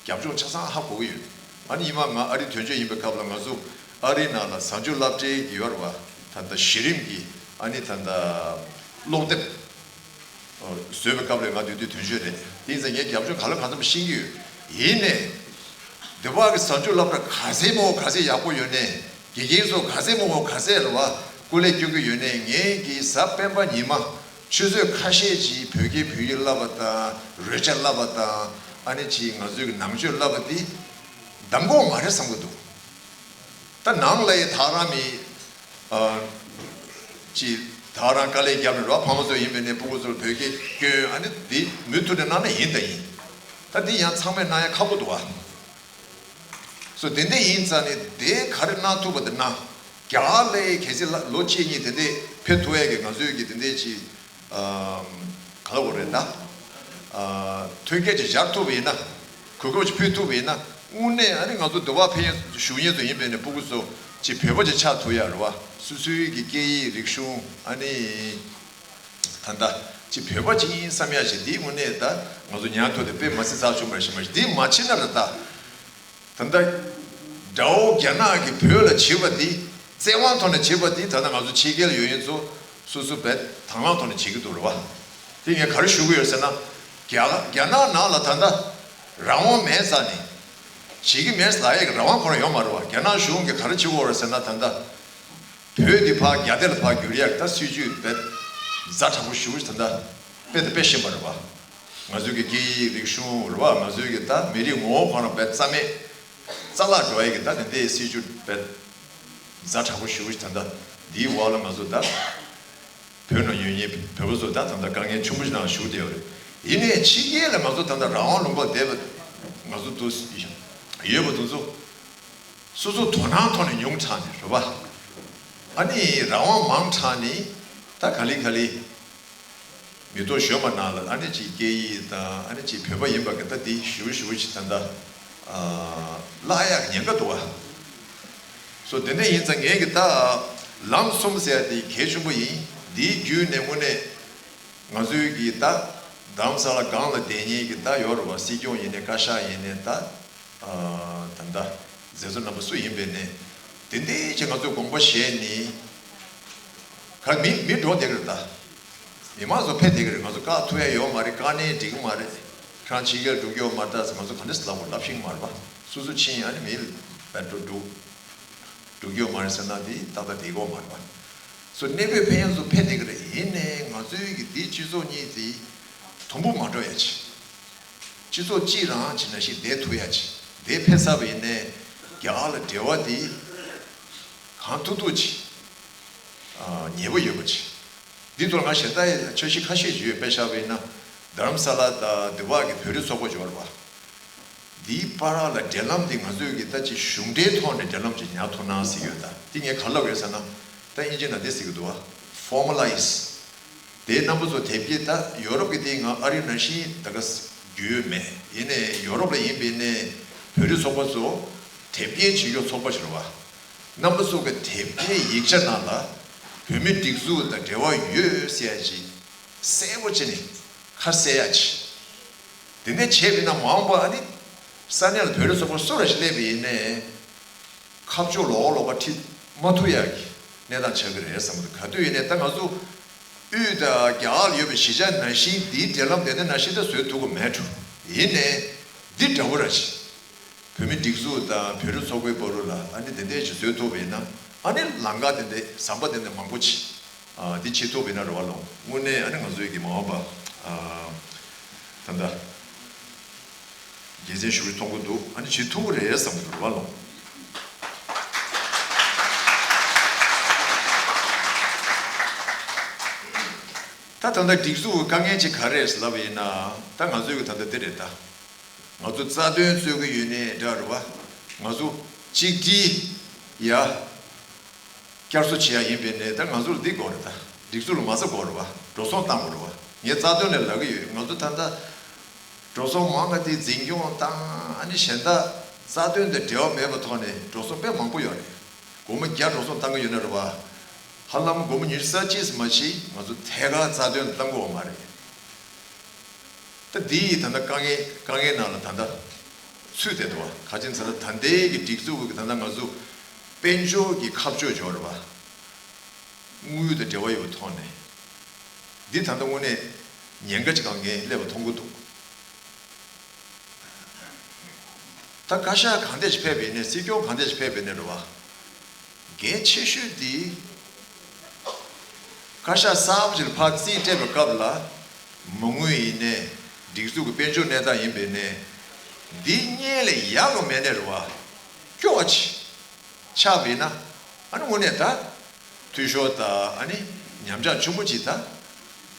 རྒྱབ་ལྗོངས་ཆ་ཚང་ཧ་གོ་གི་ཡོད། ཨ་ནི་ཉི་མ་ང་ཨ་རི་དོན་གཅོད་ཡིན་པའི་སྐབས་ལ་ང་ཚོ་ཨ་རིའི་ནང་ལ་གཟའ་མཇུག་སློབ་གྲྭའི་གི་ཡོད་རེད་བ། ད་ལྟ་གཞི་རིམ་གི་ཨ་ནི་ད་ལྟ་ཀློག་དེབ་བཟོས་པའི་སྐབས་ལ་ང་དེ་དུས་དོན་གཅོད་རེད། དེ་ཡིན་ཙང་ངས་རྒྱབ་ལྗོངས་ག་ལ་གང་འཚམ་ཤེས་ཀྱི་ཡོད། ཡིན་ནའི་འདི་བར་གྱི་གཟའ་མཇུག་སློབ་གྲྭ་ག་ཚད་མང་པོ་ག་ཚད་ཡག་པོ་ཡོད་ནའི་དགེ་རྒན་ཚོ་ག་ཚད་མང་པོ་ག་ཚད་རེད་བ་སྐུ་ལས་སྐྱོན་གྱི་ཡོད་ནའི་ངས་ཀྱི་གཟའ་སྤེན་པ་ཉི་མ་ཆུ་ཚོད་ཁ་ཤས་ཀྱིས་བོད་སྐད་བོད་ཡིག་བསླབ་པ་དང་རོལ་ཆ་བསླབ་པ་དང་ཨ་ནི་ཅིག་ང་ཚོའི་གི་ནང་ཆོས་བསླབ་པ་འདི་གདམ་ག་མ་རེད་བསམ་གྱི་འདུག་ད་ནང་ལ་ཡི་ད་རང་མི་ཨ་ཅི་ད་རང་དཀའ་ལས་བརྒྱབ་ནས་རོགས་ཕ་མ་ཚོ་ཡིན་པས་ནས་སྤུ་གུ་ཚོར་བོད་སྐད་སྐྱོན་ཨ་ནི་འདི་མུ་མཐུད་ནས་གནང་ན་ཡིན་ད་ཡིན། ད་འདི་ཡང་ཚང་མས་གནང་ཡ་ཁག་པོ་འདུག་ཨ། སོ་དེ་འདྲ་ཡིན་ཙང་ནས་དེ་ག་རེ་གནང་ཐུབ་པ་དེ་གནང་། རྒྱ་གར་ལ་ཡི་གལ་སྲིད་ལ་ལོ་གཅིག་གཉིས་དེ་འདྲ་ཕེབས་ཐུབ་ཡ་གི་ང་ཚོའི་གི་དེ་འདྲ་ཅི་ག་ལ་བོ་རེད་ད། ཐོན་སྐྱེད་ཅིག་སྦྱར་ཐུབ་པ་ཡིན་ན། གོ་སྐབས་ཅིག་ཕུལ་ཐུབ་པ་ཡིན་ན་དངོས་གནས་ཨ་ནི་ང་ཚོ་འདི་བ་ཕན་ཞུ་མཁན་ཚོ་ཡིན་པས་ནས་སྤུ་གུ་ཚོ་ཅིག་བོད་པ་ཅིག་ཆགས་ཐུབ་ཡ་རེད་བ། སོ་སོའི་གི་སྐད་ཡིག་རིག་གཞུང་ཨ་ནི་ད་ལྟ་ཅིག་བོད་པ་ཅིག་ཡིན་བསམ་ཡ་ཞིག་འདི་དངོས་གནས་ད་ང་ཚོ་ཉར་ཐུབ་དེ་དཔེ་མ་སྲིད་ཚགས་ཆུང་བ་ཞིག་མ་ཞིག་འདི་མ་བྱེད་ན་རེད་ད། ད་ལྟ་དགྲ་བོ་རྒྱ་ནག་གིས་བོད་ལ་བྱས་པ་འདི་བཙན་དབང་ཐོག་ནས་བྱས་པ་འདི་ད་ལྟ་ང་ཚོ་ཕྱི་རྒྱལ་ཡོད་མཁན་ཚོ་སོ་སོ་བས་དང་བླངས་ཐོག་ནས་བྱེད་ཀྱི་འདུག་རེད་བ། དེ་ངས་ག་རེ་ཞུ་གི་ཡོད་ཟེར་ན། རྒྱ་རྒྱ་ནག་ནང་ལ་ད་ལྟ་རང་དབང་མེད་ཙང་ནས་བྱེད་ཀྱི་མེད་ལབ་ཡས་ཀྱི་རང་དབང་ཁོ་རང་ཡོད་མ་རེད་བ། རྒྱ་ནག་གཞུང་གིས་ག་རེ་བྱེད་ཀྱི་ཡོད་རེད་ཟེར་ན། ད་ལྟ་བོད་འདི་ཕར་རྒྱ་སྡེ་ལ་ཕར་བསྒྱུར་ཡས་ཀྱི་ད་སྲིད་ཇུས་དཔེ་ཛ་དྲག་པོ་ཞེ་པོ་ཞིག་ད་ལྟ་དཔེ་དང་དཔེ་བཞིན་པ་རེད་བ། ང་ཚོའི་གི་སྐད་ཡིག་རིག་གཞུང་རེད་བ། ང་ཚོའི་གི་ད་མི་རིགས་ངོ་བོ་ཁོ་རང་དཔེ་རྩ་མེད་རྩ་བརླག་འགྲོ་ཡས་ཀྱི་ད་དེ་འདྲའི་སྲིད་ཇུས་དཔེ་ཛ་དྲག་པོ་ཞེ་པོ་ཞིག་ད་ལྟ་འདིའི་འོག་ལ་ང་ཚོ་ད་བོད་ནང་ཡོད་མཁན་བོད་པ་ཚོ་ད་ད་ལྟ་དཀའ་ངལ་ཆེན་པོ་ཞིག་ནང་ཞུགས་བསྡད་ཡོད་རེད། ཡིན་ནའི་ཕྱི་རྒྱལ་ལ་ང་ཚོ་ད་ལྟ་རང་དབང་ལུང་པ་བསྡད་པ་ང་ཚོ་འདུག་ཡོད་པ་དེ་ཚོ་སོ་སོ་དོ་སྣང་ཐོག་ནས་ཉུང་དྲགས་ནས་རེད་བ། ཨ་ནི་རང་དབང་མང་དྲགས་ནས་ད་ག་ལེ་ག་ལེ་མི་ཐོག་གཞོན་མ་ལ་ཨ་ནི་ཅིག་སྐད་ཡིག་དང་ཨ་ནི་ཅིག་བོད་པ་ཡིན་པ་གི་ད་འདི་ཞུ་ཞུ་ཞིག་ད་ལྟ་བརླག་ཡག་ཉེན་ཁ་འདུག་བ། སོ་དེ་འདྲ་ཡིན་ཙང་ངས་གི་ད་ལམ་གསུམ་ཟེར་ཡ་དེ་གལ་ཆེན་པོ་ཡིན། འདིའི་བརྒྱུད་ནས་དངོས་གནས་ང་ཚོའི་གི་ད་རྡ་རམ་ས་ལ་སྒང་ལ་བསྡད་མཁན་གི་ད་ཡོད་རེད་བ། སྲིད་སྐྱོང་ཡིན་ནའི་བཀའ་ཤག་ཡིན་ནའི་ད། ད་ལྟ་མཛད་གཙོ་རྣམ་པ་སུ་ཡིན་པའི་ནས་དེ་འདྲའི་ཅིག་ང་ཚོས་དགོངས་པ་བཞེས་ནི་ག་མི་མི་འགྲོ་བསྡད་ཀྱི་རེད། ད་མི་མང་ཚོ་ཕེབས་བསྡད་ཀྱི་རེད། ང་ཚོ་བཀག་ཐུབ་ཡ་ཡོད་མ་རེད། བཀག་ནའི་འགྲིག་གི་མ་རེད། ཁྱེད་རང་ཕྱི་རྒྱལ་འགྲོ་གི་ཡོད་མ་རེད་ཟེར་ང་ཚོ་ག་འདྲ་ལབ་དགོས་ལབ་ཤེས་ཀྱི་མ་རེད་པ། སོ་སོ་ཕྱིན་ཡ་ནི་མི་ལ་འགྲོ་འགྲོ་འགྲོ་གི་ཡོད་མ་རེད་ཟེར་ན་དེ་ཏག་ཏག་བསྡད་ཀྱི་ཡོད་མ་རེད་པ། སོ་གནས་སྤོས་ཕེབས་མཁན་ཚོ་ཕེབས་བསྡད་ཀྱི་རེད། ཡིན་ནའི་ང་ཚོའི་གི་འདི་སྤྱི་ཚོགས་གཉིས་དེ་དུམ་བུ་མ་འགྲོ་ཡ་ཆེ། སྤྱི་ཚོགས་གཅིག་རང་བྱས་ན་ཞིག་བསྡད་ཐུབ་ཡ་ཅིག་བསྡད་ཕེབས་ཚར་བ་ཡིན་ནའི་རྒྱ་གར་ལ་འབྲེལ་བ་དེ་གང་ཐུབ་ཐུབ་ཅིག་ཨ་ཉེ་པོ་ཡོད་པ་ཅིག་འདི་ཐོག་ང་ཞེ་ད་འཆར་གཞི་ཁ་ཤས་ཅིག་ཡོད། དཔེ་བཞག་པ་ཡིན་ན་རྡ་རམ་ས་ལ་དང་འདི་བར་གྱི་བོད་རིགས་ཚོགས་པ་ཅིག་ཡོད་རེད་པ། འདིའི་བར་ལ་འབྲེལ་ལམ་འདི་ང་ཚོས་ཀྱི་ད་ཅིག་གཞུང་འབྲེལ་ཐོག་ནས་འབྲེལ་ལམ་ཅིག་ཉར་ཐུབ་ན་ཟེར་ཡོད། ད་འདི་ངས་ག་རེ་ལབ་ཡོད་ཟེར་ན། ད་དབྱིན་ཇི་ནང་འདི་ཟེར་གྱི་འདུག་བ། Formalize། དེའི་རྣམ་པ་ཚོ་དེབ་སྐྱེལ་ད་ཡོ་རོབ་ཀྱི་དེ་ང་ཨ་རི་ནང་བཞིན་ད་ག་རྒྱུས་ཡོད་མེད། ཡིན་ནའི་ཡོ་རོབ་ལ་ཡིན་པའི་ནས་ བོད་རིགས་ཚོགས་པ་ཚོ་དེབ་སྐྱེལ་བྱེད་རྒྱུ་ཚོགས་པ་ཞིག་རེད་བ། རྣམ་པ་ཚོ་གི་དེབ་སྐྱེལ་ཡིག་ཆ་ནང་ལ་བོད་མི་སྒྲིག་འཛུགས་དང་འབྲེལ་བ་ཡོད་ཟེར་ཡ་ཅིག་གསལ་པོ་བྱས་ནས་ཁ་གསལ་ཡ་ཅིག་དེ་འདྲ་བྱས་པ་ཡིན་ན་མ་འོངས་པ་ཨ་ནི་ས་གནས་ལ་བོད་རིགས་ཚོགས་པ་སུ་ར་ཞིག་སླེབས་པ་ཡིན་ནའི། ཁ་ཕྱོགས་ལོགས་ལོགས་པ་ཁྲིད་མ་ཐུབ་ཡག་གི་གནས་སྟངས་ཆགས་ཀྱི་རེད་བསམ་གི་འདུག་ག་དུས་ཡིན་ནའི་ད་ང་ཚོ་དབུས་དང་རྒྱ་གར་ལ་ཡོད་པའི་གཞིས་ཆགས་ནང་བཞིན་འདིའི་འབྲེལ་ལམ་དེ་འདྲ་ནང་བཞིན་ད་བཟོས་ཐུབ་ཀྱི་མེད་འགྲོ། ཡིན་ནའི་འདི་འདྲ་བོ་ར་ཞིག་བོད་མི་སྒྲིག་འཛུགས་དང་བོད་རིགས་ཚོགས་པའི་བར་ལ་ཨ་ནི་དེ་འདྲ་ཞིག་བཟོས་ཐུབ་པ་ཡིན་ན་ཨ་ནི་ལམ་ཁ་དེ་འདྲ་ཟམ་པ་དེ་འདྲ་མང་པོ་ཅིག་ཨ་འདི་བྱེད་ཐུབ་པ་ཡིན་ན་རེད་བ་ལོ། དངོས་གནས་ཨ་ནི་ང་ཚོའི་གི་མ་འོངས་པ་ཨ་ད་ལྟ། དགེ་མཚན་ཞུ་གི་མཐོང་གི་འདུག་ཨ་ནི་བྱེད་ཐུབ་ཀྱི་རེད་བསམ་གྱི་འདུག་རེད་བ་ལོ། ད་ད་ལྟ་སྒྲིག་འཛུགས་ཀྱི་དཀའ་ངལ་ཅིག་ག་རེ་རེད་ཟེར་ལབ་པ་ཡིན་ན་ད་ང་ཚོའི་གི་ད་ལྟ་འདི་རེད་ད། ང་ཚོ་རྩ་དོན་རྩོད་ཀྱི་ཡོད་ནའི་འདྲ་རེད་བ། ང་ཚོ་གཅིག་སྒྲིལ་ཡ། བསྐྱར་གསོ་བྱེད་ཡ་ཡིན་པས་ནས་ད་ང་ཚོར་འདི་དགོས་རེད་ད། སྒྲིག་འཛུགས་ལ་མ་རྩ་དགོས་རེད་བ། འགྲོ་སོང་བཏང་དགོས་རེད་བ། ངས་རྩ་དོན་ལ་ལབ་ཀྱི་ཡོད། ང་ཚོ་ད་ལྟ་འགྲོ་སོང་མང་བ་དེ་འཛིན་སྐྱོང་བཏང་ཨ་ནི་གཞན་དག་རྩ་དོན་དང་འབྲེལ་བ་མེད་པའི་ཐོག་ནས་འགྲོ་སོང་དཔེ་མང་པོ་ཡོད་རེད། སྒོར་མོ་བརྒྱ་འགྲོ་སོང་བཏང་གི་ཡོད་ན་རེད་བ། ཧ་ལམ་སྒོར་མོ་ཉི་ཤུ་རྩ་གཅིག་ཙམ་མ་གཏོགས་ང་ཚོ་ཐད་ཀར་རྩ་དོན་ལ་བཏང་གི་ཡོད་མ་རེད། ད་འདི་ཡིས་ད་ལྟ་དཀའ་ངལ་དཀའ་ངལ་ནང་ལ་ད་ལྟ་ཚུད་བསྡད་འདུག་བ། ག་ཅི་ཟེར་ན་ད་ལྟའི་གི་སྒྲིག་འཛུགས་ཀྱི་ད་ལྟ་ང་ཚོ་དཔལ་འབྱོར་གྱི་ཁ་ཕྱོགས་འབྱོར་བ། དངུལ་དང་འབྲེལ་བ་ཡོད་པའི་ཐོག་ནས་འདི་ད་ལྟ་དངོས་གནས་ཉེན་ཁ་ཅིག་སྒང་ངས་སླེབས་པ་མཐོང་གི་འདུག་ད་བཀའ་ཤག་གང་འདྲ་ཞིག་ཕེབས་པ་ཡིན་ནའི་སྲིད་སྐྱོང་གང་འདྲ་ཞིག་ཕེབས་པ་ཡིན་ནའི་རེད་བ། འགན་ཆེ་ཤོས་འདི། བཀའ་ཤག་གསར་པ་ཅིག་ལ་ཕར་རྩིས་སྤྲད་པའི་སྐབས་ལ། མ་དངུལ་ཡིན་ནའི། སྒྲིག་འཛུགས་ཀྱི་དཔལ་འབྱོར་གནས་སྟངས་ཡིན་པ་ཡིན་ནའི། འདི་སྔོན་ལ་ཡག་གི་མེད་ནའི་རེད་བ། སྐྱོ་བ་ཅིག་ཆགས་པ་ཡིན་ན། ཨ་ནི་དངོས་གནས་ད། འཐུས་ཤོར་དང་ཨ་ནི་ཉམས་ཆག་ཆེན་པོ་ཅིག་ད།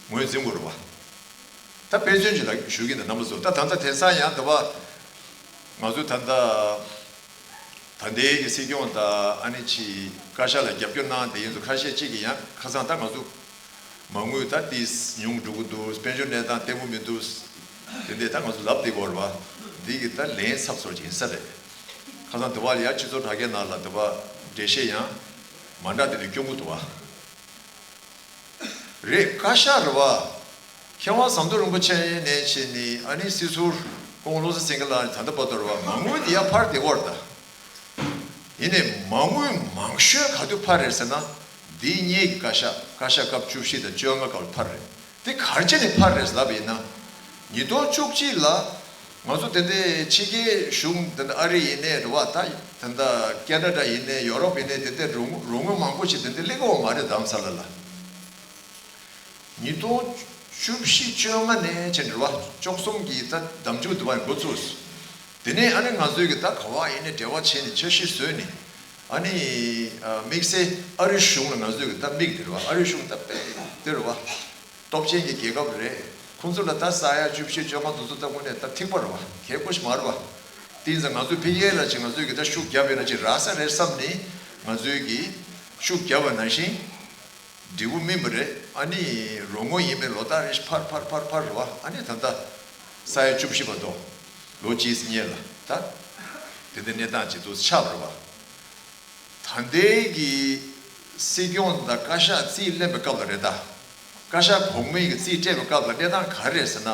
ངོས་འཛིན་དགོས་རེད་བ། ད་དཔེ་མཚོན་ཅིག་ལ་ཞུ་གི་ཡིན་ད་རྣམ་པ་ཚོ། ད་ད་ལྟ་དེང་སང་ཡང་ད་བ། ང་ཚོ་ད་ལྟ། ད་ལྟའི་གི་སྲིད་སྐྱོང་དང་ཨ་ནི་ཅིག་བཀའ་ཤག་ལ་རྒྱབ་སྐྱོར་གནང་བསྡད་མཁན་ཚོ་ཁ་ཤས་ཅིག་གིས་ཡང་ཁ་སང་ད་ང་ཚོ་མ་དངུལ་ད་ཏིས་ཉུང་འགྲོ་གི་འདུག་དཔལ་འབྱོར་གནས་སྟངས་བརྟན་པོ་མི་འདུག་དེ་འདྲས་ད་ང་ཚོ་ལབ་བསྡད་ཀྱི་ཡོད་རེད་བ། འདི་གི་ད་ལན་ཚབ་ཚོར་ཅིག་ཡིན་ས་རེད། ཁ་སང་དེ་བ་ལ་ཡང་སྤྱི་ཚོགས་དྲ་རྒྱའི་ནང་ལ་དེ་བ་འགྲེལ་བཤད་ཡང་མ་འདྲ་དེ་འདྲས་སྐྱོན་གྱི་འདུག་བ། རེད། བཀའ་ཤག་རེད་བ། མཁས་དབང་ཟམ་གདོང་རིན་པོ་ཆེ་ནས་བྱས་ནས་ཨ་ནི་སྲིད་ཟུར་སྐུ་ངོ་བློ་བཟང་སེང་གེ་ལགས་ད་ལྟ་བར་དུ་རེད་བ། མ་དངུལ་དེ་ཡར་འཕར་བསྡད་ཡོད་རེད་ད། ཡིན་ནའི་མ་དངུལ་མང་ཤོས་ག་དུས་འཕར་རེད་ཟེར་ན། འདི་སྔོན་གྱི་བཀའ་ཤག་བཀའ་ཤག་སྐབས་བཅུ་བཞི་དང་བཅོ་ལྔ་སྐབས་ལ་འཕར་རེད། དེ་ག་རེ་བྱས་ནས་འཕར་རེད་ལབ་པ་ཡིན་ན། ཉིས་སྟོང་བཅུ་གཅིག་ལ་ང་ཚོ་དེ་འདྲའི་ཕྱི་རྒྱལ་གཞུང་དེ་འདྲ་ཨ་རི་ཡིན་ནའི་རེད་བ། ད་དེ་འདྲ་ཁེ་ན་ཌ་ཡིན་ནའི་ཡོ་རོབ་ཡིན་ནའི་དེ་འདྲའི་རོགས་རོགས་དངུལ་མང་པོ་ཞིག་དེ་འདྲ་སླེབས་ཀྱི་ཡོད་མ་རེད་དམ་ས་ལ་ལ། ཉིས་སྟོང་བཅུ་བཞི་བཅོ་ལྔ་ནས་བྱས་ནས་རེད་བ། བཅུ་གསུམ་གྱི་ད་ཟླ་མཇུག་དེ་བ་འགོ་ཚུགས། དེ་ནས་ཨ་ནི་ང་ཚོའི་གི་ད་ག་བ་ཡིན་ནའི་འབྲེལ་བ་བྱས་ནས་འཆར་གཞི་བཟོས་ནས་ཨ་ནི་དམིགས་བསལ་ཨ་རི་གཞུང་ལ་ང་ཚོའི་གི་ད་དམིགས་དེ་རེད་བ། ཨ་རི་གཞུང་ད་དཔེ་དེ་རེད་བ། སྟོབས་ཆེན་གྱི་རྒྱལ་ཁབ་རེད། ཁོང་ཚོ་ལ་ད་ས་ཡ་བཅུ་བཞི་བཅོ་ལྔ་དེ་ཚོ་ད་དངོས་གནས་ད་ཐིགས་པ་རེད་བ། གལ་ཁོ་ཞིག་མ་རེད་བ། དེ་ཡིན་ཙང་ང་ཚོའི་ཕ་གིར་ལ་ཅིག་ང་ཚོའི་གི་ད་ཤུགས་རྒྱབ་ཡོད་ན་ཅིག་རག་ས་རེད་བསམ་ནས་ང་ཚོའི་གི་ཤུགས་རྒྱབ་པ་ནང་བཞིན། འབྲས་བུ་སྨིན་པ་རེད། ཨ་ནི་རོགས་དངུལ་ཡིན་པའི་ལོ་ལྟར་རེ་བཞིན་འཕར་འཕར་འཕར་འཕར་རེད་བ། ཨ་ནི་ད་ལྟ་ས་ཡ་བཅུ་བཞི་བར་དུ་ལོ་གཅིག་སྔོན་ལ་ད་དེ་འདྲའི་གནས་སྟངས་ཅིག་ཏུ་ཆགས་པ་རེད་བ། ད་ལྟའི་གི་སྲིད་སྐྱོང་དང་བཀའ་ཤག་རྩིས་ལེན་པའི་སྐབས་ལ་རེད་ད། བཀའ་ཤག་གོང་མའི་གི་རྩིས་སྤྲད་པའི་སྐབས་ལ་གནས་སྟངས་ག་རེ་རེད་ཟེར་ན།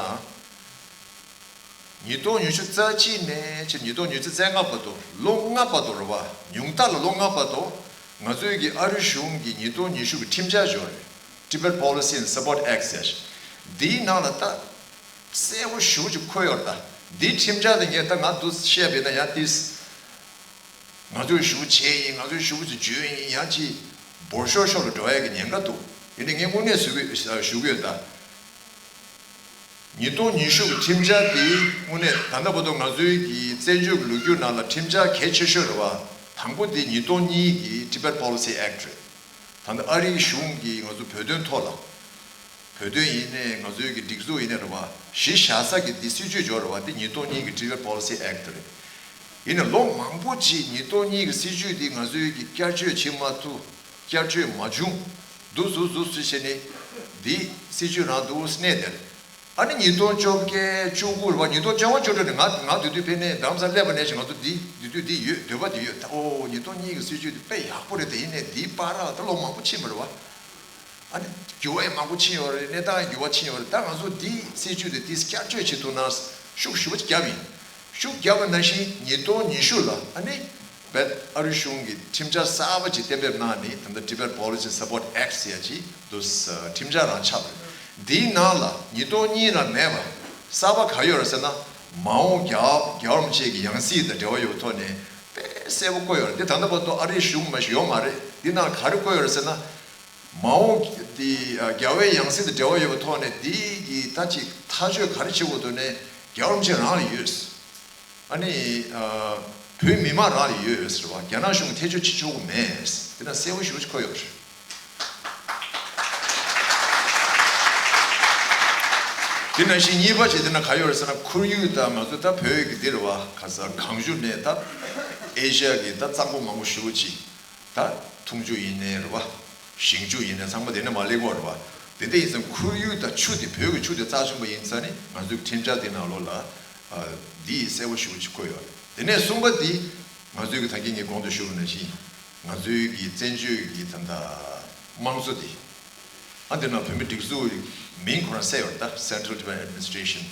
ཉིས་སྟོང་ཉི་ཤུ་རྩ་གཅིག་ནས་ཕྱིན་ཉིས་སྟོང་ཉི་ཤུ་རྩ་ལྔ་བར་དུ་ལོ་ལྔ་བར་དུ་རེད་བ། ཉུང་མཐའ་ལ་ལོ་ལྔ་བར་དུ་ང་ཚོའི་གི་ཨ་རི་གཞུང་གི་ཉིས་སྟོང་ཉི་ཤུ་གི་ཁྲིམས་འཆར་ཞིག་ཡོད་རེད། Tibet Policy and Support Act ཟེར། འདིའི་ནང་ལ་ད་གསལ་པོ་ཞེ་པོ་ཅིག་འཁོད་ཡོད་རེད་ད། འདིའི་ཁྲིམས་འཆར་དེ་ངས་ད་ང་འདུག་བཤད་པ་ཡིན་ན་ཡང་ཏིས། ང་ཚོས་ཞུ་བྱས་ཡིན། ང་ཚོས་ཞུ་བ་ཚོ་བརྗོད་ཡིན། ཡང་ཅིག་འབོར་ཤོར་ཤོར་ལ་འགྲོ་ཡ་གི་ཉེན་ཁ་འདུག་ཡིན་ནའི་ངས་དངོས་གནས་ཞུ་གི་ཞུ་གི་ཡོད་ད། ཉིས་སྟོང་ཉི་ཤུ་གི་ཁྲིམས་འཆར་དེ་དངོས་གནས་ད་ལྟ་བར་དུ་ང་ཚོའི་གི་བཙན་བྱོལ་གྱི་ལོ་རྒྱུས་ནང་ལ་ཁྲིམས་འཆར་གལ་ཆེ་ཤོས་རེད་བ། དང་པོ་དེ་ཉིས་སྟོང་གཉིས་གི་Tibet Policy Act རེད། ད་ལྟ་ཨ་རིའི་གཞུང་གིས་ང་ཚོ་བོད་དོན་ཐོག་ལ། བོད་དོན་ཡིན་ནའི་ང་ཚོའི་གི་སྒྲིག་འཛུགས་ཡིན་ནའི་རེད་བ། གཞི་བཞག་ས་གི་འདི་སྲིད་ཇུས་འབྱོར་རེད་བ། འདི་ཉིས་སྟོང་གཉིས་གི་Tibet Policy Act རེད། ཡིན་ནའི་ལོ་མང་པོ་ཅིག་ཉིས་སྟོང་གཉིས་གི་སྲིད་ཇུས་འདི་ང་ཚོའི་གི་བསྐྱར་བཅོས་བྱེད་མ་ཐུབ། བསྐྱར་བཅོས་མ་བྱུང་། འདུག་འདུག་འདུག་ཟེར་བྱས་ནས་འདི་སྲིད་ཇུས་རང་འདུག་གནས་དེར། ཨ་ནི་ཉིས་སྟོང་བཅོ་བརྒྱད་བཅུ་དགུ་རེད་བ། ཉིས་སྟོང་བཅོ་ལྔ་བཅུ་དྲུག་ནས་ང་ང་དེ་དུས་ཕེབས་ནས་རྡ་རམ་ས་ལ་སླེབས་པ་ནས་བཞིན་ང་ཚོ་འདི་དེ་དུས་འདི་ཡོད། འདོད་པ་འདི་ཡོད་ད། ཨོ་ཉིས་སྟོང་གཉིས་ཀྱི་སྲིད་བྱུས་འདི་དཔེ་ཡག་པོ་རེད། དེ་ཡིན་ནས་འདིའི་བར་ལ་ད་ལོ་མང་པོ་ཕྱིན་པ་རེད་བ། ཨ་ནི་འགྱུར་བ་ཡང་མང་པོ་ཕྱིན་ཡོད་རེད། གནས་སྟངས་འགྱུར་བ་ཕྱིན་ཡོད་རེད། ད་ང་ཚོ་འདི་སྲིད་བྱུས་འདི་འདི་བསྐྱར་བཅོས་བྱེད་ཐུབ་ན་ཤུགས་ཞེ་པོ་བརྒྱབ་ཡིན། ཤུགས་བརྒྱབ་པ་ནང་བཞིན་ཉིས་སྟོང་ཉི་ཤུ་ལ་ཨ་ནི་བེད་ཨ་རི་གཞུང་གིས་ཁྲིམས་འཆར་གསར་པ་ཅིག་གཏན་འབེབས་གནང་ནས་ད་ལྟ་Tibet Policy Support Act ཟེར་ཡ་ཅིག་འདུག་ཁྲིམས་འཆར་རང་ཆགས་པ་རེད། འདིའི་ནང་ལ་ཉིས་སྟོང་གཉིས་ལ་མེད་པ་གསར་པ་ག་ཡོད་རེད་ཟེར་ན། མ་འོངས་རྒྱལ་རྒྱལ་བ་རིན་པོ་ཆེ་གི་ཡང་སྲིད་དང་འབྲེལ་བ་ཡོད་ཐོག་ནས་དཔེ་གསལ་པོ་བཀོད་ཡོད་རེད། འདི་ད་ལྟ་བར་དུ་ཨ་རིའི་གཞུང་མ་ཞིག་ཡོད་མ་རེད། འདི་ནང་ག་རེ་བཀོད་ཡོད་རེད་ཟེར་ན། མ་འོངས་དེ་རྒྱལ་བའི་ཡང་སྲིད་དང་འབྲེལ་བ་ཡོད་པའི་ཐོག་ནས་དེ་གི་ད་ཅིག་ཐག་གཅོད་ག་རེ་བྱེད་དགོས་འདུག་ནས་རྒྱལ་བ་རིན་པོ་ཆེ་རང་ལ་ཡོད། ཨ་ནི་བོད་མི་མང་རང་ལ་ཡོད་ཟེར་བ། རྒྱ་ནག་གཞུང་གིས་ཐེ་བྱུས་བྱེད་ཆོག་གི་མེད། དེ་ན་གསལ་པོ་ཞེ་པོ་ཅིག་འཁོད་ཡོད་རེད། དེ་ནང་བཞིན་གཉིས་པ་ཅིག་དེ་ན་ག་ཡོད་རེད་ཟེར་ན། ཁོར་ཡུག་དང་ང་ཚོ་ད་བོད་ཀྱི་འདི་རེད་བ། ག་ས་གངས་ཆུ་ནས་ད་ཨེ་ཤ་ཡ་གི་ད་གཙང་པོ་མང་པོ་ཞེ་པོ་ཅིག་ད་འཐུང་ཆུ་ཡིན་ནའི་རེད་བ། ཞིང་ཆུ་ཡིན་ནའི་ཚང་མ་དེ་ནས་མར་སླེབས་ཀྱི་ཡོད་རེད་བ། དེ་འདྲ་ཡིན་ཙང་ཁོར་ཡུག་དང་ཆུ་དེ་བོད་ཀྱི་ཆུ་དེ་རྩ་ཆེན་པོ་ཡིན་ཙང་ནི་ང་ཚོའི་ཁྲིམས་འཆར་དེ་ནང་ལོགས་ལ་འདི་ཡིས་གསལ་པོ་ཞེ་པོ་ཅིག་བཀོད་ཡོད་རེད། དེ་ནས་གསུམ་པ་འདི་ང་ཚོའི་གི་ད་གིན་ངས་གོང་དུ་ཞུས་པ་ནང་བཞིན་ང་ཚོའི་གི་བཙན་བྱོལ་གི་ད་ལྟ་དམངས་གཙོ་འདི་ཨ་འདི་ནང་བོད་མི་སྒྲིག་འཛུགས་མིང་ཁོ་རང་གསལ་ཡོད་རེད། ད་Central Tibet Administration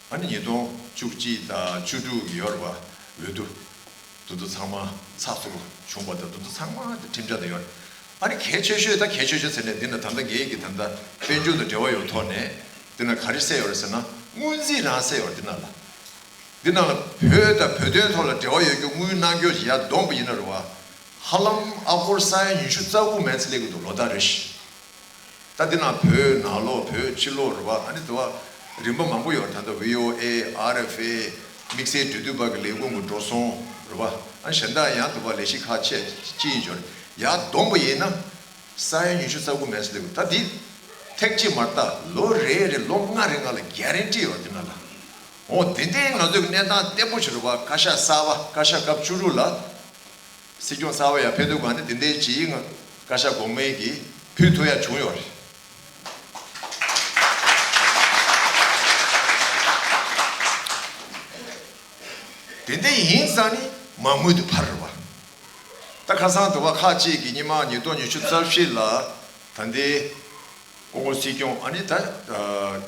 ཨ་ནི་ཉིས་སྟོང་བཅུ་གཅིག་དང་བཅུ་དྲུག་གི་ཡོད་རེད་བ། འོས་བསྡུ་དེ་ཚོ་ཚང་མ་ཚགས་ཚུད་པོ་བྱུང་བ་དང་དེ་ཚོ་ཚང་མ་དེ་ཁྲིམས་འཆར་དུ་ཡོད་རེད། ཨ་ནི་གལ་ཆེ་ཤོས་ད་གལ་ཆེ་ཤོས་ཟེར་ནས་འདི་ན་ད་ལྟ་ངེད་ཀྱི་ད་ལྟ་དཔལ་འབྱོར་དང་འབྲེལ་བ་ཡོད་ཐོག་ནས་འདི་ན་ག་རེ་གསལ་ཡོད་རེད་ཟེར་ན། སྔོན་རྩིས་རང་གསལ་ཡོད་རེད། འདི་ན་ལ་འདི་ནང་ལ་བོད་དང་བོད་དོན་ཐོག་ལ་འབྲེལ་བ་ཡོད་རྒྱུ་དངུལ་གནང་རྒྱུ་ཞིག་ཡར་བསྡོམས་པ་ཡིན་ན་རེད་བ། ཧ་ལམ་ཨ་སྒོར་ས་ཡ་ཉི་ཤུ་རྩ་དགུ་མན་ཙམ་སླེབས་ཀྱི་འདུག་ལོ་ལྟར་རེ་བཞིན། ད་འདི་ནང་བོད་ནང་ལོགས་བོད་ཕྱི་ལོགས་རེད་བ། ཨ་ནི་དུ་བ་རིམ་པ་མང་པོ་ཡོད་རེད། ད་ལྟ་བྷི་ཨོ་ཨེ། ཨར་ཨེཕ་ཨེ། དམིགས་བསལ་འབྲེལ་མཐུད་པ་གི་ལས་ཁུངས་ཀྱི་འགྲོ་སོང་རེད་བ། ཨ་ནི་གཞན་དག་ཡང་དུ་བ་ལས་གཞི་ཁག་ཆེ་ཅི་ཡིན་ཅོར་ཡར་བསྡོམས་པ་ཡིན་ན་ས་ཡ་ཉི་ཤུ་རྩ་དགུ་མན་ཙམ་སླེབས་ཀྱི་འདུག་ད་འདི་ཐེངས་གཅིག་མ་རེད། ད་ལོ་རེ་རེ་ལོ་ལྔ་རེ་ལྔ་ལ་གྷ་རན་ཊི་ཡོད་རེད་འདི་ནང་ལ། འོ་དེ་འདྲའི་ང་ཚོའི་གནས་སྟངས་བརྟན་པོ་ཞིག་རེད་བ། བཀའ་ཤག་གསར་པ་བཀའ་ཤག་སྐབས་བཅུ་དྲུག་ལ། སྲིད་སྐྱོང་གསར་པ་ཡར་ཕེབས་དུས་ག་ནས་དེ་འདྲའི་ཅིག་ང་བཀའ་ཤག་གོང་མའི་གིས་ཕུལ་ཐུབ་ཡ་བྱུང་ཡོད་རེད། དེ་འདྲ་ཡིན་ཙང་ནི་མ་དངུལ་དེ་འཕར་རེད་བ། ད་ཁ་སང་དུ་བ་ཁག་ཅིག་གིས་སྔོན་མ་ཉིས་སྟོང་ཉི་ཤུ་རྩ་བཞི་ལ་ད་ལྟའི་སྐུ་ངོ་སྲིད་སྐྱོང་ཨ་ནི་ད་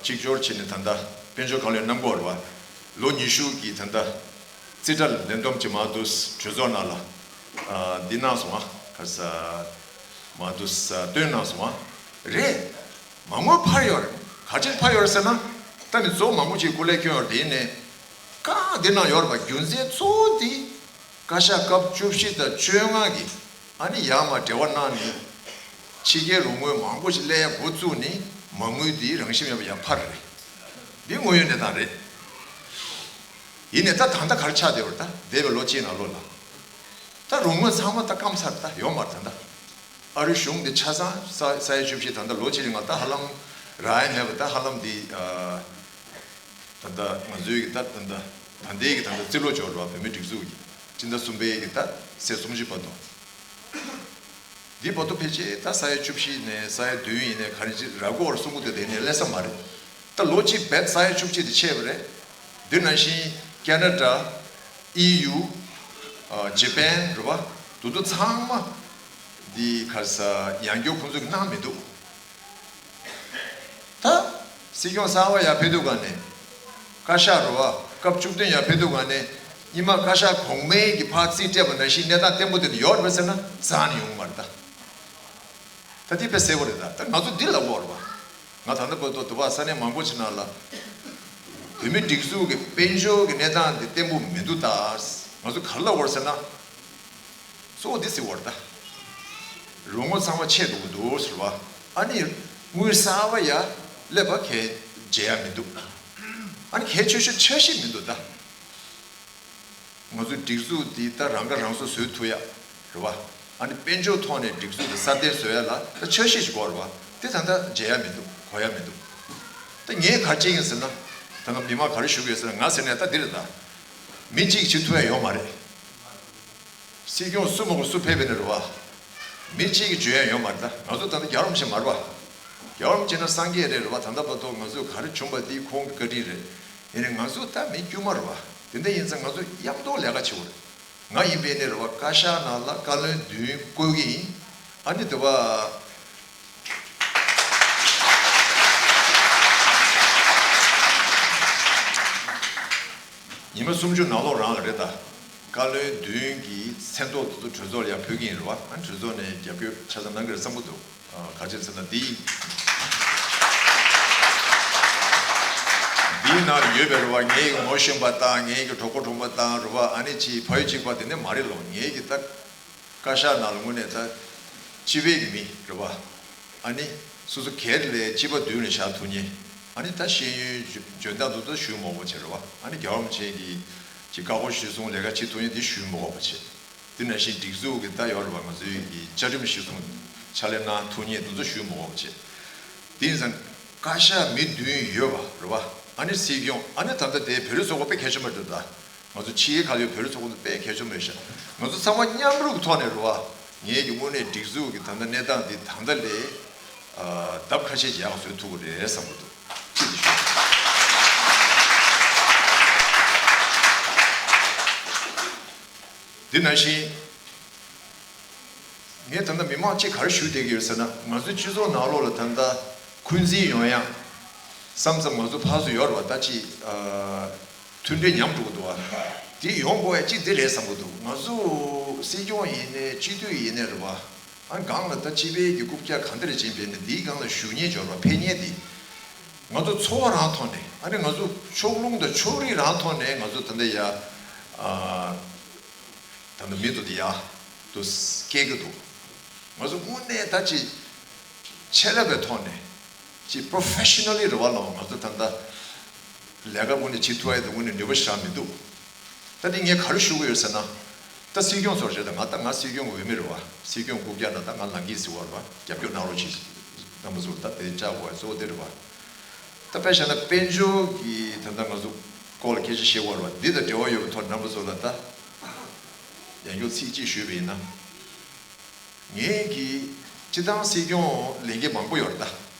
གཅིག་གྱུར་བྱས་ནས་ད་ལྟ་དཔལ་འབྱོར་བཀའ་བློན་གནང་གི་ཡོད་རེད་བ། ལོ་ཉི་ཤུ་གི་ད་ལྟ་རྩིས་ཁྲ་ལས་བསྡོམས་ཀྱི་མ་འདུག་གྲོས་ཚོགས་ནང་ལ་འདི་གནང་སོང་ཨ། ག་ས་མ་འདུག་ས་བཏོན་གནང་སོང་ཨ། རེད། མ་དངུལ་འཕར་ཡོད་རེད། ག་ཅིག་འཕར་ཡོད་རེད་ཟེར་ན། ད་ནི་གཙོ་བོ་མང་པོ་ཅིག་སྐུ་ལས་བསྐྱོན་ཡོད་རེད། དེ་ནས་གང་འདི་གནང་ཡོད་རེད་པ། རྒྱུ་མཚན་གཙོ་བོ་དེ་བཀའ་ཤག་སྐབས་བཅུ་བཞི་དང་བཅོ་ལྔ་གི་ཨ་ནི་ཡར་མར་འབྲེལ་བ་གནང་ནས་ཕྱི་རྒྱལ་རོགས་དངུལ་མང་པོ་ཞིག་སླེབས་ཡ་འགོ་བཙུགས་ནས་མ་དངུལ་འདི་རང་བཞིན་མེད་པ་ཡར་འཕར་རེད། འདི་དངོས་ཡོད་གནས་སྟངས་རེད། ཡིན་ནའི་ད་ད་ལྟ་ག་རེ་ཆགས་བསྡད་པ་རེད། ད་འདས་པའི་ལོ་གཅིག་ནང་ལོགས་ལ་ད་རོགས་དངུལ་ཚང་མ་ད་སྐམ་ཚར། ད་ཡོད་མ་རེད། ད་ལྟ་ཨ་རི་གཞུང་འདི་ཆ་ཚང་ས་ས་ཡ་བཅུ་བཞི་ད་ལྟ་ལོ་གཅིག་རིང་ལ་ད་ཧ་ལམ་རག་ཡ་མེད་པ། ད་ཧ་ལམ་འདི་ཨ། ད་ལྟ་ང་ཚོའི་གི་ད་ད་ལྟ་ད་ལྟའི་གི་ད་ལྟ་རྩིས་ལོ་འབྱོར་བ་བོད་མིའི་སྒྲིག་འཛུགས་ཀྱི་སྤྱི་ཟླ་གསུམ་པའི་གི་ད་ཚེས་སུམ་ཅུ་བར་དུ། འདི་བར་དུ་ཕལ་ཆེར་ད་ས་ཡ་བཅུ་བཞི་ནས་ས་ཡ་བདུན་ཡིན་ནའི་ག་རེ་ཅིག་རག་གི་ཡོད་རེད་གསུང་གི་འདུག་དེ་ནས་སླེབས་ས་མ་རེད། ད་ལོ་གཅིག་བེད་ས་ཡ་བཅུ་གཅིག་དེ་ཆད་པ་རེད། འདི་ནང་བཞིན་ཁེ་ན་ཌ། ཨི་ཡུ། ཨ་ཇེ་པན་རེད་བ། དེ་ཚོ་ཚང་མ་འདི་ག་རེ་ཟ་ཡང་སྐྱར་ཁོང་ཚོས་གནང་མི་འདུག་ད་སྲིད་སྐྱོང་གསར་པ་ཡར་ཕེབས་དུས་ག་ནས། བཀའ་ཤག་རེད་བ། སྐབས་བཅུ་བདུན་ཡར་ཕེབས་དུས་ག་ནས་སྔོན་མ་བཀའ་ཤག་གོང་མའི་གི་ཕར་རྩིས་སྤྲད་པ་ནང་བཞིན་གནས་སྟངས་བརྟན་པོ་དེ་འདྲ་ཡོད་རེད་པས་ཟེར་ན་རྩ་ནས་ཡོང་གི་མ་རེད་ད། ད་དེ་དཔེ་གསལ་པོ་རེད་ད། ད་ང་ཚོ་འདི་ལབ་ཀྱི་ཡོད་རེད་བ། ང་ད་ལྟ་བར་དུ་དུ་བ་ས་གནས་མང་པོ་ཅིག་ནང་ལ་བོད་མི་སྒྲིག་འཛུགས་ཀྱི་དཔལ་འབྱོར་གྱི་གནས་སྟངས་འདི་བརྟན་པོ་མི་འདུག་ད། ང་ཚོ་ག་རེ་ལབ་ཀྱི་ཡོད་རེད་ཟེར་ན། གཙོ་བོ་འདི་ཟེར་བ་རེད་ད། རོགས་དངུལ་ཚང་མ་ཆད་འགྲོ་གི་འདུག་ཟེར་བ། ཨ་ནི་དངུལ་གསར་པ་ཡར་སླེབས་པ་གས་བརྗེད་ཡ་མི་འདུག་ཨ་ནི་གལ་ཆེ་ཤོས་འཆར་གཞི་མི་འདུག་ད། ང་ཚོའི་སྒྲིག་འཛུགས་འདི་ད་རང་ཁ་རང་གསོ་བཟོ་ཐུབ་ཡ་རེད་བ། ཨ་ནི་དཔལ་འབྱོར་ཐོག་ནས་སྒྲིག་འཛུགས་འདི་སྲ་བརྟན་བཟོ་ཡ་ལ་ད་འཆར་གཞི་ཞིག་དགོས་རེད་བ། དེ་ད་ལྟ་བརྗེད་ཡ་མི་འདུག་གོ་ཡ་མི་འདུག་ད་ངས་ག་རེ་བྱེད་ཀྱི་ཡིན་ཟེར་ན། ད་ང་མི་མང་ག་རེ་ཞུ་གི་ཡོད་ཟེར་ན། ང་ཟེར་ནས་ད་འདི་རེད་ད། མི་གཅིག་བྱེད་ཐུབ་ཡ་ཡོད་མ་རེད། སྲིད་སྐྱོང་སུ་མ་གོ་སུ་ཕེབས་པ་ཡིན་ན་རེད་བ། མི་གཅིག་གིས་འཇོན་ཡ་ཡོད་མ་རེད་ད། ང་ཚོ་ད་ལྟ་རྒྱལ་བ་རིན་པོ་ཆེ་མ་རེད་བ། ཡང་བྱས་ན་སངས་རྒྱས་རེད་རེད་བ། ད་ལྟ་བར་དུ་ང་ཚོས་ག་རེ་བྱུང་བ་འདི་ཁོང་གི་བཀའ་དྲིན་རེད། ཡིན་ནའི་ང་ཚོ་ད་མི་དཀྱུས་མ་རེད་བ། དེ་འདྲ་ཡིན་ཙང་ང་ཚོ་མཉམ་དུ་ལས་ཀ་བྱེད་དགོས་རེད། ང་ཡིན་པའི་ནི་རེད་བ། བཀའ་ཤག་ནང་ལ་བཀའ་བློན་བདུན་བསྐོ་གི་ཡིན། ཨ་ནི་དེ་བ། ཉི་མ་སུམ་ཅུ་ནང་ལོགས་རང་ལ་རེད་ད། བཀའ་བློན་བདུན་གྱི་མཚན་ཐོ་དེ་ཚོ་གྲོས་ཚོགས་ལ་ཡང་ཕུལ་གྱི་ཡིན་རེད་བ། ཨ་ནི་གྲོས་ཚོགས་ནས་རྒྱབ་སྐྱོར་ཆ་ཚང་གནང་གི་རེད་བསམ་གྱི་འདུག། ཨ། ག་ཅི་ཟེར་ན་འདི་ཡིན། འདིའི་ནང་ཡོད་པའི་རེད་བ། ངའི་ངོ་ཤེས་པ་དང་ངའི་གི་གྲོགས་པོ་གྲོགས་མོ་དང་རེད་བ། ཨ་ནི་ཅིག་ཕ་ཡུལ་གཅིག་པ་དེ་འདྲ་མ་རེད་ལོ། ངའི་གི་ད་བཀའ་ཤག་ནང་ལ་དངོས་གནས་ད་སྤྱི་པའི་གི་མི་རེད་བ། ཨ་ནི་སོ་སོ་སྒེར་ལས་སྤྱི་པ་མདུན་ལ་བཞག་ཐུབ་མཁན། ཨ་ནི་ད་ཤེས་ཡོན་འཇོན་ཐང་དེ་ཚོ་ཞུ་མོས་པོ་བྱེད་རེད་བ། ཨ་ནི་རྒྱལ་བ་རིན་པོ་ཆེ་གི་ཅིག་བཀའ་བསྒོ་གཞིར་བཟུང་ལས་ཀ་བྱེད་ཐུབ་མཁན་དེ་ཞུ་མོས་པོ་བྱེད། དེ་ནང་བཞིན་སྒྲིག་འཛུགས་ཀྱི་ད་ཡོད་རེད་བ། ང་ཚོའི་གི་བཅའ་ཁྲིམས་གཞིར་བཟུང་ཕྱག་ལས་གནང་ཐུབ་མཁན་དེ་ཚོ་ཞུ་མོས་པོ་བྱེད། དེ་ཡིན་ཙང་བཀའ་ཤག་མི་བདུན་ཡོད་པ་རེད་བ། ཨ་ནི་སྲིད་སྐྱོང་། ཨ་ནི་ད་ལྟ་དེ་བོད་རིགས་ཚོགས་པ་དཔེ་གལ་ཆེན་པོ་རེད་ད། ང་ཚོ་ཕྱི་རྒྱལ་ཁག་ལ་ཡོད་བོད་རིགས་ཚོགས་པ་དཔེ་གལ་ཆེན་པོ་རེད་ཤག། ང་ཚོ་ཚང་མ་མཉམ་རུབ་ཀྱི་ཐོག་ནས་རེད་བ། ངས་ཀྱི་དངོས་གནས་སྒྲིག་འཛུགས་ཀྱི་ད་ལྟ་གནས་སྟངས་འདི་ད་ལྟ་ལས་ཨ་ལྡབ་ཁ་ཤས་ཀྱིས་ཡག་བཟོ་ཐུབ་ཀྱི་རེད་བསམ་གྱི་འདུག། ཅེས་དེ་ཞུ། འདི་ནང་བཞིན་ངས་ད་ལྟ་མི་མང་གཅིག་ག་རེ་ཞུ་བསྡད་ཀྱི་ཡོད་ཟེར་ན། ང་ཚོའི་སྤྱི་ཚོགས་ནང་ལོགས་ལ་ད་ལྟ་འཁོན་འཛིན་ཡོང་ཡག་བསམ་ཙམ་ང་ཚོ་ཕར་ཚུར་ཡོད་རེད་བ། ད་ཅིག་ཨ་མཐུན་སྒྲིལ་ཉམས་འགྲོ་གི་འདུག་བ། དེ་ཡོང་དགོས་ཡག་གཅིག་འདི་རེད་བསམ་གྱི་འདུག། ང་ཚོ་སྲིད་སྐྱོང་ཡིན་ནའི་སྤྱི་འཐུས་ཡིན་ནའི་རེད་བ། ཨ་སྒང་ལ་ད་སྤྱི་པའི་གི་རྐུབ་བཀྱག་གང་འདྲ་ཅིག་ཡིན་པས་ནི་འདིའི་སྒང་ལ་ཞུགས་མཁན་འབྱོར་བ་ཕེབས་མཁན་འདི། ང་ཚོ་འཚོ་བ་རང་ཐོག་ནས། ཨ་ནི་ང་ཚོ་ཕྱོགས་ལྷུང་དང་ཕྱོགས་རིས་རང་ཐོག་ནས་ང་ཚོ་ད་ལྟ་ཡ། ཨ་ད་ལྟ་མི་འདུག་དེ་ཡ་དུ་སྐྱེལ་གི་འདུག། ང་ཚོ་དངོས་གནས་ད་ཅིག་ཆེ་ལབ་པའི་ཐོག་ནས་ཅིག་པོ་རོ་ཕེ་ཤི་ནལ་ལི་རེད་བ་ལོ། ང་ཚོ་ད་ལྟ་ལས་ཀ་དངོས་གནས་བྱེད་ཐུབ་ཡ་དེ་དངོས་གནས་ནུས་པ་ཞེ་དྲག་མི་འདུག། ད་འདི་ངས་ག་རེ་ཞུ་གི་ཡོད་ཟེར་ན། ད་སྲིད་སྐྱོང་ཚོ་རེད། ད་ང་ད་ང་སྲིད་སྐྱོང་གི་འོས་མི་རེད་བ། སྲིད་སྐྱོང་རྐུབ་བཀྱག་ན་ད་ང་ལངས་ཀྱི་ཟེར་བ་རེད་བ། རྒྱབ་སྐྱོར་གནང་རོགས་གྱིས། རྣམ་པ་ཚོ་ད་དེ་བཅར་དགོས་གཙོ་བོ་དེ་རེད་བ། ད་དཔེ་བཞག་ན་དཔལ་འབྱོར་གྱི་ད་ལྟ་ང་ཚོ་སྐོར་ལ་སྐད་ཆ་བཤད་དགོས་རེད་བ། འདི་དང་འབྲེལ་བ་ཡོད་པའི་ཐོག་རྣམ་པ་ཚོ་ལ་ད་ཡང་བསྐྱར་ཚིག་གཅིག་ཞུས་པ་ཡིན་ན། ངས་ཀྱི་སྤྱི་བཏང་སྲིད་སྐྱོང་ལས་འགན་མང་པོ་ཡོད་རེད་ད།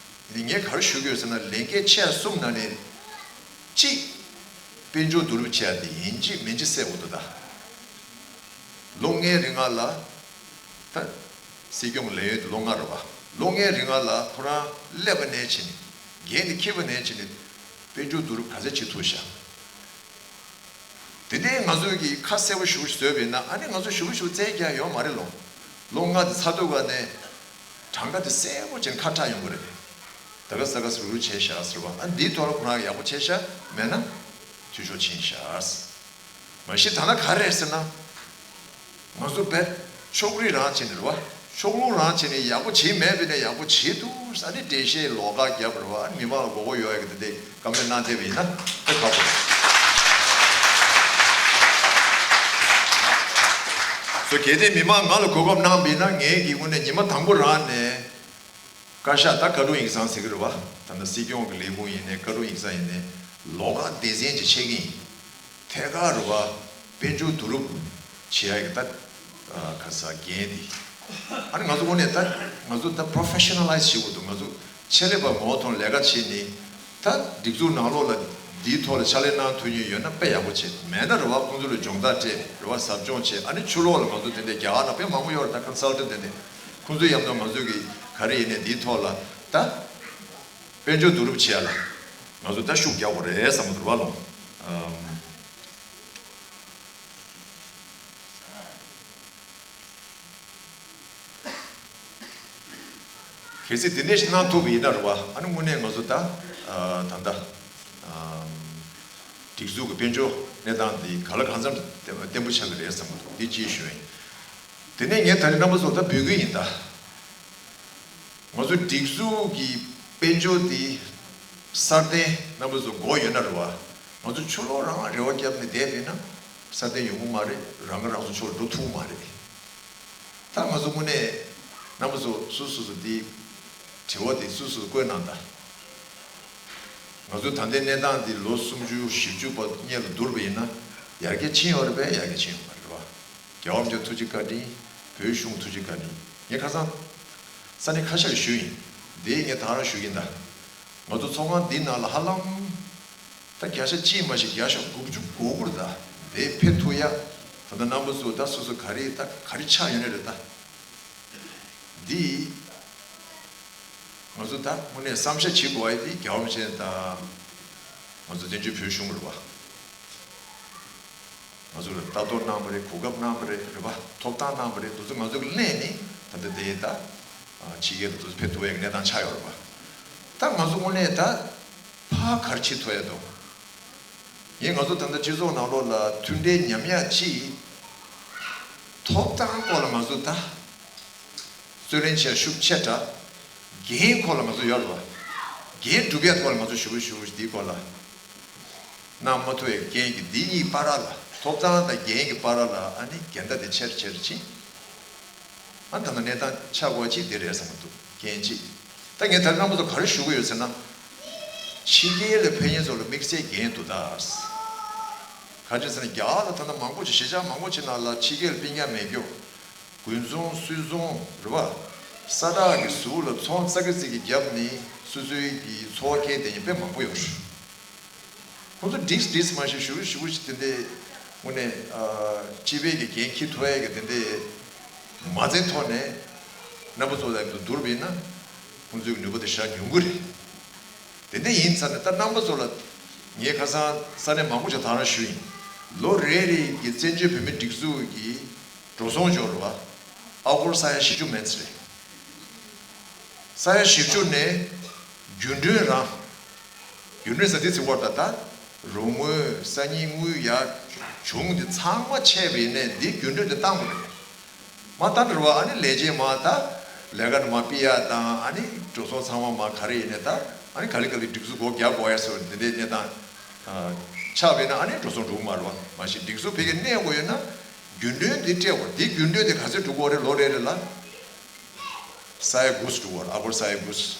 ཡིན་ནའི་ངས་ག་རེ་ཞུ་གི་ཡོད་ཟེར་ན། ལས་འགན་ཆེ་གསུམ་ནང་ནས་གཅིག་དཔལ་འབྱོར་བསྡུ་རུབ་བྱེད་ཡ་དེ་ཡིན་གཅིག་མིན་གཅིག་གསལ་པོ་འདུག་ད། ལོ་ལྔའི་རིང་ལ་ད་སྲིད་སྐྱོང་ལས་ཡུན་དེ་ལོ་ལྔ་རེད་བ། ལོ་ལྔའི་རིང་ལ་ཁོ་རང་སླེབས་པ་ནས་བྱས་ནས་འགན་དེ་འཁྱེར་བ་ནས་བྱས་ནས་དཔལ་འབྱོར་བསྡུ་རུབ་ག་ཚད་བྱེད་ཐུབ་ཤག། དེ་ནས་ང་ཚོས་ཀྱི་ཁ་གསལ་པོ་ཞུ་བཟོས་པ་ཡིན་ན། ཨ་ནི་ང་ཚོ་ཞུ་ཞུ་བཙལ་རྒྱག་ཡོད་མ་རེད་ལོ། ལོ་ལྔ་དེ་ཚར་དུས་ག་ནས་གྲངས་ཀ་དེ་གསལ་པོ་བྱས་ནས་ཁ་གྲག་ཡོང་གི་རེད། ད་ག་ས་ག་སུ་རུ་བྱས་ཤག་ཟེར་བ། ཨ་འདིའི་ཐོག་ལ་ཁོ་རང་ཡག་པོ་བྱས་ཤག་མེད་ན་འཐུས་ཤོར་ཕྱིན་ཤག། མ་གཞི་ད་ན་ག་རེ་རེད་ཟེར་ན། ང་ཚོ་བས་ཕྱོགས་རིས་རང་བྱས་ནས་རེད་བ། ཕྱོགས་ལྷུང་རང་བྱས་ནས་ཡག་པོ་བྱས་མེད་པས་ནས་ཡག་པོ་བྱས་འདུག་ཟེར་ནས་འགྲེལ་བཤད་ལོགས་ཀ་བརྒྱབ་རེད་བ། ཨ་ནི་མི་མང་ལ་མགོ་སྐོར་ཡོང་ཡག་གི་དེ་འདྲའི་བཀའ་མོལ་གནང་བསྡད་པ་ཡིན་ན་དཔེ་ཁག་པོ་རེད། སོ་གལ་ཏེ་མི་མང་ང་ལ་གོ་སྐབས་གནང་བ་ཡིན་ན། ངས་ཀྱི་དངོས་གནས་ཉི་མ་དང་པོ་རང་ནས། བཀའ་ཤག་ད་བཀའ་དྲུང་ཡིག་ཚང་ཟེར་གྱི་རེད་བ། ད་ལྟ་སྲིད་སྐྱོང་གི་ལས་ཁུངས་ཡིན་ནའི་བཀའ་དྲུང་ཡིག་ཚང་ཡིན་ནའི་ལོགས་ཀ་སྡེ་ཚན་ཅིག་ཕྱེ་གི་ཡིན། ཐད་ཀར་རེད་བ། དཔལ་འབྱོར་བསྡུ་རུབ་བྱེད་ཡ་གི་ད་ཨ་ག་ས་འགན་འདི། ཨ་ནི་ང་ཚོ་དངོས་གནས་ད་ང་ཚོ་ད་པོ་རོ་ཕེ་ཤི་ནལ་ལའི་ཛི་བྱེད་དགོས་འདུག། ང་ཚོ་ཆེད་ལས་པ་ངོ་བོ་ཐོག་ལས་ཀ་བྱེད་ནི། ད་སྒྲིག་འཛུགས་ནང་ལོགས་ལ་འདིའི་ཐོག་ལ་ཕྱག་ལས་གནང་ཐུབ་མཁན་ཡོད་ན་དཔེ་ཡག་པོ་བྱེད། མེད་ན་རེད་བ། ཁོང་ཚོ་ལ་སྦྱོང་བརྡར་སྤྲད་རེད་བ། ཟབ་སྦྱོང་བྱེད། ཨ་ནི་ཕྱི་ལོགས་ལ་ང་ཚོ་དེ་འདྲའི་རྒྱ་གར་ནང་དཔེ་མང་པོ་ཡོད་རེད་ད། ཁོན་སལ་ཊན་དེ་འདྲ། ཁོང་ཚོ་མཉམ་དུ་ང་ཚོ་གི་ག་རེ་ཡིན་ནའི་འདིའི་ཐོག་ལ་ད་དཔལ་འབྱོར་བསྡུ་རུབ་བྱེད་ཡ་ལ་ང་ཚོ་ད་ཤུགས་རྒྱག་དགོས་རེད་བསམ་གྱི་འདུག་རེད་བ་ལོ། ཨམ། གལ་སྲིད་དེ་འདྲ་ཞིག་གནང་ཐུབ་པ་ཡིན་ན་རེད་བ། ཨ་ནི་དངོས་གནས་ང་ཚོ་ད་ཨ་ད་ལྟ་ཨམ་སྒྲིག་འཛུགས་ཀྱི་དཔལ་འབྱོར་གནས་སྟངས་འདི་ག་ལ་གང་འཚམ་བརྟན་པོ་ཆགས་ཀྱི་རེད་བསམ་གྱི་འདུག། འདི་གཅིག་ཞུ་ཡིན། དེ་ནས་ངས་ད་རེས་རྣམ་པ་ཚོ་ད་འབོད་སྐུལ་ཡིན་ད། ང་ཚོ་སྒྲིག་འཛུགས་ཀྱི་དཔལ་འབྱོར་འདི་སྲ་བརྟན་རྣམ་པ་ཚོ་དགོས་ཡོད་ན་རེད་བ། ང་ཚོ་ཕྱི་ལོགས་རང་རེ་བ་བརྒྱབ་ནས་བསྡད་པ་ཡིན་ན་སྲ་བརྟན་ཡོང་གི་མ་རེད། རང་གིས་རང་ཚོ་ཕྱོགས་ལ་འགྲོ་ཐུབ་ཀྱི་མ་རེད། ད་ང་ཚོ་དངོས་གནས་རྣམ་པ་ཚོ་སོ་སོ་སོ་འདི་དྲི་བ་འདི་སོ་སོ་བཀོད་གནང་ད། ང་ཚོ་ད་ལྟའི་གནས་སྟངས་འདི་ལོ་སུམ་ཅུ་བཞི་བཅུ་བར་སྔོན་ལ་བསྡུར་བ་ཡིན་ན་ཡར་རྒྱས་ཕྱིན་ཡོད་རེད་པས། ཡར་རྒྱས་ཕྱིན་ཡོད་མ་རེད་བ། རྒྱལ་བ་རིན་པོ་ཆེ་ཐུགས་རྗེ་བཀའ་དྲིན། བོད་གཞུང་ཐུགས་རྗེ་བཀའ་དྲིན། ངས་ཁ་སང་ས་གནས་ཁ་ཤས་ལ་ཞུས་ཡིན། དེ་ངས་ད་རང་ཞུ་གིན་ད། ང་ཚོ་ཚོགས་ཁང་འདི་ནང་ལ་ཧ་ལམ་ད་བརྒྱ་ཆ་གཅིག་མ་ཞིག་བརྒྱ་ཆ་དགུ་བཅུ་གོ་དགུ་རེད་ད། དེ་ཕེབས་ཐུབ་ཡ། ད་ལྟ་རྣམ་པ་ཚོ་ད་སོ་སོ་ག་རེ་ད་ག་རེ་ཆགས་ཡོད་ནི་རེད་ད། འདི་ང་ཚོ་ད་དངོས་གནས་བསམ་ཤ་བྱེད་དགོས་ཡ་དེ་རྒྱལ་བ་རིན་པོ་ཆེ་ད་ང་ཚོ་བཙན་བྱོལ་བོད་གཞུང་རེད་བ། ང་ཚོ་ལ་ལྟ་རྟོག་གནང་བ་རེད། གོ་སྐབས་གནང་བ་རེད། རེད་པ། ཐོབ་ཐང་གནང་བ་རེད། དེ་ཚོ་ང་ཚོ་གི་ལེན་ནི་ད་ལྟ་དེ་ད་ཕྱི་རྒྱལ་ལ་དེ་ཚོ་ཕེབས་ཐུབ་ཡ་གི་གནས་སྟངས་ཆགས་ཡོད་རེད་པ། ད་ང་ཚོ་དངོས་གནས་ད་ཕར་ག་རེ་བྱེད་ཐུབ་ཡ་འདུག་ངས་ང་ཚོ་ད་ལྟ་སྤྱི་ཚོགས་ནང་ལོགས་ལ་མཐུན་སྒྲིལ་ཉམས་ཡ་ཅིག་ཐོབ་ཐང་སྐོར་ལ་ང་ཚོ་ད་རྩོད་ལེན་བྱེད་ཤུགས་ཆེ་དྲགས། འགན་ཁོ་ལ་ང་ཚོ་ཡོད་རེད་བ། འགན་སྒྲུབ་ཡ་སྐོར་ལ་ང་ཚོ་ཞུ་ཞུ་འདིའི་སྐོར་ལ། གནང་མ་ཐུབ་པའི་རྐྱེན་གྱིས་འདི་གཉིས་བར་ལ། ཐོབ་ཐང་དང་འགན་གྱི་བར་ལ་ཨ་ནི་འགལ་ཟླ་དེ་ཆེར་ཆེར་ཕྱིན། ཨ་ད་ལྟ་གནས་སྟངས་ཆགས་དགོས་ཅིག་འདི་རེད་བསམ་གྱི་འདུག་རྐྱེན་གཅིག་ད་ངས་ད་རྣམ་པ་ཚོ་ག་རེ་ཞུ་གི་ཡོད་ཟེར་ན། ཕྱི་རྒྱལ་ལ་ཕེབས་མཁན་ཚོ་ལ་དམིགས་བསལ་འགན་འདུག་ད། ག་ཅི་ཟེར་ན་རྒྱ་གར་ལ་ད་ལྟ་མང་པོ་ཅིག་གཞིས་ཆགས་མང་པོ་ཅིག་ནང་ལ་ཕྱི་རྒྱལ་སྤུན་ཀྱག་མེད་རྒྱུ། དགུན་ཚོང་སུད་ཚོང་རེད་བ། ས་བསྒྲགས་ཀྱི་ཟུར་ལ་ཚོང་ཙག་གི་ཙིག་གི་བརྒྱབ་ནས་སོ་སོའི་གི་འཚོ་བ་སྐྱེལ་བསྡད་མཁན་དཔེ་མང་པོ་ཡོད་རེད། ཁོང་ཚོ་འགྲིགས་འགྲིགས་མ་ཤེས་ཞུ་ཞུ་ཞིག་དེ་འདྲའི་དངོས་གནས་སྤྱི་པའི་གི་འགན་འཁྱེར་ཐུབ་ཡ་གི་དེ་འདྲའི་མ་རྩའི་ཐོག་ནས་རྣམ་པ་ཚོ་ལ་བསྡུར་བ་ཡིན་ན་ཁོང་ཚོའི་ནུས་པ་དེ་ཞེ་དྲག་ཉུང་གི་རེད། དེ་འདྲ་ཡིན་ཙང་ནས་ད་རྣམ་པ་ཚོ་ལ་ངས་ཁ་སང་ས་གནས་མང་པོ་ཞིག་ད་རང་ཞུས་ཡིན། ལོ་རེ་རེ་གི་བཙན་བྱོལ་བོད་མིའི་སྒྲིག་འཛུགས་ཀྱི་འགྲོ་སོང་འབྱོར་བ་ཨ་སྒོར་ས་ཡ་བཞི་བཅུ་མན་ཙམ་རེད། ས་ཡ་བཞི་བཅུ་ནས་རྒྱུན་གྲོན་རང་། རྒྱུན་གྲོན་ཟེར་དུས་ཚིག་བར་ད་ལྟ་རོགས་དངུལ་སང་ཉིན་དངུལ་ཡར་བྱུང་དེ་ཚང་མ་ཆད་པ་ཡིན་ནའི་འདི་རྒྱུན་གྲོན་དེ་བཏང་དགོས་རེད། མ་བཏང་རེད་བ། ཨ་ནི་ལས་བྱེད་མ་ད་ལས་ཀ་ནས་མ་ཕུད་ཡ་དང་ཨ་ནི་འགྲོ་སོང་ཚང་མ་མ་ག་རེ་ཡིན་ནའི་ད་ཨ་ནི་ག་ལེ་ག་ལེ་སྒྲིག་འཛུགས་སྒོ་རྒྱག་དགོས་ཡ་ཟེར་བ་འདི་འདྲའི་གནས་སྟངས་ཆགས་པ་ཡིན་ན་ཨ་ནི་འགྲོ་སོང་འགྲོ་གི་མ་རེད་བ། མ་གཞི་སྒྲིག་འཛུགས་ཕ་གིར་གནས་དགོས་ཡོད་ན་རྒྱུན་གྲོན་འདི་སྤྲད་དགོས། འདི་རྒྱུན་གྲོན་འདི་ག་ཚོད་འགྲོ་གི་རེད། ལོ་རེ་རེ་ལ་ས་ཡ་དགུ་ཙམ་འགྲོ་གི་རེད། ཨ་སྒོར་ས་ཡ་དགུ་ཙམ།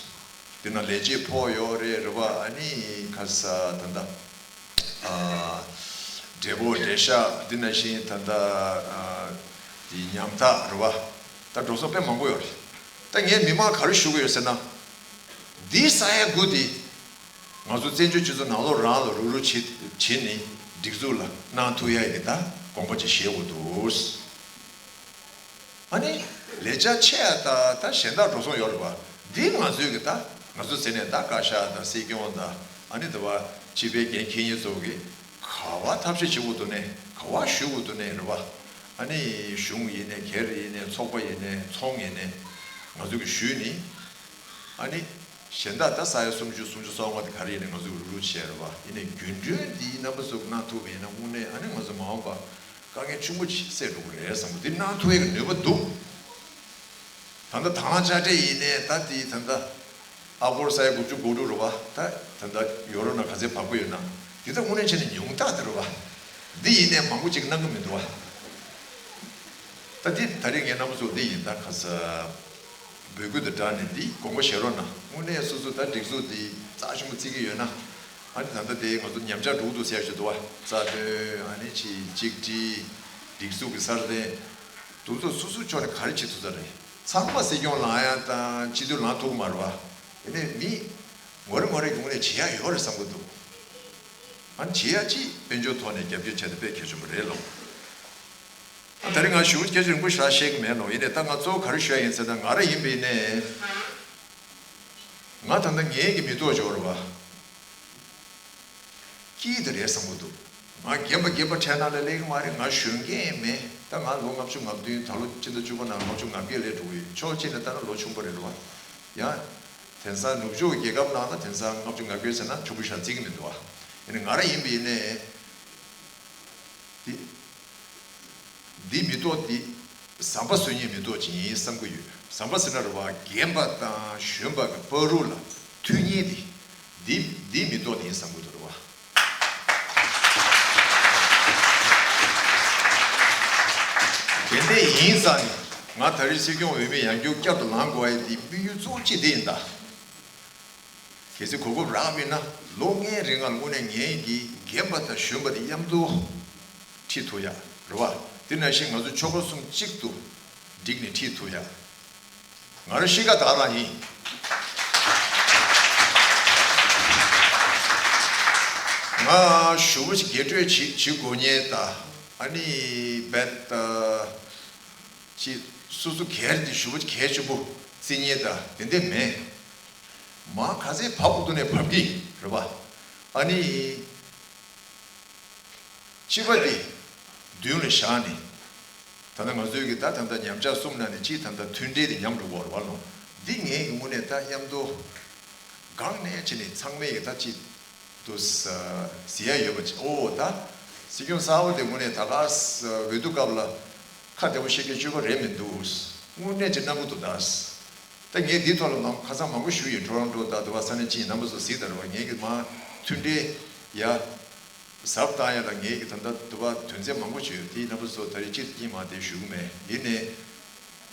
དེ་ན་ལས་བྱེད་ཕོགས་ཡོད་རེད་རེད་བ། ཨ་ནི་ཁ་ས་ད་ལྟ་ཨ་འབྲས་བུ་འབྲས་ཤག་འདི་ན་བཞིན་ད་ལྟ་ཨ་དེ་ཉམ་ཐག་རེད་བ། ད་འགྲོ་སོང་དཔེ་མང་པོ་ཡོད་རེད། ད་ངས་མི་མང་ག་རེ་ཞུ་གི་ཡོད་ཟེར་ན། འདི་ས་ཡ་དགུ་འདི་ང་ཚོ་བཙན་བྱོལ་སྤྱི་ཚོགས་ནང་ལོགས་རང་ལ་རུག་རུག་བྱེད་བྱེད་ནས་སྒྲིག་འཛུགས་ལ་གནང་ཐུབ་ཡ་གི་ད་དགོངས་པ་ཅིག་བཞེས་དགོས་འདུག་ཨ་ནི་ལས་བྱ་ཆེ་ཡ་ད་ད་གཞན་དག་འགྲོ་སོང་ཡོད་རེད་བ། འདི་ང་ཚོའི་གི་ད་ང་ཚོ་ཟེར་ནས་ད་བཀའ་ཤག་དང་སྲིད་སྐྱོང་དང་ཨ་ནི་ད་བ་སྤྱི་པའི་འགན་འཁྱེར་མཁན་ཚོ་གི་ག་བ་ཐབས་ཤེས་བྱེད་དགོས་འདུག་ནས་ག་བ་ཞུ་དགོས་འདུག་ནས་རེད་བ། ཨ་ནི་གཞུང་ཡིན་ནས་སྒེར་ཡིན་ནས་ཚོགས་པ་ཡིན་ནས་ཚོང་ཡིན་ནས་ང་ཚོ་གི་ཞུས་ནི་ཨ་ནི་གཞན་དག་ད་ས་ཡ་སུམ་ཅུ་སུམ་ཅུ་སོ་ལྔ་དེ་ག་རེ་ཡིན་ནས་ང་ཚོ་གི་རུག་རུག་བྱས་རེད་བ། ཡིན་ནས་རྒྱུན་གྲོན་འདི་རྣམ་པ་ཚོ་གནང་ཐུབ་པ་ཡིན་ན་དངོས་གནས་ཨ་ནི་ང་ཚོ་མ་འོངས་པ་དཀའ་ངལ་ཆེན་པོ་ཅིག་སེལ་འགྲོ་གི་རེད་བསམ་གི། འདི་གནང་ཐུབ་ཡས་ཀྱི་ནུས་པ་འདུག་ད་ལྟ་དང་བླངས་དཔྱ་ཁྲལ་ཡིན་ནའི་ད་འདི་ད་ལྟ་ཨ་སྒོར་ས་ཡ་དགུ་བཅུ་གོ་དྲུག་རེད་བ། ད་ད་ལྟ་ཡོ་རོབ་ནང་ག་ཚད་བབས་ཀྱི་ཡོད་ན་འདི་ད་དངོས་གནས་བྱས་ནས་ཉུང་རྟགས་དེ་རེད་བ། འདི་ཡིན་ནའི་མང་པོ་ཅིག་གནང་གི་མི་འདུག་བ། ད་འདི་ད་རེས་ངས་རྣམ་པ་ཚོ་འདི་ཡིན་ད་ག་ས། འབོད་སྐུལ་དང་སྦྲགས་ནས་འདི་དགོངས་པ་བཞེས་རོགས་གནང་། དངོས་གནས་སོ་སོ་ད་སྒྲིག་འཛུགས་འདི་རྩ་ཆེན་པོ་བརྩི་གི་ཡོད་ན། ཨ་ནི་ད་ལྟ་དེ་ང་ཚོ་ཉམས་ཆག་འགྲོ་གི་འདུག་ཟེར་ཞུ་འདུག་བ། རྩ་དོན་ཨ་ནི་ཅིག་གཅིག་སྒྲིལ། སྒྲིག་འཛུགས་ཀྱི་སྲ་བརྟན། དེ་ཚོ་སོ་སོའི་ཕྱོགས་ནས་ག་རེ་བྱེད་ཐུབ་ས་རེད། ཚང་མ་སྲིད་སྐྱོང་ལངས་ཡ་དང་སྤྱི་འཐུས་ལངས་ཐུབ་ཀྱི་མ་རེད་བ། དེ་ནས་མི་ངོ་རེ་ངོ་རེ་གི་ངོས་ནས་བྱེད་ཡ་ཡོད་རེད་བསམ་གྱི་འདུག་ཨ་ནི་བྱེད་ཡ་ཅིག་དཔལ་འབྱོར་ཐོག་ནས་རྒྱབ་སྐྱོར་བྱས་ན་དཔེ་གལ་ཆེན་པོ་རེད་ལོ། ད་རེས་ང་ཞུ་སྐད་ཆ་རིང་པོ་ཞེ་དྲག་བཤད་ཀྱི་མེད་ནོ། ཡིན་ནའི་ད་ང་གཙོ་བོ་ག་རེ་ཞུ་ཡ་ཡིན་ཟེར་ན་ང་རང་ཡིན་པ་ཡིན་ནའི། ང་ད་ལྟ་ངའི་གི་མི་ཐོག་འབྱོར་བ། སྐྱིད་དེ་རེད་བསམ་གྱི་འདུག་ང་རྒན་པ་རྒན་པ་ཁྲལ་ནང་ལ་སླེབས་ཀྱི་མ་རེད། ང་གཞོན་སྐྱེས་མེད། ད་ང་ལོ་ལྔ་བཅུ་ང་བདུན། ད་ལོ་སྤྱི་ཟླ་བཅུ་པ་ནང་ལྔ་བཅུ་ང་བརྒྱད་སླེབས་འགྲོ་གི་ཡོད། ཕྱོགས་གཅིག་ནས་ལྟ་ན་ལོ་ཆུང་པོ་རེད་རེད་བ། ཡང་། དེང་སང་ནུབ་ཕྱོགས་རྒྱལ་ཁབ་ནང་ལ་དེང་སང་ལྔ་བཅུ་ང་བརྒྱད་ཟེར་ན་ཆུང་པོ་ཞེ་དྲག་བརྩི་གི་མི་འདུག་བ། ཡིན་ནའི་ང་རང་ཡིན་པ་ཡིན་ནའི། འདི། འདི་མི་ཐོག་འདི། ཟམ་པ་བཟོ་མཁན་མི་ཐོག་ཅིག་ཡིན་བསམ་གྱི་ཡོད། ཟམ་པ་ཟེར་ན་རེད་བ། རྒན་པ་དང་གཞོན་པ་གི་བར་དུ་ལ་མཐུན་རྐྱེན་འདི། འདི་འདི་མི་ཐོག་འདི་ཡིན་བསམ་གྱི་འདུག་རེད་བ། དེ་འདྲ་ཡིན་ཙང་ནི་ང་ད་རེས་སྲིད་སྐྱོང་འོས་མི་ཡང་བསྐྱར་བསྐྱར་དུ་ལངས་དགོས་ཡ་འདི་དམིགས་ཡུལ་གཙོ་བོ་གཅིག་འདི་ཡིན་ད། གལ་སྲིད་གོ་སྐབས་རག་པ་ཡིན་ན་ལོ་ལྔའི་རིང་ལ་དངོས་གནས་ངས་ཀྱིས་རྒན་པ་དང་གཞོན་པ་དེ་མཉམ་དུ་ཁྲིད་ཐུབ་ཡ་རེད་བ། དེ་ནང་བཞིན་ང་ཚོ་ཆོལ་ཁ་གསུམ་གཅིག་ཏུ་བསྒྲིགས་ནས་ཁྲིད་ཐུབ་ཡ། ང་རང་གཤིས་ཀ་དག་རང་ཡིན། ང་ཞུ་བ་ཅིག་རྒྱས་སྤྲོས་བྱེད་བྱེད་དགོས་ཉེན་དང་ཨ་ནི་བེད་ཅིག་སོ་སོ་སྒེར་དེ་ཞུ་བ་ཅིག་གལ་ཆེན་པོ་བརྩི་ཉེན་དང་དེ་འདྲ་མེད། མ་ག་ཚད་བབ་དགོས་འདུག་ནས་བབ་ཀྱི་རེད་པ། ཨ་ནི། སྤྱི་པ་དེ་མདུན་ལ་བཞག་ནས། ད་ལྟ་ང་ཚོའི་གི་ད་ད་ལྟ་ཉམས་ཆག་གསུམ་ནང་ནས་གཅིག་ད་ལྟ་མཐུན་སྒྲིལ་དེ་ཉམས་འགྲོ་གི་ཡོད་རེད་བ་ལོ། འདི་ངས་ཀྱི་དངོས་གནས་ད་མཉམ་དུ་སྒང་ནས་བྱས་ནས་ཚང་མས་ཀྱི་ད་གཅིག་ཏུ་ཟེར་ཡ་ཡོད་པ་ཅིག་ཨོ་ད་སྲིད་སྐྱོང་གསར་པ་དེ་དངོས་གནས་ད་ག་འོས་བསྡུ་སྐབས་ལ་ཁ་བདེ་པོ་བཤད་མཁན་བཅུ་པ་རེད་མི་འདུག་དངོས་གནས་ཅིག་གནང་གི་འདུག་ད། ད་ངས་འདིའི་ཐོག་ལ་མང་ཁ་སང་མང་པོ་ཞུས་ཡིན། ཊོ་རོན་ཊོ་དང་དུ་བ་ས་གནས་ཅིག་རྣམ་པ་ཚོ་གཟིགས་དང་རེད་བ། ངས་ཀྱི་མ་མཐུན་སྒྲིལ་ཡ་ཟབ་བཏང་ཡ་ལ་ངས་ཀྱི་ད་ལྟ་དུ་བ་དོན་ཚན་མང་པོ་ཞུས་ཡོད། དེའི་རྣམ་པ་ཚོ་ད་རེས་གཅིག་གཉིས་མ་དེ་ཞུ་གི་མེད། ཡིན་ནའི་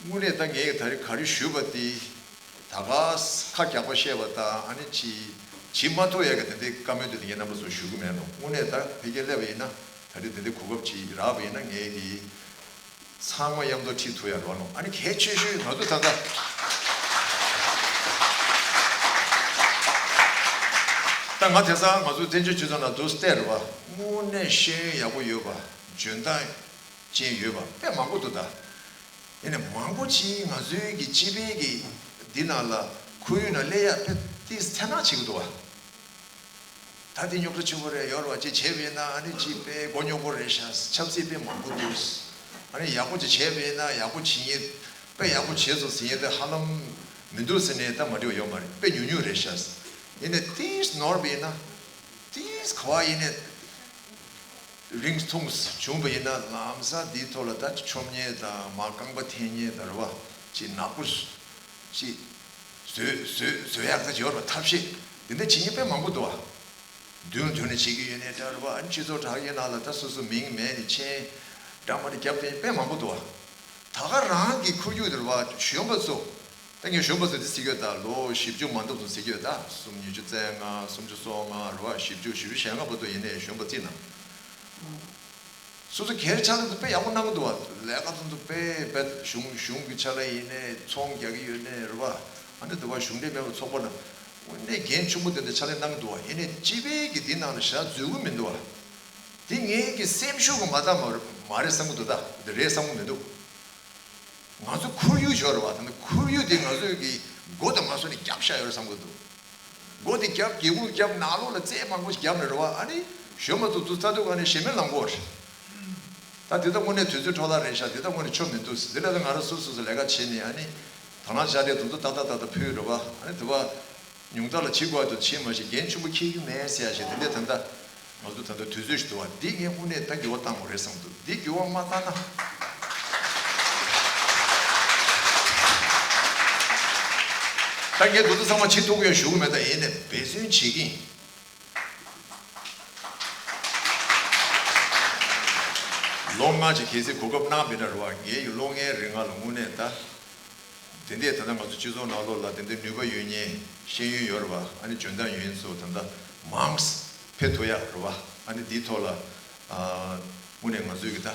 དངོས་གནས་ད་ངས་ཀྱི་ད་རེས་ག་རེ་ཞུས་པ་དེ་ད་ག་ཁ་རྒྱག་པ་བཤད་པ་དང་ཨ་ནི་ཅི་བྱེད་མ་ཐུབ་ཡ་གི་དེ་འདྲའི་བཀའ་མོལ་དེ་ངས་རྣམ་པ་ཚོ་ཞུ་གི་མེད་ནོ། དངོས་གནས་ད་ཕ་གིར་སླེབས་པ་ཡིན་ན་ད་རེས་དེ་འདྲའི་གོ་སྐབས་ཅིག་རག་པ་ཡིན་ན་ངས་ཀྱི་ཚང་མ་མཉམ་དུ་ཁྲིད་ཐུབ་ཡ་རོགས་གནང་། ཨ་ནི་གལ་ཆེ་ཤོས་ང་ཚོ་ད་ལྟ་ད་ང་དེང་སང་ང་ཚོ་བཙན་བྱོལ་སྤྱི་ཚོགས་ནང་འདུག་སྟེ་རེད་བ། དངོས་གནས་ཤེས་ཡོན་ཡག་པོ་ཡོད་པ། འཇོན་ཐང་ཅན་ཡོད་པ་དཔེ་མང་པོ་འདུག་ད། ཡིན་ནའི་མང་པོ་ཅིག་ང་ཚོའི་གི་སྤྱི་པའི་གི་འདི་ནང་ལ་ཁོར་ཡུག་ནང་སླེབས་ཡ་དཔེ་ཏིས་འཚེར་སྣང་བྱེད་ཀྱི་འདུག་བ། ད་འདི་རྙོག་དྲ་ཆེན་པོ་རེད། ཡོད་རེད་བ། ཅིག་བྱས་པ་ཡིན་ན་ཨ་ནི་ཅིག་དཔེ་མགོ་རྙོག་པོ་རེད་ཤག་ཆབ་སྲིད་དཔེ་མང་པོ་འདུག་ཨ་ནི་ཡག་པོ་ཅིག་བྱས་པ་ཡིན་ན་ཡག་པོ་བྱེད་ཉེན་དཔེ་ཡག་པོ་བྱས་སོང་ཟེར་ཉེན་དེ་ཧ་ལམ་མི་འདུག་ཟེར་ནས་ད་མ་འགྲིག་པ་ཡོད་མ་རེད། དཔེ་ཉུང་ཉུང་རེད་ཤག་ཡིན་ནའི་ཏིས་ནོར་བ་ཡིན་ན་ཏིས་ག་བ་ཡིན་ནའི་རིང་ཐུང་བྱུང་བ་ཡིན་ན་ལམ་སང་འདིའི་ཐོག་ལ་ད་མཆོང་ཉེན་དང་མ་རྐང་པ་འཐེན་ཉེན་དང་རེད་བ། ཅིག་ནག་པོ་ཅིག་བཟོས་བཟོས་བཟོས་ཡག་ད་ཡོད་རེད་བ། ཐབས་ཤེས་འདི་འདྲ་བྱེད་ཉེན་དཔེ་མང་པོ་འདུག་བ། མདུན་དོན་ནས་བྱེད་ཀྱི་ཡོད་ནའི་འདྲ་རེད་བ། ཨ་ནི་སྤྱི་ཚོགས་དྲ་རྒྱའི་ནང་ལ་ད་སོ་སོ་མིང་མེད་ནས་མཆན་འདྲ་མ་འདྲ་བརྒྱབ་དེ་དཔེ་མང་པོ་འདུག་བ། ད་ག་རང་གི་ཁོར་ཡུག་དེ་རེད་བ། གཞོན་པ་ཚོ། ད་ངས་གཞོན་པ་ཚོ་འདི་ཟེར་གྱི་ཡོད་ད། ལོ་བཞི་བཅུ་མ་འདུག་ཚོ་ཟེར་གྱི་ཡོད་ད། སུམ་ཉི་ཤུ་རྩ་ལྔ། སུམ་ཅུ་སོ་ལྔ་རེད་བ། བཞི་བཅུ། བཞི་བཅུ་ཞེ་ལྔ་བར་དུ་ཡིན་ནའི་གཞོན་པ་བརྩིས་ན། སོ་སོ་སྒེར་ཆགས་ཚོད་དཔེ་ཡག་པོ་གནང་གི་འདུག་བ། ལས་ཀ་ཚོ་ཚོ་དཔེ་དཔེ་གཞུང་གཞུང་གི་ཕྱག་ལས་ཡིན་ནའི་ཚོང་རྒྱག་གི་ཡོད་ནའི་རེད་བ། ཨ་ནི་འདི་བ་གཞུང་འབྲེལ་མེད་པའི་ཚོགས་པ་ན་དངོས་གནས་འགན་ཆེན་པོ་དེ་འདྲ་ཕྱག་ལས་གནང་གི་འདུག་བ། ཡིན་ནའི་སྤྱི་པའི་གི་འདི་ནང་ལ་ཞག་འཛུལ་གི་མི་འདུག་བ། འདི་ངའི་གི་སེམས་ཤུགས་གི་མ་རྩ་མ་མ་རེད་བསམ་གི་འདུག་ད་འདི་རེད་བསམ་གི་མི་འདུག་ང་ཚོ་ཁོར་ཡུག་ཞོར་བ་དང་ཁོར་ཡུག་དེ་ང་ཚོའི་གི་མགོ་དང་མ་སོ་ནས་རྒྱབ་ཤ་ཡོད་བསམ་གི་འདུག་མགོ་དེ་རྒྱབ་སྒེའུ་ཁུང་རྒྱབ་ནང་ལོགས་ལ་རྩེ་མང་པོ་ཞིག་རྒྱབ་ནས་རེད་བ། ཨ་ནི་གཞོན་པ་ཚོ་ཚུར་ཚ་དུས་ག་ནས་ཞེ་མེར་ལངས་གོ་རེད། ད་དེ་ད་དངོས་གནས་དུས་ཚོད་འཕྲོ་བརླག་རེད་ཤག་དེ་ད་དངོས་གནས་ཆོ་མི་འདུག་དེ་ལས་ད་ང་རང་སོ་སོ་སོ་ལས་ཀ་བྱེད་ནས་ཨ་ནི་དང་བླངས་བྱ་དེ་དུ་ཚོ་ཏག་ཏག་ཏག་ཏག་ཕུལ་རེད་བ། ཨ་ནི་དེ་བ། ཉུང་མཐའ་ལ་བྱེད་དགོས་དུ་བྱེད་མ་ཤེས། འགན་ཆུང་པོ་འཁྱེར་གྱི་མེད་ཟེར་ཡ་ཞིག་དེ་འདྲས་ད་ལྟ་ང་ཚོ་ད་ལྟ་དུས་ཚོད་ཞིག་འདུག་བ། འདི་ངས་དངོས་གནས་ད་འགྱུར་བ་བཏང་དགོས་རེད་བསམ་འདུག་འདི་འགྱུར་བ་མ་བཏང་ན། ད་ངས་འདུ་འདུ་ཚང་མ་བྱེད་ཐུབ་ཀྱི་ཡོད་ཞུ་གི་མེད། ད་ཡིན་ནས་འབད་བརྩོན་བྱེད་ཀྱི་ཡིན། ལོ་ལྔ་ཅིག་གལ་སྲིད་གོ་སྐབས་གནང་བ་ཡིན་ན་རེད་བ། ངའི་ལོ་ལྔའི་རིང་ལ་དངོས་གནས་ད། དེ་འདྲས་ད་ལྟ་ང་ཚོ་སྤྱི་ཚོགས་ནང་ལོགས་ལ་དེ་འདྲས་ནུས་པ་ཡོད་མཁན་ཤེས་ཡོན་ཡོད་རེད་བ། ཨ་ནི་འཇོན་ཐང་ཡོད་མཁན་ཚོ་ད་ལྟ་མང་ཙམ་ཕེབས་ཐུབ་ཡག་རེད་བ། ཨ་ནི་འདིའི་ཐོག་ལ་ཨ་དངོས་གནས་ང་ཚོའི་གི་ད་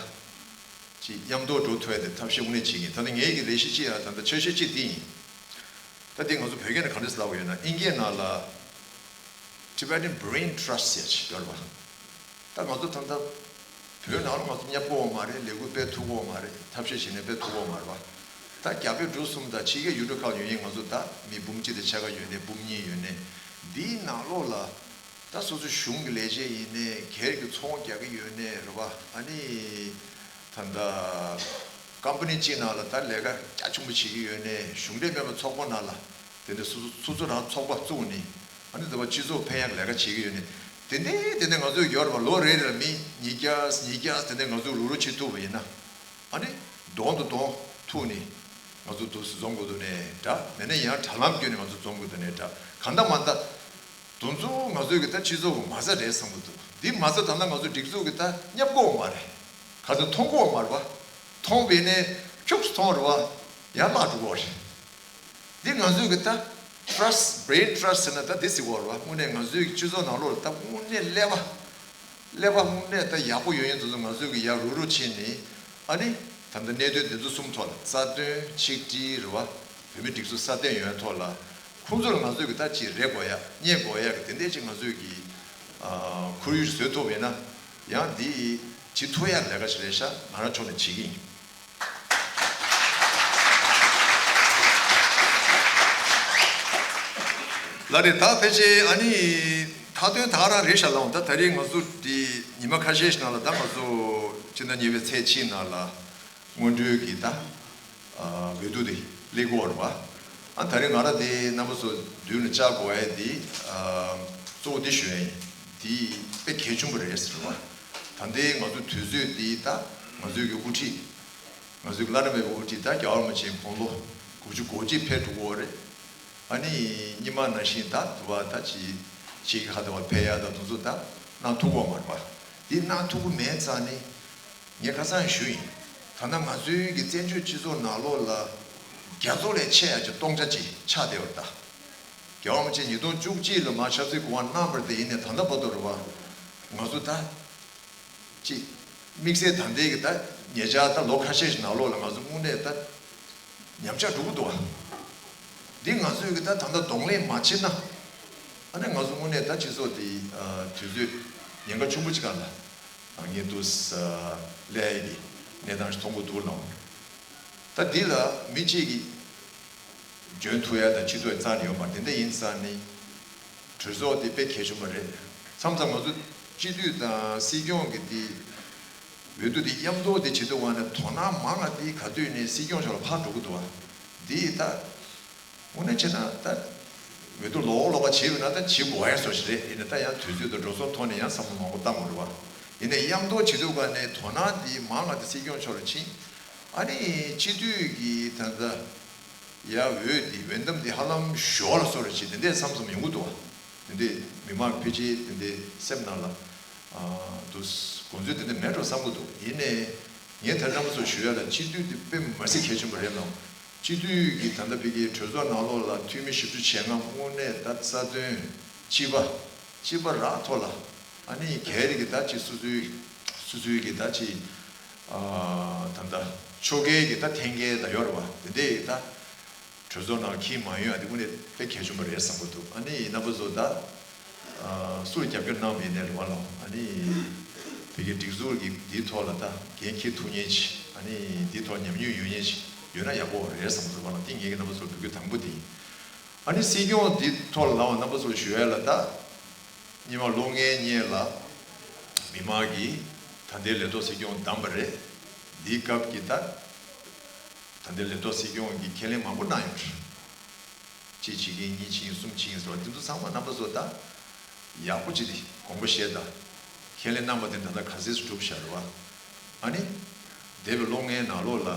ཅིག་མཉམ་དུ་འགྲོ་ཐུབ་ཡག་དེ་ཐབས་ཤེས་དངོས་གནས་བྱེད་ཀྱི་ཡིན། ད་ལྟ་ངའི་གི་ལས་གཞི་གཅིག་ཡང་ད་ལྟ་འཆར་གཞི་གཅིག་འདི་ཡིན། ད་འདི་ང་ཚོ་བོད་སྐད་ནང་ག་འདྲས་ལབ་དགོས་ཡོད་ན་ཨིན་སྐད་ནང་ལ། Tibetan Brain Trust ཟེར་ཅིག་ཡོད་རེད་བ། ད་ང་ཚོ་ད་ལྟ་བོད་ནང་ལ་ང་ཚོ་མཉམ་པོ་ཡོད་མ་རེད། ལས་འགུལ་སྤེལ་ཐུབ་ཡོད་མ་རེད། ཐབས་ཤེས་བྱས་ནས་སྤེལ་ཐུབ་ཡོད་མ་རེད་བ། ད་རྒྱ་བོད་འབྲུག་གསུམ་དང་ཕྱི་རྒྱལ་ཡུལ་གྲུ་ཁག་ཡོད་མཁན་ང་ཚོ་ད་མི་འབུམ་གཅིག་དང་ཕྱེད་ཀ་ཡོད་ནའི་འབུམ་གཉིས་ཡོད་ནའི་འདིའི་ནང་ལོགས་ལ་ད་སོ་སོ་གཞུང་གི་ལས་བྱེད་ཡིན་ནའི་སྒེར་གྱི་ཚོང་རྒྱག་གི་ཡོད་ནའི་རེད་བ། ཨ་ནི་ད་ལྟ་ཀམ་པ་ནི་གཅིག་ནང་ལ་ད་ལས་ཀ་རྒྱ་ཆེན་པོ་བྱེད་ཀྱི་ཡོད་ནའི་གཞུང་འབྲེལ་མེད་པའི་ཚོགས་པ་ནང་ལ། དེ་འདྲ་སོ་སོ་སོ་སོ་རང་ཚོགས་པ་བཙུགས་ནས་ཨ་ནི་དེ་བ་སྤྱི་ཚོགས་ཕན་ཡག་ལས་ཀ་བྱེད་ཀྱི་ཡོད་ནས་དེ་འདྲའི་དེ་འདྲ་ང་ཚོས་ཡོད་རེད་བ། ལོ་རེ་རེ་ལ་མི་ཉིས་བརྒྱ་ཉིས་བརྒྱ་དེ་འདྲ་ང་ཚོས་རུག་རུག་བྱེད་ཐུབ་པ་ཡིན་ན་ཨ་ནི་གདོང་དང་གདོང་ཐུག་ནས་ང་ཚོ་འདུག་སེ་འཛོམས་དགོས་འདུག་ནའི་འདྲ། མེད་ན་ཡང་དྲ་ལམ་བརྒྱུད་ནས་ང་ཚོ་འཛོམས་དགོས་འདུག་ནའི་འདྲ། གང་ལྟར་མ་ལྟར་དེ་ཚོ་ང་ཚོའི་གི་ད་སྤྱི་ཚོགས་ཀྱི་མ་རྩ་རེད་བསམ་གྱི་འདུག་འདི་མ་རྩ་ད་ལྟ་ང་ཚོ་སྒྲིག་འཛུགས་ཀྱི་ད་བསྙབ་གི་ཡོད་མ་རེད། ག་ཚོད་མཐོང་གི་ཡོད་མ་རེད་བ། མཐོང་བས་ནས་ཁྱུག་ཙམ་མཐོང་རེད་བ། ཡར་བརླག་འགྲོ་གི་ཡོད་རེད། འདི་ང་ཚོའི་གི་ད་Trust, Brain Trust ཟེར་ན་ད་འདི་ཟེར་གི་ཡོད་རེད་བ། དངོས་གནས་ང་ཚོའི་གི་སྤྱི་ཚོགས་ནང་ལོགས་ལ་ད་དངོས་གནས་ཀླད་པ་ཀླད་པ་དངོས་གནས་ད་ཡག་པོ་ཡོད་མཁན་དེ་ཚོ་ང་ཚོའི་གི་ཡར་རུག་རུག་ཕྱིན་ནས་ཨ་ནི་ད་ལྟ་གནད་དོན་འདི་ཚོ་གསུམ་ཐོག་ལ་རྩ་དོན་ཆིག་སྒྲིལ་རེད་བ། བོད་མི་སྒྲིག་འཛུགས་སྲ་བརྟན་ཡོང་ཡ་ཐོག་ལ་ཁོང་ཚོ་ལ་ང་ཚོའི་གི་ད་ཅིག་རེ་དགོས་ཡ་བརྙས་དགོས་ཡ་གི་དེ་འདྲས་ཅིག་ང་ཚོའི་གི་ ཨ་ཁོར་ཡུག་བཟོས་ཐུབ་པ་ཡིན་ན་ཡང་འདི་བྱེད་ཐུབ་ཡག་ལས་ཀ་ཞིག་རེད་ཤག་ང་རང་ཕྱོགས་ནས་བྱེད་ཀྱི་ཡིན། ལགས་རེད། ད་ཕལ་ཆེར་ཨ་ནི་མཐའ་དོན་ད་ག་རང་རེད་ཤག་ལགས། ད་ད་རེས་ང་ཚོ་འདི་ཉི་མ་ཁ་ཤས་ཤིག་ནང་ལ་ད་ང་ཚོ་ཕྱི་ཟླ་གཉིས་པའི་ཚེས་གཅིག་ནང་ལ་སྔོན་འགྲོའི་གི་ད་ཨ་འོས་བསྡུ་དེ་སླེབས་ཀྱི་ཡོད་རེད་པ། ཨ་ད་རེས་ང་རང་དེ་རྣམ་པ་ཚོ་མདུན་ལ་བཅར་དགོས་ཡ་དེ་ཨ་གཙོ་བོ་དེ་ཞུ་ཡ་ཡིན། དེ་དཔེ་གལ་ཆེན་པོ་རེད་ཟེར་བ། ད་ལྟའི་ང་ཚོ་དུས་ཚོད་འདི་ད་ང་ཚོའི་གི་དབུ་ཁྲིད། ང་ཚོའི་གི་བླ་ན་མེད་པའི་དབུ་ཁྲིད་ད་རྒྱལ་བ་རིན་པོ་ཆེ་དགུང་ལོ་དགུ་བཅུ་གོ་གཅིག་ཕེབས་འགྲོ་གི་ཡོད་རེད། ཨ་ནི་སྔོན་མ་ནང་བཞིན་ད་དུ་བ་ད་ཅི་ཅིག་ཧ་ད་བ་ཕེབས་ཡ་ད་དུ་ཚོ་ད་གནང་ཐུབ་ཀྱི་ཡོད་མ་རེད་པ། འདི་གནང་ཐུབ་ཀྱི་མེད་ཙང་ནི། ངས་ཁ་སང་ཞུས་ཡིན། ད་ལྟ་ང་ཚོའི་གི་བཙན་བྱོལ་སྤྱི་ཚོགས་ནང་ལོགས་ལ་རྒྱ་མཚོ་ལས་ཆེ་ཡ་གི་སྟོང་ཆ་ཅིག་ཆགས་བསྡད་ཡོད་རེད་ད། རྒྱལ་བ་རིན་པོ་ཆེ་ཉིས་སྟོང་བཅུ་གཅིག་ལ་མར་ཆབ་སྲིད་གོ་འཕང་གནང་བ་རེད་དེ། ཡིན་ནའི་ད་ལྟ་བར་དུ་རེད་པ། ང་ཚོ་ད་ཅིག་དམིགས་བསལ་ད་ལྟའི་གི་ད་ཉེ་ཆར་ད་ལོ་ཁ་ཤས་ཤིག་ནང་ལོགས་ལ་ང་ཚོ་དངོས་གནས་ད་ཉམས་ཆག་འགྲོ་གི་འདུག་བ། འདི་ང་ཚོས་གི་ད་ད་ལྟ་གདོང་ལེན་མ་བྱེད་ན། ཨ་ནི་ང་ཚོ་དངོས་གནས་ད་སྤྱི་ཚོགས་འདི་ཨ་དུས་ཚོད་ཉེན་ཁ་ཆེན་པོ་ཅིག་སྒང་ལ་ཨ་ངས་འདུག་ས་སླེབས་ཡ་གི་གནས་སྟངས་ཤིག་མཐོང་གི་འདུག་ལགས། ད་འདི་ལ་མི་གཅིག་གིས་འཇོན་ཐུབ་ཡ་དང་བྱེད་ཐུབ་ཡ་རྩ་ནས་ཡོད་མ་རེད། དེ་འདྲ་ཡིན་ཙང་ནི་གྲོས་ཚོགས་དེ་དཔེ་གལ་ཆེན་པོ་རེད། མཚམས་མཚམས་ང་ཚོ་སྤྱི་འཐུས་དང་སྲིད་སྐྱོང་གི་དེ་འོས་བསྡུ་དེ་མཉམ་དུ་དེ་བྱེད་དུས་སྒང་ནས་དོ་སྣང་མང་བ་དེ་ག་དུས་ནས་སྲིད་སྐྱོང་མཆོག་ལ་ཕར་འགྲོ་གི་འདུག་བ། འདི་ད་དངོས་གནས་བྱས་ན་ད་འོས་བསྡུ་ལོག་ལོག་པ་བྱས་ཡོད་ན་ད་བྱེད་དགོས་ཡ་བཟོ་ཞིག་རེད། ཡིན་ན་ད་ཡང་དུས་ཚོད་དང་འགྲོ་སོང་ཐོག་ནས་ཡང་བསམ་བློ་མང་པོ་བཏང་དགོས་རེད་བ། ཡིན་ནའི་མཉམ་དུ་བྱེད་དུས་སྒང་ནས་དོ་སྣང་དེ་མང་བ་དེ་སྲིད་སྐྱོང་མཆོག་ལ་ཕྱིན། ཨ་ནི་སྤྱི་འཐུས་ཀྱི་ད་ལྟ་ཡ་འོས་དེ་འོས་འདེམས་དེ་ཧ་ལམ་ཞོར་ལ་སོ་རེ་བྱེད་དེ་འདྲས་མཚམས་མཚམས་ཡོང་གི་འདུག་བ། དེ་འདྲས་མི་མང་ཕལ་ཆེར་དེ་འདྲས་སེམས་ནང་ལ་ཨ་འདུག་དགོངས་ཚུལ་དེ་འདྲས་མེད་འགྲོ་བསམ་གི་འདུག། ཡིན་ནའི་ངས་ད་རྣམ་པ་ཚོར་ཞུ་ཡ་ལ་སྤྱི་འཐུས་དེ་དཔེ་མ་སྲིད་གལ་ཆེན་པོ་རེད་ལགས། སྤྱི་འཐུས་ཀྱི་ད་ལྟ་ཕ་གིའི་གྲོས་ཚོགས་ནང་ལོགས་ལ་འཐུས་མི་བཞི་བཅུ་ཞེ་ལྔ་དངོས་གནས་ད་རྩ་དོན་སྤྱི་པ་སྤྱི་པ་རག་ཐོག་ལ། ཨ་ནི་ག་རེ་གི་ད་ཅིག་སོ་སོའི་སོ་སོའི་གི་ད་ཅིག་ཨ་ད་ལྟ་ཆོལ་ཁའི་གི་ད་འཐེན་འཁྱེར་ད་ཡོད་རེད་བ། དེ་འདྲའི་གི་ད་གྲོས་ཚོགས་ནང་འཁྱེར་མ་ཡོང་ཡ་དེ་དངོས་གནས་དཔེ་གལ་ཆེན་པོ་རེད་བསམ་གི་འདུག། ཨ་ནི་རྣམ་པ་ཚོ་ད་ཨ་སུར་རྒྱབ་སྐྱོར་གནང་བ་ཡིན་ནའི་རེད་བ་ལགས། ཨ་ནི་ཕ་གིའི་སྒྲིག་འཛུགས་ཀྱི་འདིའི་ཐོག་ལ་ད་འགན་འཁྱེར་ཐུབ་མཁན་ཅིག། ཨ་ནི་འདིའི་ཐོག་ཉམས་མྱོང་ཡོད་མཁན་ཅིག་ཡོད་ན་ཡག་པོ་རེད་བསམ་གི་འདུག་བ་ལགས། དེ་ངེད་ཀྱི་རྣམ་པ་ཚོར་འབོད་སྐུལ་དང་པོ་དེ་ཡིན། ཨ་ནི་སྲིད་སྐྱོང་འདི་ཐོག་ལ་ལངས་པ་རྣམ་པ་ཚོར་ཞུ་ཡ་ལ་ད། སྔོན་མ་ལོ་ལྔའི་སྔོན་ལ་མི་མང་གིས་ད་ལྟའི་ལས་ཐོག་སྲིད་སྐྱོང་བདམས་པ་རེད། འདིའི་སྐབས་ཀྱི་ད་ད་ལྟའི་ལས་ཐོག་སྲིད་སྐྱོང་གི་ཁས་ལེན་མང་པོ་གནང་ཡོད་རེད། གཅིག་བྱེད་ཀྱིན་གཉིས་བྱེད་ཀྱིན་གསུམ་བྱེད་ཀྱིན་ཟེར་བ་འདི་ཚོ་ཚང་མ་རྣམ་པ་ཚོ་ད་ཡག་པོ་བྱེད་དེ་དགོངས་པ་བཞེས་དང་། ཁས་ལེན་གནང་པ་དེ་ད་ལྟ་ག་ཚོད་གྲུབ་བཞག་རེད་བ། ཨ་ནི་འདས་པའི་ལོ་ལྔའི་ནང་ལོགས་ལ་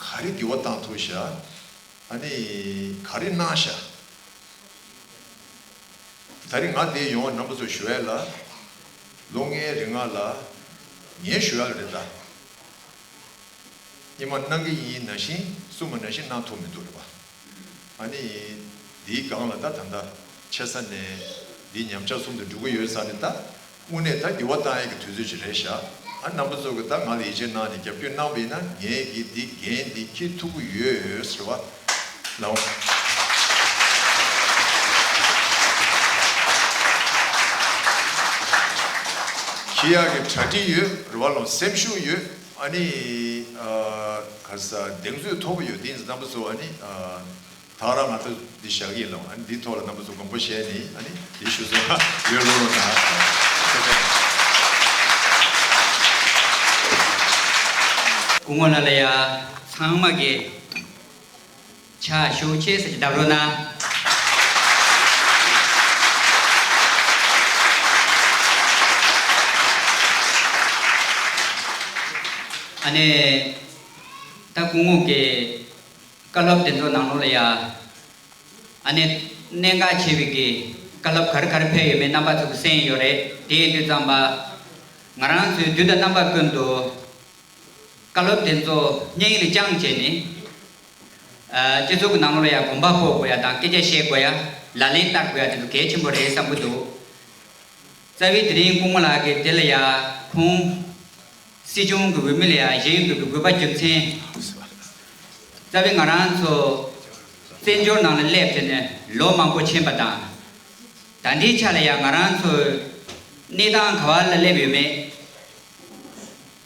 ག་རེ་འགྱུར་བ་བཏང་ཐུབ་བཞག། ཨ་ནི་ག་རེ་གནང་ཤག། ད་རེས་ང་འདིར་ཡོང་བ་རྣམ་པ་ཚོར་ཞུ་ཡ་ལ། ལོ་ལྔའི་རིང་ལ་ངས་ཞུ་ཡ་རེད་ད། སྔོན་མ་གནང་གི་ཡིན་ནང་བཞིན་གསུངས་པ་ནང་བཞིན་གནང་ཐུབ་མི་འདུག་རེད་པ། ཨ་ནི་འདིའི་སྒང་ལ་ད་ད་ལྟ་ཆེ་ས་ནས་འདི་ཉམས་ཆག་གསུམ་དུ་འགྲོ་གི་ཡོད་ས་ནས་ད། དངོས་གནས་ད་འགྱུར་བ་བཏང་ཡས་ཀྱི་དུས་ཚོད་ཅིག་རེད་ཤག། ཨ་རྣམ་པ་ཚོ་གིས་ད་ང་ལ་ཡིད་ཆེས་གནང་ནས་རྒྱབ་སྐྱོར་གནང་བ་ཡིན་ན་ངས་ཀྱིས་འདི་འགན་འདི་འཁྱེར་ཐུབ་ཀྱི་ཡོད་ཟེར་བ་ལའོ། འཁྱེར་ཡག་གི་གྲ་སྒྲིག་ཡོད་རེད་བ་ལོ། སེམས་ཤུགས་ཡོད། ཨ་ནི་ཨ་ག་རེ་ཟ་གདེང་ཚོད་མཐོ་པོ་ཡོད། དེ་ཡིན་ཙང་རྣམ་པ་ཚོ་ཨ་ནི་ཨ། ད་རང་ང་ཚོ་འདི་བཞག་གི་ཡིན་ལ། ཨ་ནི་འདིའི་ཐོག་ལ་རྣམ་པ་ཚོ་དགོངས་པ་བཞེས་ནས་ཨ་ནི་འདི་ཞུ་སོང་། ཡོད་ལོ་ན། སྐུ་ངོ་ལགས་ལ་ཡ་ཚང་མ་གི་ཕྱག་ཤུགས་ཆེ་ས་ཅིག་བརྡབ་རོགས་གནང་། ཨ་ནི་ད་སྐུ་ངོ་གི་བཀའ་སློབ་དེ་ཚོ་ནང་ལོགས་ལ་ཡ། ཨ་ནི་གནད་འགག་ཆེ་བའི་གི་བཀའ་སློབ་ག་རེ་ག་རེ་ཕེབས་ཡོད་མེད་རྣམ་པ་ཚོ་གིས་གསན་ཡོད་རེད། དེ་ཡིན་དུས་ཙམ་པ་ང་རང་ཚོའི་དུས་དང་རྣམ་པ་ཀུན་ཏུ་བཀའ་སློབ་དེ་ཚོ་སྙན་ཡིག་ལ་བཅངས་བྱས་ནས། ཨ་སྤྱི་ཚོགས་ཀྱི་ནང་ལོགས་ལ་ཡ་གོམ་པ་སྤོ་དགོས་ཡ་དང་སྐད་ཆ་བཤད་དགོས་ཡ། ལག་ལེན་བསྟར་དགོས་ཡ་དེ་ཚོ་གལ་ཆེན་པོ་རེད་བསམ་གྱི་འདུག། རྩ་བའི་དེ་རིང་སྐུ་ངོ་ལགས་ཀྱིས་དེ་ལ་ཡ་ཁོང་སྲིད་སྐྱོང་གི་འོས་མི་ལ་ཡ་བཞེངས་དགོས་པའི་དགོས་པ་རྒྱུ་མཚན། རྩ་བའི་ང་རང་ཚོ་བཙན་བྱོལ་ནང་ལ་སླེབས་བྱས་ནས་ལོ་མང་པོ་ཕྱིན་པ་དང་། ད་ལྟའི་ཆ་ལ་ཡང་ང་རང་ཚོའི་ གནས་སྟངས་ག་བ་ལ་སླེབས་ཡོད་མེད།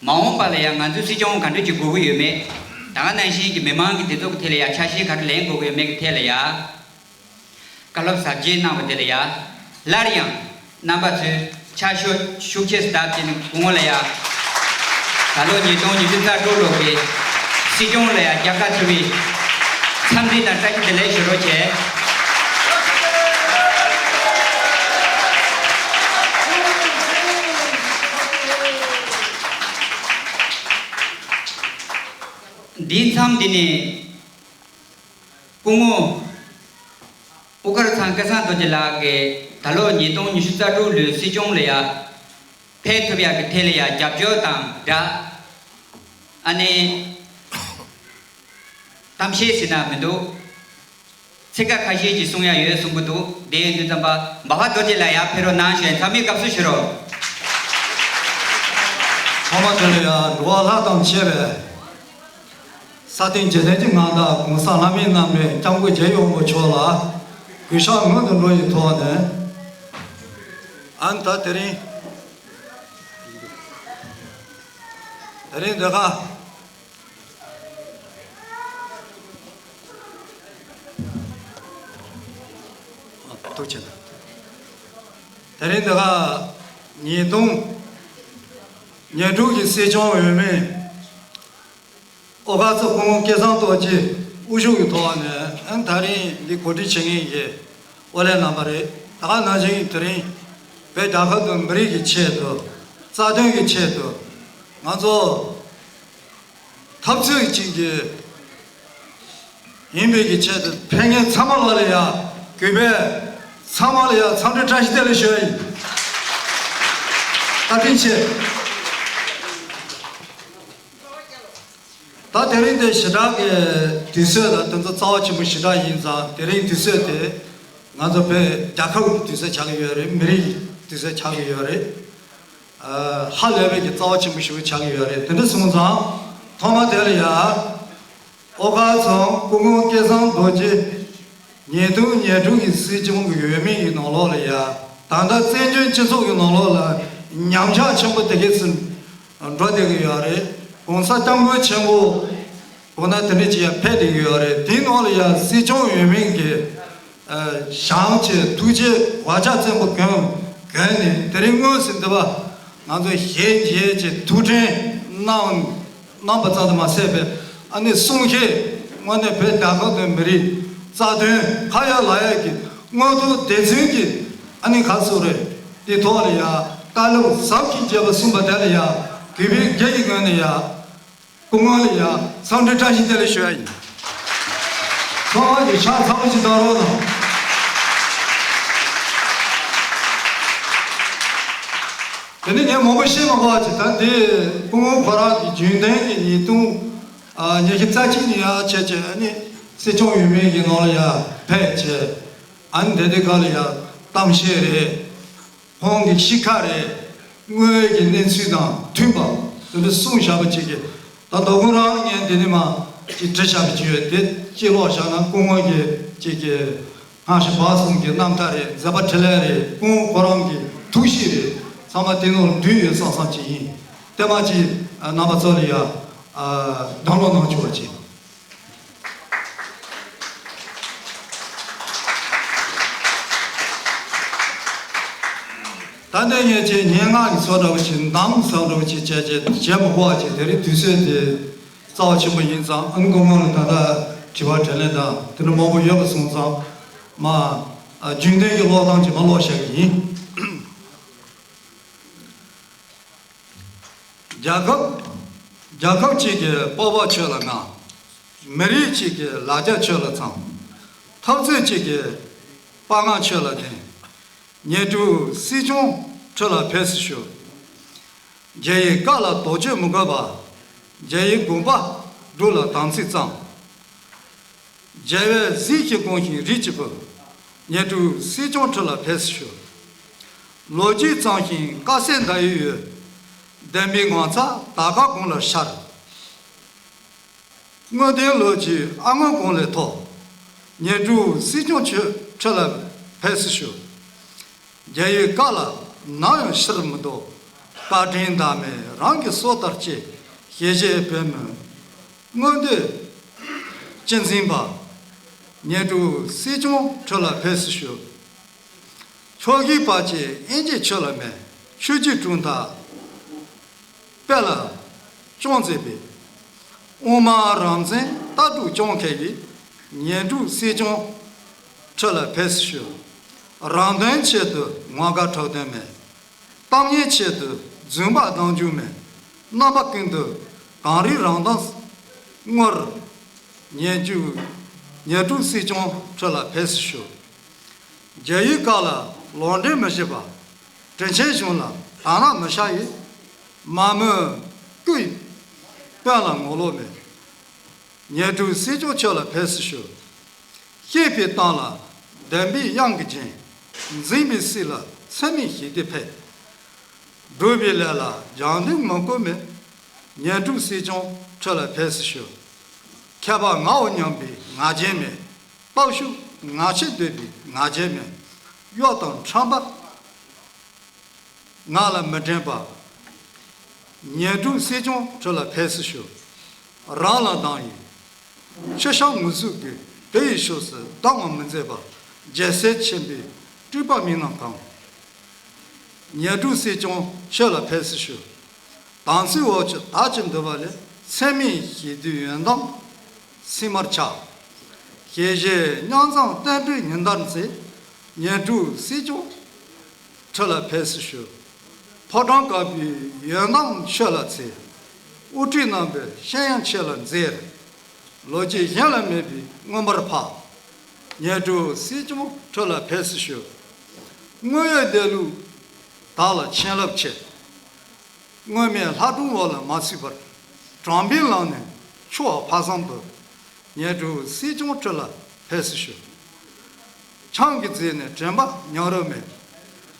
མ་འོངས་པ་ལ་ཡང་ང་ཚོའི་སྲིད་སྐྱོང་ག་འདྲ་ཅིག་དགོས་ཀྱི་ཡོད་མེད། ད་ག་ནང་བཞིན་གྱི་མི་མང་གི་བདེ་སྡུག་གི་ཐད་ལ་ཡང་ཆ་ཤས་ག་འདྲ་ལེན་དགོས་ཀྱི་ཡོད་མེད་ཀྱི་ཐད་ལ་ཡང་། བཀའ་སློབ་ཟབ་རྒྱས་གནང་བ་དེ་ལ་ཡ། སླར་ཡང་རྣམ་པ་ཚོས་ཕྱག་ཤུགས་ཤུགས་ཆེ་བརྡབ་བྱས་ནས་སྐུ་ངོ་ལ་ཡ། ད་ལོ་ཉིས་སྟོང་ཉི་ཤུ་རྩ་དྲུག་ལོ་གི་སྲིད་སྐྱོང་ལ་ཡ་རྒྱབ་ཁ་ཐོབ་པའི་འཚམས་འདྲི་དང་བཀྲ་ཤིས་བདེ་ལེགས་ཞུ་རོགས་བྱས། འདིའི་མཚམས་འདི་ནས། སྐུ་ངོ་དབུ་དཀར་ཚང་སྐལ་བཟང་རྡོ་རྗེ་ལགས་ཀྱིས་ད་ལོ་ཉིས་སྟོང་ཉི་ཤུ་རྩ་དྲུག་ལོའི་སྲིད་སྐྱོང་ལ་ཡ་ཕེབས་ཐུབ་ཡག་གི་ཐད་ལ་ཡ་རྒྱབ་སྐྱོར་དང་སྦྲགས། ཨ་ནི་གཏམ་བཤད་ཟེར་ན་མི་འདུག་ཚིག་ཁ་ཁ་ཤས་ཅིག་གསུང་ཡ་ཡོད་གསུང་གི་འདུག་དེ་ཡིན་དུས་ཙམ་པ་འབའ་བ་རྡོ་རྗེ་ལགས་ཡར་ཕེབས་རོགས་གནང་ཞུ་ཡ་ཡིན། ཚང་མས་དགའ་བསུ་ཞུ་རོགས། ཐོག་མ་དེ་ལ་ཡ་འགྲོ་བ་ལྷ་དང་བཅས་པའི། ས་སྟེང་འཇིག་རྟེན་གྱི་མངའ་བདག་གོང་ས་ལྷ་མིའི་རྣམ་འདྲེན་སྐྱབས་མགོན་རྒྱལ་ཡོངས་པ་མཆོག་ལ་གུས་ཕྱག་སྔོན་དུ་འགྲོ་ཡི་ཐོག་ནས། ཨ་ནི་ད་དེ་རིང་། དེ་རིང་འདི་ག་ཐུགས་རྗེ་གནང་། དེ་རིང་འདི་ག་ཉིས་སྟོང་ཉེར་དྲུག་གི་སྲིད་སྐྱོང་འོས་མི། ཨོ་དཀར་ཚོགས་སྐུ་ངོ་སྐལ་བཟང་རྡོ་རྗེ་དབུ་བཞུགས་ཀྱི་ཐོག་ནས་ཨ་ནི་ད་རིང་འདི་གོ་སྒྲིག་བྱེད་མཁན་གྱི་ཨོ་ལས་རྣམ་པ་རེད། ད་ག་ནང་བཞིན་དེ་རིང་བོད་རྒྱལ་ཁབ་དང་མི་རིགས་ཀྱི་ཆེད་དུ་རྩ་དོན་གྱི་ཆེད་དུ་ང་ཚོ་འཐབ་རྩོད་ཅིག་གི་ཡིན་པའི་གི་ཆེད་དུ་ཕེབས་མཁན་ཚང་མ་ལ་ཡ་གུས་པས་ཚང་མ་ལ་ཡ་འཚམས་འདྲི་བཀྲ་ཤིས་བདེ་ལེགས་ཞུ་ཡ་ཡིན། བཀའ་དྲིན་ཆེ། ད་དེ་རིང་དེ་ཞེ་དྲག་གི་དུས་ཚོད་ལ་དེ་ཚོ་རྩ་བ་ཆེན་པོ་ཞེ་དྲག་ཡིན་ཙང་དེ་རིང་དུས་ཚོད་དེ་ང་ཚོ་བོད་རྒྱལ་ཁབ་ཀྱི་དུས་ཚོད་ཆགས་ཀྱི་ཡོད་རེད། མི་རིགས་ཀྱི་དུས་ཚོད་ཆགས་ཀྱི་ཡོད་རེད། ཨ་ཧ་ལས་པའི་གི་རྩ་བ་ཆེན་པོ་ཞེ་པོ་ཆགས་ཀྱི་ཡོད་རེད། དེ་འདྲ་སོང་ཙང་ཐོག་མ་དེ་ལ་ཡ། ཨོ་དཀར་ཚང་སྐུ་ངོ་སྐལ་བཟང་རྡོ་རྗེ་ཉིས་སྟོང་ཉེར་དྲུག་གི་སྲིད་སྐྱོང་གི་འོས་མི་ཡི་ནང་ལོགས་ལ་ཡ། ད་ལྟ་བཙན་བྱོལ་སྤྱི་ཚོགས་ཀྱི་ནང་ལོགས་ལ་ཉམས་ཆག་ཆེན་པོ་དེ་གས་སུ་འགྲོ་བསྡད་ཀྱི་ཡོད་རེད། གོང་ས་སྐྱབས་མགོན་ཆེན་པོ་གོ་ན་དེ་འདྲ་ཅིག་ཡ་ཕེབས་བསྡད་ཀྱི་ཡོད་རེད། དེའི་ནང་ལ་ཡ་སྲིད་སྐྱོང་འོས་མི་གི་བཞེངས་བྱས་ཐུགས་རྗེ་བག་ཆགས་བཙན་པོ་གྱོན་གྱོན་ནས་དེ་རིང་དངོས་སུ་འདི་པ་ང་ཚོ་ཞལ་མཇལ་གྱི་ཐུགས་དྲན་གནང་གནང་བ་ཙམ་དུ་མ་ཟད་པའི་ཨ་ནི་གསུང་བཤད་དངོས་གནས་བོད་རྒྱལ་ཁབ་དང་མི་རིགས་རྩ་དོན་ཁ་ཡ་ལག་ཡ་གི་མངོན་མཐོ་བདེན་རྫུན་གྱི་ཨ་ནི་ག་ཚོད་རེད། དེ་ཐོག་ལ་ཡ་བཀའ་སློབ་ཟབ་ཅིང་རྒྱས་པ་གསུངས་པ་དེ་ལ་ཡ་གུས་པས་དགེ་ཡི་ངོས་ནས་ཡ། སྐུ་ངོ་ལ་ཡ་འཚམས་འདྲི་བཀྲ་ཤིས་བདེ་ལེགས་ཞུ་ཡ་ཡིན། ཚང་མ་གི་ཕྱག་ཚ་པོ་ཞིག་གཏོང་རོགས་གནང་། དེ་ནས་ངས་མང་པོ་བཤད་མ་དགོས་པ་ཅིག་ད་འདི་སྐུ་ངོ་ཁོ་རང་གི་རྒྱུན་ལྡན་གྱི་ཉིས་སྟོང་ཉི་ཤུ་རྩ་གཅིག་ནས་ཡ་བྱས་བྱས་ཨ་ནི་སྲིད་སྐྱོང་འོས་མི་གི་ནང་ལ་ཡ་ཕེབས་བྱས་ཨ་ནི་འདི་འདི་ག་ལ་ཡ་གཏམ་བཤད་རེད། ཁོང་གི་གཤིས་ཀ་རེད། དངོས་ཡོད་ཀྱི་གནས་ཚུལ་དང་མཐུན་པ་དེ་འདྲ་གསུངས་བཞག་པ་ཅིག་གིས་ད་དོ་དགོང་རང་ངས་འདི་ནས་མ་ཅིག་བྲིས་བཞག་པ་ཅིག་ཡོད་དེ་ཅིག་ཀློག་བཞག་ན་སྐུ་ངོ་གི་ཅིག་གི་སྔར་བཞིན་བག་གསུམ་གྱི་རྣམ་ཐར་རེད། མཛད་པ་འཕྲིན་ལས་རེད། སྐུ་ངོ་ཁོ་རང་གི་ཐུགས་གཤིས་རེད། ཚང་མ་དེ་ནང་འདུས་ཡོད་བསམ་བསམ་ཅིག་ཡིན། དེ་མ་ཅིག་རྣམ་པ་ཚོ་ལ་ཡ་དང་བླངས་གནང་བཅུག་པ་ཅིག་ད་ལྟ་ངས་ཅིག་སྙན་ངག་གི་བཟོ་འདྲ་བོ་ཞིག་འདམ་བཟོ་འདྲ་བོ་ཞིག་བྱས་བྱས་བྱས་མ་དགོས་པ་ཅིག་དེ་རིང་དུས་ཚོད་དེ་རྩ་བ་ཆེན་པོ་ཡིན་ཙང་ཨ་ནི་སྐུ་ངོ་ལ་ད་ལྟ་དྲི་བ་དྲིས་ལན་དང་དེ་འདྲ་མང་པོ་ཡོད་པ་སོང་ཙང་མ་རྒྱུན་ལྡན་གྱི་ཀློག་སྟངས་ཅིག་མ་ཀློག་བཞག་གི་ཡིན། རྒྱལ་ཁབ། རྒྱལ་ཁབ་ཅིག་གི་སྤོབས་པ་ཁྱོད་ལ་མངའ། མི་རིགས་ཅིག་གི་ལ་རྒྱ་ཁྱོད་ལ་ཚང་། འཐབ་རྩོད་ཅིག་གི་དཔའ་ངར་ཁྱོད་ལ་ལྡན། ཉེར་དྲུག་སྲིད་སྐྱོང་ཁྲི་ལ་ཕེབས་སུ་ཞུ། རྒྱལ་བའི་བཀའ་ལ་དོགས་གཅོད་མི་དགོས་པ། རྒྱལ་བའི་དགོངས་པ་སྒྲུབ་ལ་དམ་ཚིག་གཙང་། རྒྱལ་བས་གཟིགས་ཤིང་དགོངས་ཤིང་རིགས་ཀྱི་བུ། ཉེར་དྲུག་སྲིད་སྐྱོང་ཁྲི་ལ་ཕེབས་སུ་ཞུ། ལོ་རྒྱུས་གཙང་ཞིང་དཀའ་སེལ་ཟླ་ཡི་འོད། བདེན་པའི་ངོ་མཚར་དར་དཀར་དགུང་ལ་ཤར། དངོས་བདེན་ལོ་རྒྱུས་ཨ་སྔོན་གོང་ལས་མཐོ། ཉེར་དྲུག་སྲིད་སྐྱོང་ཁྲི་ལ་ཕེབས་སུ་ཞུ། རྒྱལ་བའི་བཀའ་ལ་ ནམ་ཡང་ཕྱིར་མི་ལྡོག། བཀའ་དྲིན་བདག་མེད་རང་གི་སྲོག་ལྟར་གཅེས། ཞེས་བཞེད་པའི་མོད། མངོན་འདོད་གཅེས་འཛིན་པ། ཉེར་དྲུག་སྲིད་སྐྱོང་ཁྲི་ལ་ཕེབས་སུ་ཞུ། ཕྱོགས་བཞིའི་བར་ཆད་དབྱེན་གྱི་ཆོས་ལ་མེད། ཆོས་ཀྱི་གྲུབ་མཐའ་དཔལ་ལ་སྐྱོང་མཛད་པའི། དབུ་མ་རང་བཙན་ལྟ་གྲུབ་སྐྱོང་མཁན་གྱི། ཉེར་དྲུག་སྲིད་སྐྱོང་ཁྲི་ལ་ཕེབས་སུ་ཞུ། རང་དོན་ཆེད་དུ་ངོ་དགའ་གྲགས་དོན་མེད། གཏམ་ངན་ཆེད་དུ་རྫུན་པ་གཏམ་རྒྱུ་མེད། རྣམ་པ་ཀུན་ཏུ་གངས་རི་རང་མདངས་མངོན། ཉེར་དྲུག་ཉེར་དྲུག་སྲིད་སྐྱོང་ཁྲི་ལ་ཕེབས་སུ་ཞུ། རྒྱལ་བའི་བཀའ་ལ་ལོག་འགྲེལ་མི་བྱེད་པ། དྲིན་ཆེན་གཞུང་ལ་དག་སྣང་མི་བྱ་ཡི། མ་མོའི་སྐུའི་དཔོན་ལ་ངོ་ལོག་མེད། ཉེར་དྲུག་སྲིད་སྐྱོང་ཁྲི་ལ་ཕེབས་སུ་ཞུ། བཤད་པའི་གཏམ་ལ་བདེན་པའི་དབྱངས་ཀྱིས་བརྒྱན། འཛིན་པའི་སྲིད་ལ་ཚད་མེད་ཞི་བདེ་འཕེལ། སྒྲུབ་པའི་ལས་ལ་སྦྱང་འདུན་མི་དགོས་མེད། ཉེར་དྲུག་སྲིད་སྐྱོང་ཁྲི་ལ་ཕེབས་སུ་ཞུ། མཁས་པ་ངའོ་སྙམ་པའི་ང་རྒྱལ་མེད། སྟོབས་ཤུགས་ང་ཆེ་འདོད་པའི་ང་རྒྱལ་མེད། གཡོ་དང་ཁྲམ་པ་ང་ལ་མི་འགྲན་པ། ཉེར་དྲུག་སྲིད་སྐྱོང་ཁྲི་ལ་ཕེབས་སུ་ཞུ། རང་ལ་སྡང་བའི་ཆུ་ཤང་ངུ་ཟུག་གིས། དེ་ཡི་ཕྱོགས་སུ་སྡང་བ་མི་མཛད་པ། རྒྱལ་སྲས་ཆེན་པོའི་སྤྲུལ་པ་མིན་ནམ་གང་། ཉེར་དྲུག་སྲིད་སྐྱོང་ཁྲི་ལ་ཕེབས་སུ་ཞུ། དམ་ཚིག་འོག་གི་དག་ཅིང་འདུལ་བ་ལས། ཚད་མེད་ཞི་དུལ་ཡོན་ཏན་སིལ་མར་ཆགས། ཞེས་བཞེད་སྙན་བཟང་བསྟན་འགྲོའི་ཉི་ཟླར་མཛེས། ཉེར་དྲུག་སྲིད་སྐྱོང་ཁྲི་ལ་ཕེབས་སུ་ཞུ། ཕོ་བྲང་དཀར་པོའི་ཡོན་ཏན་ཆོས་ལ་འཚེ། དབུ་ཁྲིད་རྣམ་པའི་བཤད་དབྱངས་ཆོས་ལ་མཛེས། ལོ་རྒྱུས་གཞན་ལ་མེད་པའི་མངོན་པར་འཕགས། ཉེར་དྲུག་སྲིད་སྐྱོང་ཁྲི་ལ་ཕེབས་སུ་ཞུ། དངོས་ཡོད་བདེ་ལུགས་བདག་ལ་བྱིན་རླབས་ཆེ། དངོས་མེད་ལྷ་སྒྲུང་འོག་ལ་མ་ཚུད་པར། དྲང་པོའི་ལམ་ནས་ཕྱོགས་ཕ་བཟང་དུ། ཉེར་དྲུག་སྲིད་སྐྱོང་ཁྲི་ལ་ཕེབས་སུ་ཞུ། ཆང་གིས་བརྫིས་ནས་དྲན་པ་ཉམས་རོགས་མེད།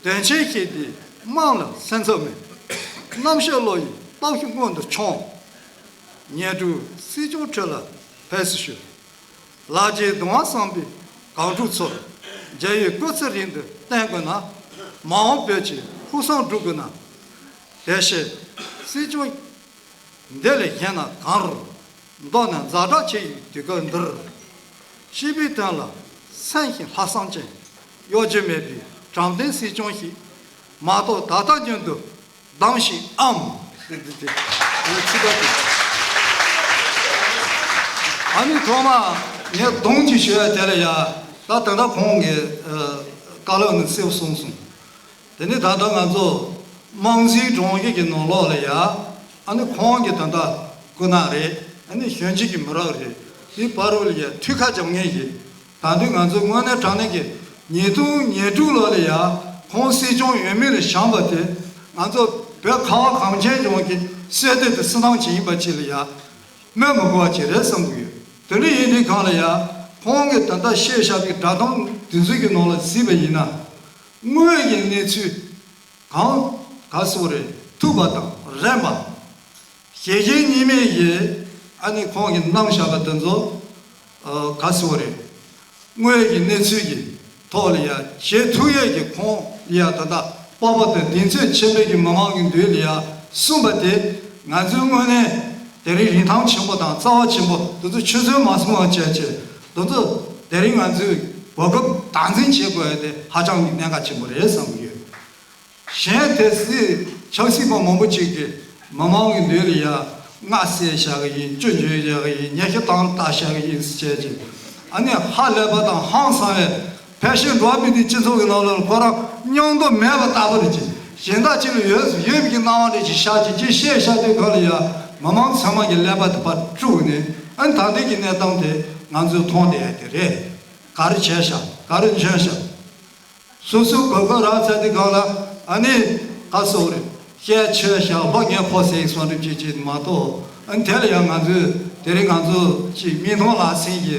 དོན་ཆེན་བཤད་དུས་དམངས་ལ་སེམས་འཚབ་མེད། རྣམ་དཔྱོད་བློ་ཡི་སྟོབས་ཤུགས་མངོན་དུ་འཆང་། ཉེར་དྲུག་སྲིད་སྐྱོང་ཁྲི་ལ་ཕེབས་སུ་ཞུ། ལ་རྒྱའི་གདུང་བ་བསམ་པའི་གངས་ཕྲུག་ཚོར། རྒྱལ་བའི་སྐུ་ཚེ་རིང་དུ་བརྟན་དགོས་ན། མ་འོངས་བོད་ཀྱི་ཕུགས་བསམ་སྒྲུབ་དགོས་ན། བདེ་གཤེགས་སྲིད་སྐྱོང་འདི་ལས་གཞན་ན་གང་རུང་། མདོར་ན་ཛ་དྲག་ཆེ་ཡི་དུས་སྐབས་འདིར། སྤྱི་པའི་དོན་ལ་སེམས་ཤིང་ལྷག་བསམ་ཅན། གཡོ་སྒྱུ་མེད་པའི་དྲང་བདེན་སྲིད་སྐྱོང་ཞིག་མ་གཏོགས་ད་ལྟ་རྒྱུན་དུ་གདམ་ཞིག་ཨམ། དེ་དེ་དེ་ངས་ཚིག་ཐག་དེ། ཨ་ནི་ཐོག་མ་ངས་གདོང་གཅིག་ཞུ་ཡ་དེ་ལ་ཡ། ད་ད་ལྟ་ཁོང་གིས་ཨ་བཀའ་སློབ་ནི་གསལ་པོ་གསུངས་སོང་། དེ་ནི་ད་ལྟ་ང་ཚོ་དམངས་གཙོའི་སྒྲོམ་གཞི་གི་ནང་ལོགས་ལ་ཡ། ཨ་ནི་ཁོང་གི་ད་ལྟ་སྐུ་ན་རེད། ཨ་ནི་གཞོན་སྐྱེས་ཀྱི་མི་རབས་རེད། དེ་བར་དུ་ལ་ཡ་མཐུད་ཁ་རྒྱབ་མཁན་ཞིག་ད་དུང་ང་ཚོ་དངོས་གནས་དྲང་གནས་ཀྱི་ཉིས་སྟོང་ཉེར་དྲུག་ལོ་ལ་ཡ་ཁོང་སྲིད་སྐྱོང་འོས་མི་ལ་བཞེངས་པ་དེ། ང་ཚོ་བོད་ཁ་བ་གངས་ཅན་ལྗོངས་ཀྱི་སྲོལ་གཏོད་དེ་སྲིད་ཏང་ཅིག་ཡིན་པ་ཅིག་ལ་ཡ་སྨོས་མི་དགོས་པ་ཅིག་རེད་བསམ་གྱི་ཡོད། དེ་འདྲ་ཡིན་དུས་གང་ལ་ཡ་ཁོང་གིས་ད་ལྟ་བཤད་བཞག་པའི་བསྒྲགས་གཏམ་དེ་ཚོ་གི་ནང་ལ་གཟིགས་པ་ཡིན་ན། དངོས་ཀྱི་གནས་ཚུལ་གང་ག་སོགས་རེད། ཐུབ་པ་དང་རན་པ། གཞི་གཞན་གཉིས་མེད་ཀྱི་ཨ་ནི་ཁོང་གིས་གནང་བཞག་པ་དེ་ཚོ་ཨ་ག་སོགས་རེད། དངོས་ཀྱི་གནས་ཚུལ་གྱི་ཐོག་ལ་ཡ་བྱེད་ཐུབ་ཡས་ཀྱི་ཁོང་ལ་ཡ་ད་ལྟ་སྤོབས་པ་དང་གདེང་ཚོད་ཆེན་པོས་ཀྱི་མི་མང་གི་མདུན་ལ་ཡ་གསུངས་པ་དེ། ང་ཚོའི་དངོས་གནས་དེ་རིང་རིན་ཐང་ཆེན་པོ་དང་རྩ་བ་ཆེན་པོ་དེ་ཚོ་ཆུད་ཟོས་མ་སོང་བ་བྱས་བྱས། དེ་ཚོ་དེ་རིང་ང་ཚོས་གོ་སྐབས་དམ་འཛིན་བྱེད་དགོས་ཡ་དེ་ཧ་ཅང་གི་གནད་འགག་ཆེན་པོ་རེད་བསམ་གྱི་ཡོད། གཞན་དེ་སྲིད་ཆབ་སྲིད་པ་མང་པོ་ཅིག་གིས་མི་མང་གི་མདུན་ལ་ཡ་མངའ་གསོལ་བཞག་གི་ཡིན། སྐྱོན་བརྗོད་བཞག་གི་ཡིན། ཉེས་ཤུལ་དང་ལྟ་བཞག་གི་ཡིན་ཟེར་བྱས་ཀྱི། ཨ་ནི་ཧ་ལས་པ་དང་ཧང་སང་བའི་ཕལ་ཆེར་འགྲོ་བ་མི་སྡེའི་སྤྱི་ཚོགས་ཀྱི་ནང་ལ་ཁོ་རང་མྱོང་རྟོགས་མེད་པ་ལྟ་བུ་རེད་ཀྱི། གཞན་དག་ཅིག་ལ་ཡོད་ཡོད་པའི་སྣང་བ་འདྲ་ཅིག་ཤར་གྱི་ཅིག་བཤད་བཞག་དུས་གང་ལ་ཡ་མི་མང་ཚང་མ་གི་ཀླད་པ་དེ་ཕར་དཀྲུགས་ནས། ཨ་ནི་ད་ལྟའི་གི་གནས་སྟངས་དེ་ང་ཚོས་མཐོང་བསྡད་ཡ་དེ་རེད། ག་རེ་བྱས་ཤག་ག་རེ་འཇོན་ཤག་སོ་སོའི་གོ་སྐབས་རག་ཚར་དུས་གང་ལ་ཨ་ནི་ག་སོགས་རེད། བཤད་ཆོས་བཞག་ཕ་ངས་ཕོ་ཟེར་སོང་འགྲིག་ཅིག་ཅིག་མ་གཏོགས། ཨ་ནི་དེ་ལ་ཡང་ང་ཚོས་དེ་རིང་ང་ཚོ་ཅིག་མིག་མཐོང་ལག་ཟིན་གྱི་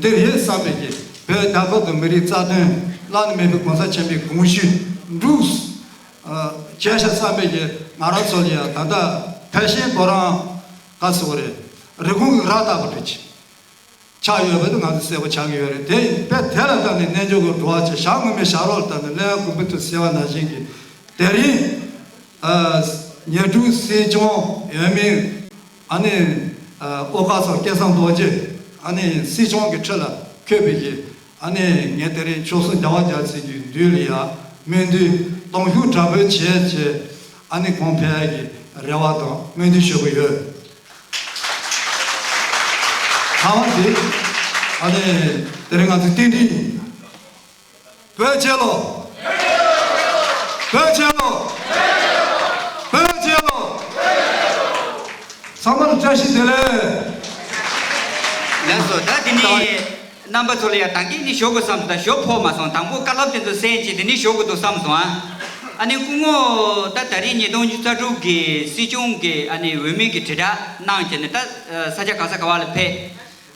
འདིར་ཡོད་བསམ་པའི་གི་བོད་རྒྱལ་ཁབ་དང་མི་རིགས་རྩ་དོན། བླ་ན་མེད་པའི་གོང་ས་ཆེན་པོའི་དགོངས་གཞི་འགྲུབ་བྱས་ཤག་བསམ་པའི་གི་ང་རང་ཚོ་ལ་ཡང་ད་ལྟ་ཕལ་ཆེར་ཁོ་རང་ག་སོགས་རེད། རི་ཁུང་གི་ར་ལྟ་བུ་རེད་ཅིག་ཆགས་ཡོད་པ་དེ་ང་ཚོ་གསལ་པོ་ཆགས་ཀྱི་ཡོད་རེད། དེ་ཡིན་པས་དེ་ལ་བརྟེན་ནས་རྣལ་འབྱོར་གྱི་འགྲོ་བ་ཆེ་ཞག་སྔོན་མའི་ཞག་རོགས་ལ་བརྟེན་ནས་གླེན་ལྐུགས་པའི་དུས་ཟེར་བ་ནང་བཞིན་གྱི་ དེ་རིང་ཨ་ཉེར་དྲུག་སྲིད་སྐྱོང་འོས་མི་ཨ་ནི་ཨ་ཨོ་ཀ་སོ་སྐལ་བཟང་རྡོ་རྗེ་ཨ་ནི་སྲིད་སྐྱོང་གི་ཁྲི་ལ་འཁོད་པའི་གི་ཨ་ནི་ངས་དེ་རིང་ཆོལ་གསུམ་རྒྱལ་བ་རྒྱལ་སྲིད་ཀྱི་མདུན་ལ་ཡ་སྨོན་འདུན་གཏོང་ཤུགས་དྲག་པོ་བྱས་བྱས་ཨ་ནི་གོང་འཕེལ་གྱི་རེ་བ་དང་སྨོན་འདུན་ཞུ་གི་ཡོད། ཁ་བ་དེ་ཨ་ནི་དེ་རིང་ང་ཚོ་རྟེན་འབྲེལ་ཡིན། བོད་རྒྱལ་ལོ། བོད་རྒྱལ་ལོ། བོད་རྒྱལ་ལོ། ཚང་མར་བཀྲ་ཤིས་བདེ་ལེགས། ལགས་སོ། ད་དེ་ནས་རྣམ་པ་ཚོ་ལ་ཡང་ད་གིན་ནི་ཞོགས་གི་བསམ་ད་ཞོགས་ཕོག་མ་སོང་། དང་པོ་བཀའ་སློབ་དེ་ཚོ་གསན་བྱས་དེ་ནས་ཞོགས་གི་འདུག་བསམ་སོང་ཨ། ཨ་ནི་སྐུ་ངོ་ད་ད་རེས་ཉིས་སྟོང་ཉི་ཤུ་རྩ་དྲུག་གི་སྲིད་སྐྱོང་གི་ཨ་ནི་འོས་མི་གི་དྲིལ་བསྒྲགས་གནང་བྱས་ནས་ད་ས་ཆ་ག་ས་ག་བ་ལ་ཕེབས།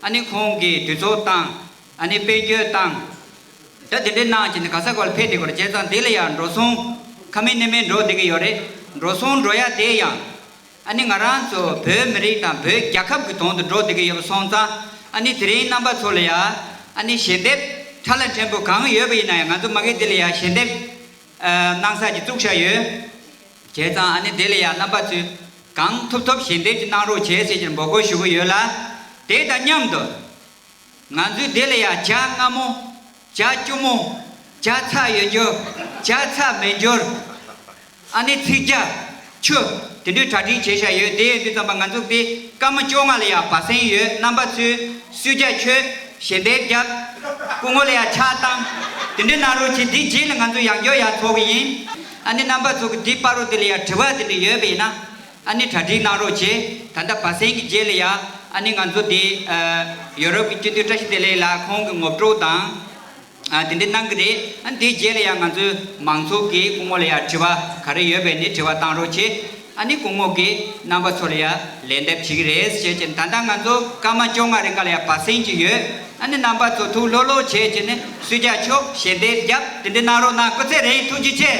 ཨ་ནི་ཁོང་གི་གྲོས་ཚོགས་དང་ཨ་ནི་དཔལ་འབྱོར་དང་། ད་དེ་འདྲའི་ནང་བྱས་ནས་ག་ས་ག་ལ་ཕེབས་བསྡད་དགོས་རེད། བྱས་ཙང་དེ་ལ་ཡང་འགྲོ་སོང་ཁ་མིན་ནི་མིན་འགྲོ་བསྡད་ཀྱི་ཡོད་རེད། འགྲོ་སོང་འགྲོ་ཡ་དེ་ཡང་ཨ་ནི་ང་རང་ཚོ་བོད་མི་རིགས་དང་བོད་རྒྱལ་ཁབ་ཀྱི་དོན་དུ་འགྲོ་བསྡད་ཀྱི་ཡོད་པ་སོང་ཙང་། ཨ་ནི་དེ་རིང་རྣམ་པ་ཚོ་ལ་ཡང་ཨ་ནི་ཞལ་འདེབས་ཕྲ་ལ་ཕྲན་བུ་གང་ཡོད་པ་ཡིན་ན་ཡང་ང་ཚོ་མ་གི་དེ་ལ་ཡང་ཞལ་འདེབས་ཨ་གནང་ས་ཅིག་བཙུགས་བཞག་ཡོད། བྱས་ཙང་ཨ་ནི་དེ་ལ་ཡང་རྣམ་པ་ཚོས་གང་ཐུབ་ཐུབ་ཞལ་འདེབས་ཅིག་གནང་རོགས་བྱེད་ཟེར་གྱི་འབོད་སྐུལ་ཞུ་གི་ཡོད་ལ། དེ་དང་མཉམ་དུ། ང་ཚོའི་སྡེ་ལ་ཡང་ཇ་མངར་མོ། ཇ་སྐྱུར་མོ། ཇ་ཚྭ་ཡོད་འགྱུར། ཇ་ཚྭ་མེད་འགྱུར། ཨ་ནི་ཚིག་ཇ། ཆུ། དེ་འདྲའི་གྲ་སྒྲིག་བྱས་བཞག་ཡོད། དེ་ཡོད་དུས་ཙམ་པ་ང་ཚོ་དེ་སྐར་མ་བཅོ་ལྔ་ལ་ཡང་བ་སེང་ཡོད། རྣམ་པ་ཚོས་གསོལ་ཇ་མཆོད། ཞལ་འདེབས་རྒྱབ། སྐུ་ངོ་ལ་ཡང་ཕྱག་བཏང་། དེ་འདྲའི་གནང་རོགས་བྱེད། དེ་རྗེས་ལ་ང་ཚོ་ཡང་བསྐྱར་ཡང་ཚོགས་གི་ཡིན། ཨ་ནི་རྣམ་པ་ཚོ་གི་དེ་བར་དུ་དེ་ལ་ཡང་དྲི་བ་དེ་འདྲ་ཡོད་པ་ཡིན་ན། ཨ་ནི་གྲ་སྒྲིག་གནང་རོགས་བྱེད། ད་ལྟ་བ་སེང་གི་རྗེས་ལ་ཡ་ཨ་ནི་ང་ཚོ་དེ་ཨ་ཡོ་རོབ་ཀྱི་སྤྱི་འཐུས་བཀྲ་ཤིས་བདེ་ལེགས་ལགས་ཁོང་གི་ངོ་སྤྲོད་དང་ཨ་དེ་འདྲ་གནང་གི་རེད། ཨ་ནི་དེའི་རྗེས་ལ་ཡ་ང་ཚོའི་མང་ཚོགས་ཀྱིས་སྐུ་ངོ་ལ་ཡ་དྲི་བ་ག་རེ་ཡོད་པས་ནི་དྲི་བ་བཏང་རོགས་བྱེད། ཨ་ནི་སྐུ་ངོ་གིས་རྣམ་པ་ཚོ་ལ་ཡ་ལན་འདེབས་བྱེད་ཀྱི་རེད་ཞེས་བྱས། ད་ལྟ་ང་ཚོ་སྐར་མ་བཅོ་ལྔ་རིང་ག་ལ་ཡ་བ་སེང་ཅིག་ཡོད། ཨ་ནི་རྣམ་པ་ཚོ་ཐུགས་ལྷོད་ལྷོད་བྱས་བྱས་ནས་གསོལ་ཇ་མཆོད། ཞལ་འདེབས་རྒྱབ། དེ་འདྲ་གནང་རོགས་གནང་། སྐུ་ཚེ་རིང་། ཐུགས་རྗེ་ཆེ།